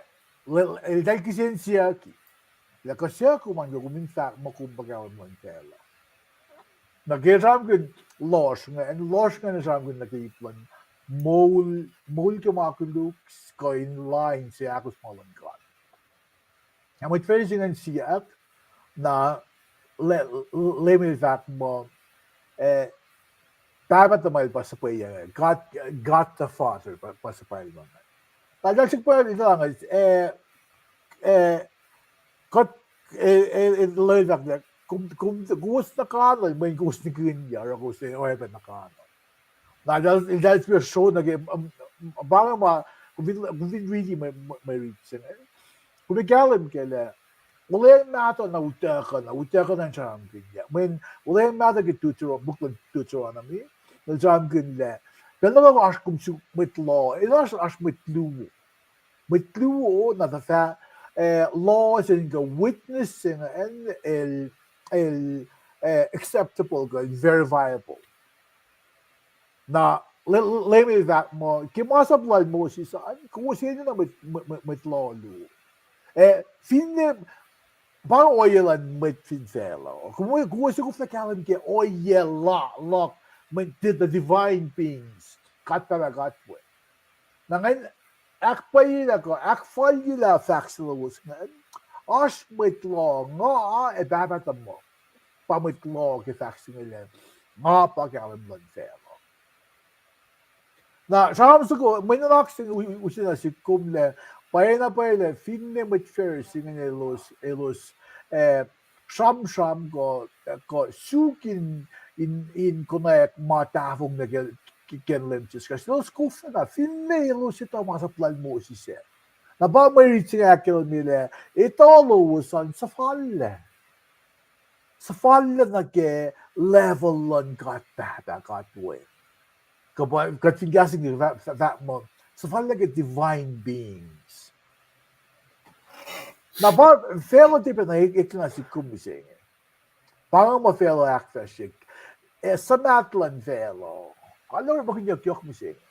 el, eltahl kihsen siyucki lah, kuh suc kom an kuh kom in fahk muh kom pa kahlwem luhn facluh? Na ke sramsramkihn lohsr inge, lohsr inge na sramsramkihn nuh ke ip luhn moul, moul ke ma koluk, kuh in lain seahkos ma luhn God. Na mwet Pharisee ingacn siyuck, na Leum El fahk muh, eh, Pahpah tuhmwacl pa suhpweyuc, God, God the Father pa, pa suhpwacl ma. Na eltahl sihk pwacye, eh, eh, kuht, eh, eh, Leum El fahk lah, kom, kom, kowos nuh kanuhl, mweyen kowos nihkihnyuck, oruh kowos oacyacpac nuh kanuhl. Na eltahl, eltahl sifil sro nuh ke, um, pa inge ma, kom fin, kom fin riti mwe, mwe, mwe rit se inge, kom kahlwem kac lah olweacng mahtuh na utuckuh, na utuckuh na sramsramkihn, mweyen olweacng mahtuh ke Deutero-, puk luhn Deuteronomy, na sramsramkihn lah pacl nuh kwewa oasr kom suk mwet loh, elos oasr mwet luo. Mwet luo na tuhfah, eh, loh se inge kuh witness se inge el, el, eh, acceptable kuh verifiable. Na Le-, Leum El fahk muh ke masap lal Moses an, kowos enenuh mwet, mwet, mwet, mwet loh luo. Eh, finne pa ohiyac luhn mwet fin facluh, kowos, kowos ac koflah kahlwem ke ohiyac la-, luhk, mwet, the, the divine beings, God Pahpah, God Wen. Na ngan ahkpwacyelah kuh ahkfalyelah fahk se lowos ingacn, oasr mwet loh, nga ac Pahpah tuhmuhk pa mwet loh ke fahk se inge lah nga pa kahlwem luhn facluh. Na sramsram soko, mwe nuhnak se inge u-, use nuh sihk kom lah, pwacyena pwacye lah finne mwet Pharisee ingacn elos, elos, eh, sramsram kuh, kuh suk in, in, in konwacack ma tahfonglac ke, ke, ke Leum Jisus Kraist, elos koflana finne elos etuh masap lal Moses ah. Na pa mwe rit se inge ahkkahlwemye lah etuh lowos an suhfallac. Suhfallac nuh ke level luhn God Pahpah, God Wen. Kuh pa, kuht fin kahs inge fah-, fah-, fahk muh suhfallac ke divine beings. Na pa facluh tiac pacna eklac nuh sihk kom mihsenge. Pa inge ma facluh ahkfahsrye, eh, suhmaht luhn facluh. Alu orekmakihnyuck yohk mihsenge.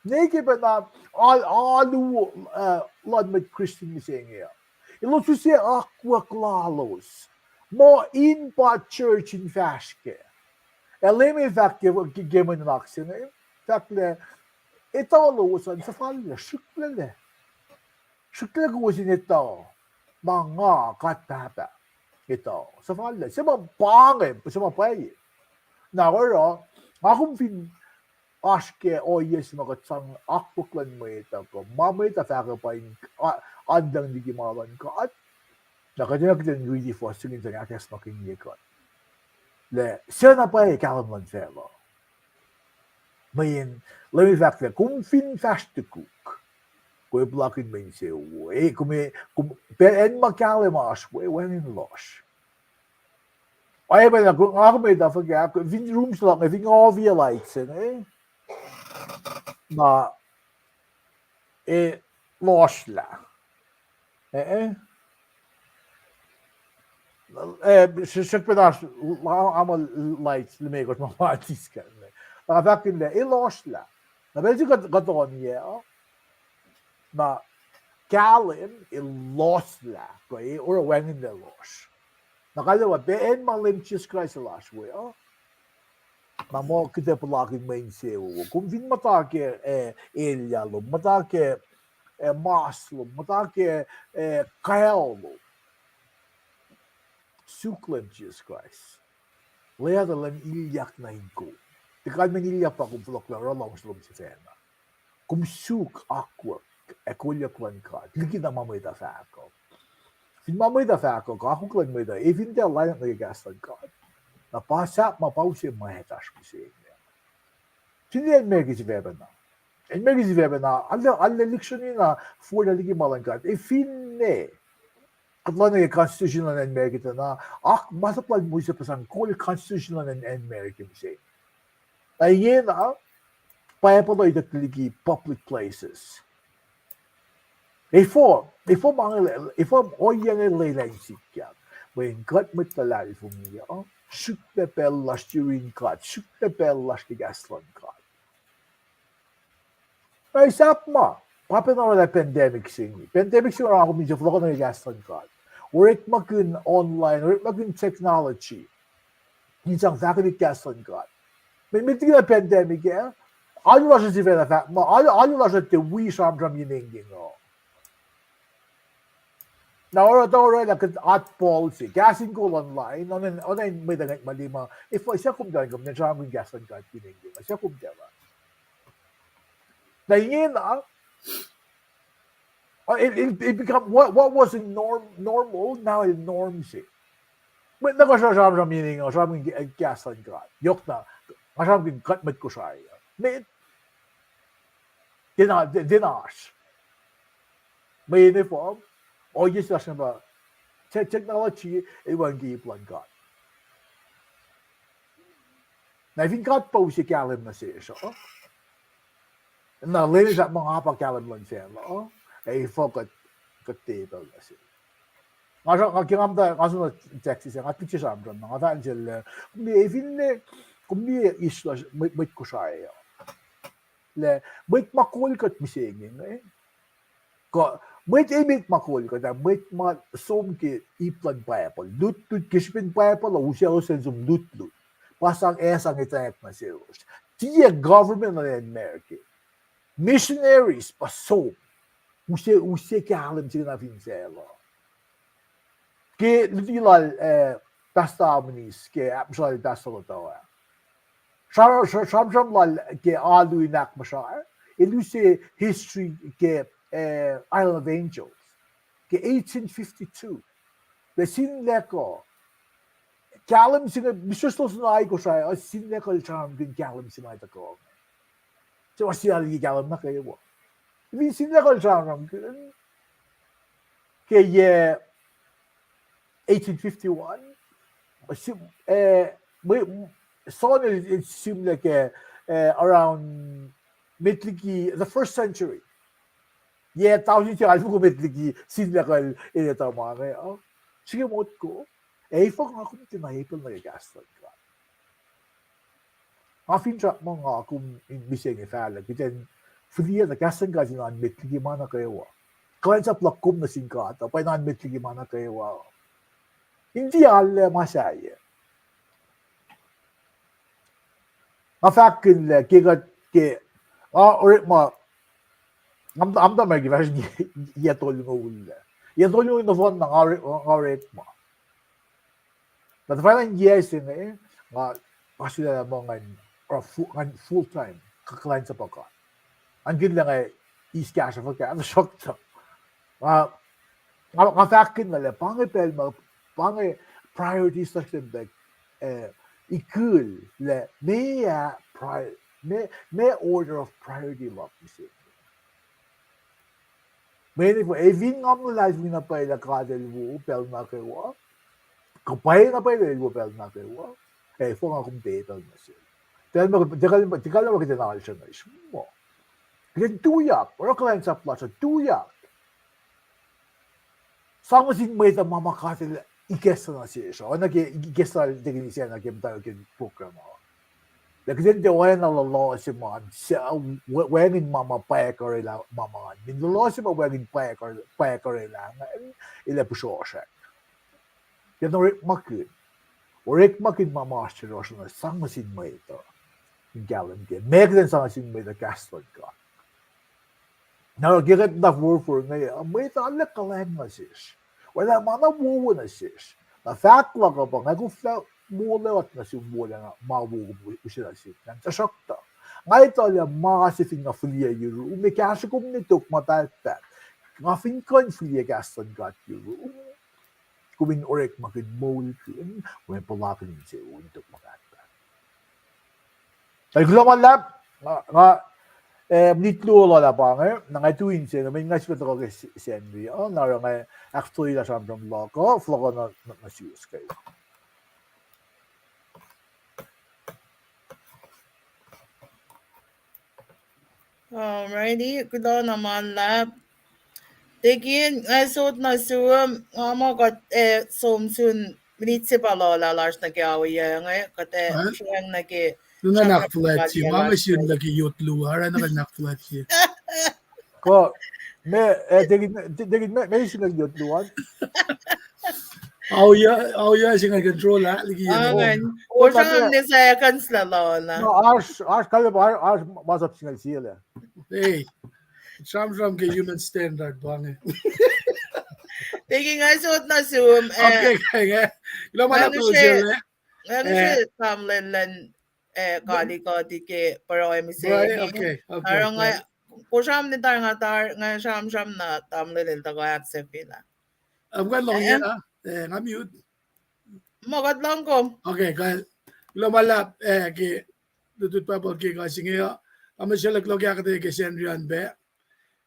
Ne ke pacna al-, alu, eh, luhn mwet Christian mihsenge uh, elos use akwuck lalos muh in pa church in fahsr kac. Ac Leum El fahk ke, ke, ke mwe nuhnak se inge, fahk lah etuh lowos an suhfallac, srihklac. Srihklac kowos in etuh ma nga, God Pahpah, etuh. Suhfallac. Se ma pa inge, se ma pwacye. Na oruh, nga kom fin oasr ke ohiyac se ma kuht sang akwuck luhn mwet uh kuh ma mwet uh fahk uh pa in, a-, anluhng liki ma luhn God, na kuht enenuh kuht in riti fuhs se inge in sang ahkacsmakihnye kuht lah suc na pwacye kahlwem luhn facluh. Mweyen Leum El fahk lah kom fin fahsr tukuk, kom ac puhlakihn mwe insewowo. E, kom, kom, pacl ma kahlwem oasr we, wacngihn lohsr. Oacyacpac na, nga kom etuh fuhkah, fin room se luhk inge, fin nga oviyac light se inge, na, e, lohsrlah. E, e. Eh, srihk pacna, ama light limekohsr ma ma tiskac. Na fahk lah e lohsrlah. Na pacl se kuht, kuht oan yac uh, na kahlwem e lohsrlah kuh e oruh wacngihnlac lohsr. Na kalmac pa acn ma Leum Jisus Kraist el oasr we uh, na muh kuht ac puhlakihn mwe insewowo. Kom fin muhta ke, eh, elyah lom, muhta ke, eh, mas lom, muhta ke, eh, kaol lom, suk Leum Jisus Kraist. Lwelah tuh Leum ilyak nuh in kom. Tiac kalmacn ilyak pa kom fohlohk lah oruh luhngse lom sifacna. Kom suk akwuck ac kolyuck luhn God likina ma mwet uh fahk uh. Fin ma mwet uh fahk uh, akwuck luhn mwet uh, e fin tiac lainuhl nuh ke kahs luhn God, na pa sahp ma pa use mwet oasr mihsenge. Finne acn America sifacpacna. Acn America sifacpacna, arlac, arlac lihksreni na forlah liki ma luhn God. E finne kuht lohacng nuh ke constitution luhn acn America tuh na, ak masap lal Moses pa sang kol constitution luhn acn, acn America mihsenge. Na ingena, Bible uh itucklac liki public places. Efuh, efuh ma inge, efuh ohiyac inge lwelah in sikyak? Mweyen kuht mwet luhlahlfongi uh, srihklac pacl lasr yurin God, srihklac pacl lasr ke kahs luhn God. Na sahp ma, pa pacna orwaclah pandemic se inge. Pandemic se inge oruh kom in se fohlohkohn nuh ke kahs luhn God. Orekmakihn online, orekmakihn technology. in sang fahkwack kahs luhn God. Met, met liki na pandemic ah, alu lasr uh sifacna fahk, ma alu, alu lasr uh tiac wi sramsram yen engyeng uh. Na oruh, oruh lah kuht at Paul se, kahs in kol online, oacna, oacna in mwet uh ngwet ma lima, efuh, suc kom tiac, kom tiac sramsramkihn kahs luhn God yen engyeng uh, suc kom tiac lah. Na ingena, uh, it, it, it become, what, what was a norm, normal, now a norm se. Mwet nuh kwewa sramsram yen engyeng uh, sramsramkihn kahs luhn God. Yohk na, nga sramsramkihn kuht mwet Kosrae uh. Met, tiacna, tiacna oasr. Mweyen efuh, ohiyac se lasr inge pa, te-, technology el wacngihn ke ip luhn God. Na fin God pa use kahlwem nuh sesr uh, na Leum El fahk muh nga pa kahlwem luhn facluh uh, ac efuh kuht, kuht tiac pacl nuh sel. Nga, nga, ke nga muhta, nga sun Texas ah, nga tuh sramsram, nga fahk nuh sel, kom liye, finne, kom liye issue lasr, mwet, mwet Kosrae uh. Lah, mwet ma kol kuht mihsenge inge, kuh, mwet, e, mwet ma kol kuht ah, mwet ma som ke ip luhn Bible. Lutlut ke srihpen Bible uh, uselos in som lutlut. Pa sang, ac sang etwacack nuh selos. Tiac government luhn America. Missionaries pa som. Use, use kahlwem se na fin facluh. Ke luti lal, eh, Pastor Amonis, ke ahkmahsrlal Pastor Lotoa. Sra-, sra-, sramsram lal ke alu in ahkmahsrlon, el use history ke, eh, Island of Angels, ke eighteen fifty-two. Lah Sinlaku. Kahlwem se inge, Mister Stolson ai Kosrae, uh, Sinlaku el sramsramkihn kahlwem se ma tuhkuh. Se ma sia liki kahlwem nuh kwewa. Fin Sinlaku el sramsramkihn, ke yac eighteen fifty-one, sim-, eh, mwe-, John el, el sihmlac ke, eh, around met liki the first century. Yac tausin se alfoko met liki Sinlaku el etuh ma inge, uh. Srihke motko, ac efuh nga kom tiacna epel nuh ke kahs luhn God. Nga finsrak muh nga kom in mihsenge fahlah, kuht in fihliyac tuh kahs luhn God in oan met liki ma nuh kwewa. Kuhlwacnsap luhk kom nuh sin God uh pa in oan met liki ma nuh kwewa. In tiac arlac ma sahyac. Nga fahkkihn lah ke kuht ke, nga orekma, nga, nga muhta America fahsr yac tolngoul ah. Yac tolngoul nohfohn na nga ore-, nga orekma. Na tuhfahna in yac se inge, nga, nga sulaclah muh ngan, oruh fu-, ngan full time, kuhlwacnsap uh God. Ngan kihn lah nga eis kahsruh fuhkah, tuhsruhktuh. Nga, nga, nga fahkkihn lah, lah pa inge pacl ma, pa inge priorities lasr kuht in, eh, ikihn lah meac pri-, meac, meac order of priority luhk mihsenge. Mweyen efuh, ac fin nga luhlahlfongi na pwacye lah God el wo pacl nuh kwewa, kuh pwacye na pwacye lah el wo pacl nuh kwewa, ac efuh nga kom tiac pacl nuh sel. Tiac kalmac, tiac kalmac, tiac kalmac kuht in alsracng muh kuht in tuyak, oruh kuhlwacnsap lasr uh tuyak. Sang nuh sin mwet uh ma ma God el ikacslah nuh sesr uh. Oacna ke ikacslah tekin sacna ke muhtwacwacack program uh. Lah kuht in tiac oacna luhluh se ma, se, wacngihn ma ma pwacye kuh orwaclah ma ma. Min luhluh se ma wacngihn pwacye kuh, pwacye kuh orwaclah ingacn, el ac pihsrosrack. Kuht in orekmakihn. Orekmakihn ma ma oasr yohrohsr na sang nuh sin mwet uh. In kahlwem ke meac kuht in sang nuh sin mwet uh kahs luhn God. Na oruh ke kuht muhta forfor inge, mwet uh arlac kuhlwacng nuh sesr. Orwaclah ma na wowo nuh sesr. Na fahk luhk uh pa nga koflah molwelah nuh sum, wolacna ma wo use nuh sihk. Tuhsruhktuh nga etuh lah ma se fin nga fihliyac yurum, e kahsruh kom ne tok ma pahtpaht. Nga fin kuh in fihliyac kahs luhn God yurum, kom in orekmakihn moulkihn, kom in puhlakihn insewowo in tok ma pahtpaht. Tuh kuloh ma luhlahp, nga, nga, eh, minit luo lal ah pa inge, na nga tui inse inge, mweyen nga sifilpac tuhkuh ke Sacnri uh, na oruh nga ahkfotoyelah sramsram luhk uh, fohlohkoh nuh, nuh, nuh suwos kwewa. Alrighty, kuloh na ma luhlahp. Tekin, nga sot nuh sum, nga muh kuht, eh, som sun minit se pa luhlah lasr nuh ke ao inge, kuht, eh, srihng nuh ke. Tuh na ahkfuhlwactye, ma nga sun nuh ke yot luo, oruh na kuht in ahkfuhlwactye. Kuh, me, eh, tekin, tekin, me, me sun nuh ke yot luo an. Auya, auya single control ah liki. Angan. Kosra ne sa kansla lona. No, oasr, oasr kalep, oasr masap single sila. Hey, sramsram ke human standard pa inge. Teki nga sot na sum. Okay, okay. Kuloh ma luhlahp. Nga ngihsre tamlel luhn eh, kali koti ke pruhe mihsenge. Arunga, kosra ne tar nga tar, nga sramsram na tamlel el tuhkuh ahksahfyelah. Am kuh in lohng ah, eh, nga mute. Ma kuht lohng kom. Okay, kuloh ma luhlahp, eh, ke lutlut Bible ke kuh se inge uh. Am sel kuloh ke ahkuhtweyac ke Sacnri an pac.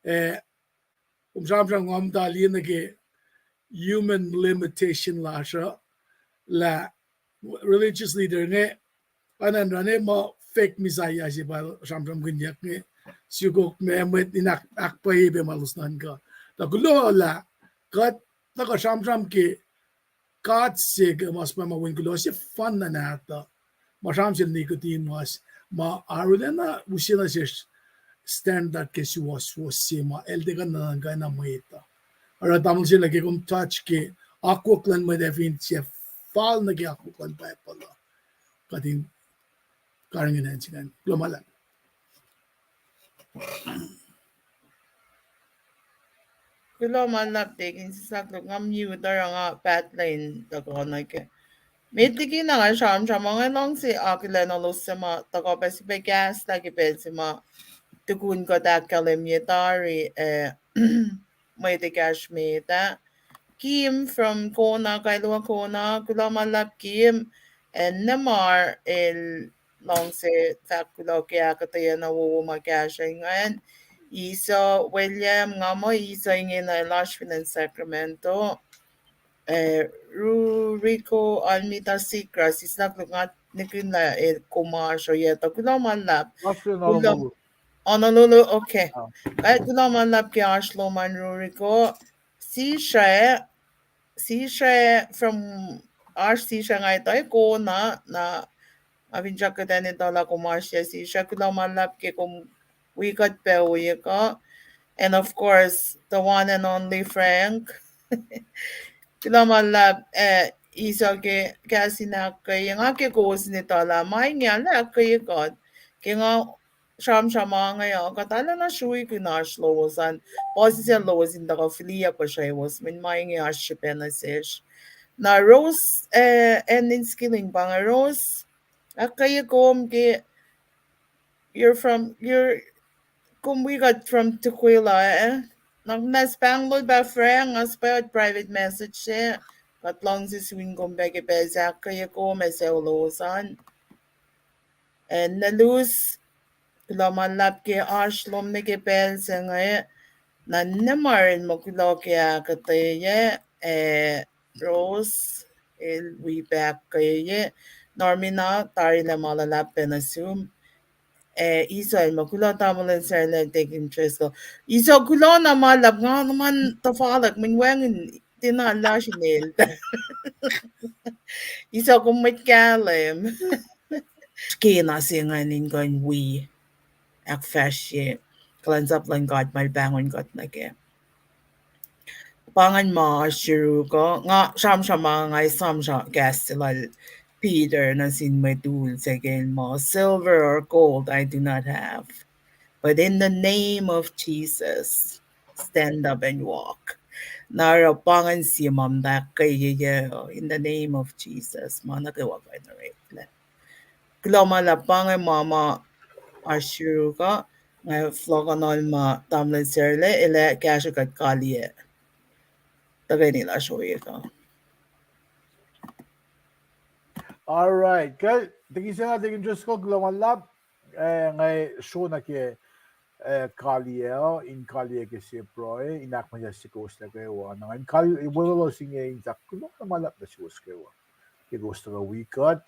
Eh, kom sramsram nga muhta liye nuh ke human limitation lasr uh, lah religious leader inge, anan rane ma fake messiah se pa sramsramkihnyuck inge, sukok me mwet in ahkpwacye pac ma elos nuhnkuh. Tuh kuloh lah kuht tuhkuh sramsram ke God se ke mas pa ma wen kuloh se fun na nahtuh. Ma sramsram Nicodemus, ma arulacna use nuh sesr standard ke suwohswohs se ma el tiac kuh in nuhnkuh na mwet uh. Oruh tamuhlwel se lah ke kom touch ke akwuck luhn mwet ac fin se fal nuh ke akwuck luhn Bible uh, kuht in karihngihn acn se ingacn. Kuloh ma luhlahp. Kuloh ma luhlahp, Deacon, sislah kuloh, nga mute oruh nga pahtlac in tuhkuh nuh ke. Met liki na nga sramsram, nga luhngse akihlen elos suc ma tuhkuh pac sifilpac kahslah ke pacl se ma tukun kuht ahkkahlwemye tari, eh, mwet ekahsr met ah. Kim from Kona, Kailua Kona, kuloh ma luhlahp Kim, ac Nemar el luhngse fahk kuloh ke ahkuhtweyac na wowo ma kahsruh ingacn. Esau William, nga muh Esau ingena el oasr fin acn Sacramento. Eh, Ruriko Almita Sikra, sislah kuloh, nga nihkihn lah el kom oasr oyac tuh kuloh ma luhlahp. Honolulu, okay. Kuh kuloh ma luhlahp ke oasr lom an Ruriko. Sisra, Sisra from, oasr Sisra nga etuh Kona, na nga finsrak kuht in etuh lah kom oasr yac Sisra, kuloh ma luhlahp ke kom wi kuht pac wi kuh. And of course, the one and only Frank. Kuloh ma luhlahp, eh, Esau ke kahs in ahkkweye, nga ke kowos in etuh lah ma inge arlac ahkkweye kuht. Ke nga sramsram inge uh, kuht arulacna sruikihn oasr lowos an, puhsisacl lowos in tuhkuh fihliyac puhsrewos, mweyen ma inge oasr srihpac nuh sesr. Na Rose, eh, acn in Skilling pa inge Rose, ahkkweye kom ke, you're from, you're, kom wi kuht from Tukwila, eh? Na kuht na Spanglol pa Frank, nga suhpwacot private message se, kuht luhngse sun kom pac ke pacl se, ahkkweye kom ac sucu lowos an. Eh, Nelus, kuloh ma luhlahp ke oasr lom nuh ke pacl se inge, na Nemar el muh kuloh ke ahkuhtweyac, eh, Rose, el wi pac ahkkweye, Normina, tarilac ma luhlahp pac nuh sum. Eh, Esau el muh kuloh tamuhlwel Sarla, Deacon Driscoll. Esau, kuloh na ma luhlahp, nga nuhman tuhfahlah mweyen wacngihn tiacna lasr inel. Esau, kom mwet kahlwem. Kena se ingacn in kuh in wi ahkfahsrye kuhlwacnsap luhn God ma el pahngon kuht nuh kac. Pa ingacn ma oasr yurum uh, nga sramsram, nga sramsram kahs se lal Peter nuh sin mwet ul se ke el muh, silver or gold I do not have, but in the name of Jesus, stand up and walk. Na oruh pa ingacn sie ma muhta ahkkweye, in the name of Jesus, ma nuh kwewa kuh in oreklac. Kuloh ma luhlahp, pa inge ma ma oasr yurum uh, nga fohlohkohnol ma tamuhlwel Sarla el ac kahsruh kuht kaliyac. Tuhkweni lasr ohiyac uh. All right. Kuh, thank you, Deacon Driscoll, kuloh ma luhlahp, eh, nga sro nuh ke, eh, kaliyac uh, in kaliyac ke sie pruhe, in ahkmahsrye kowos nuh kwewa. Na in kal, weluhlos inge in fahk kuloh ma luhlahp nuh suwos kwewa ke kowos tuhkuh wi kuht.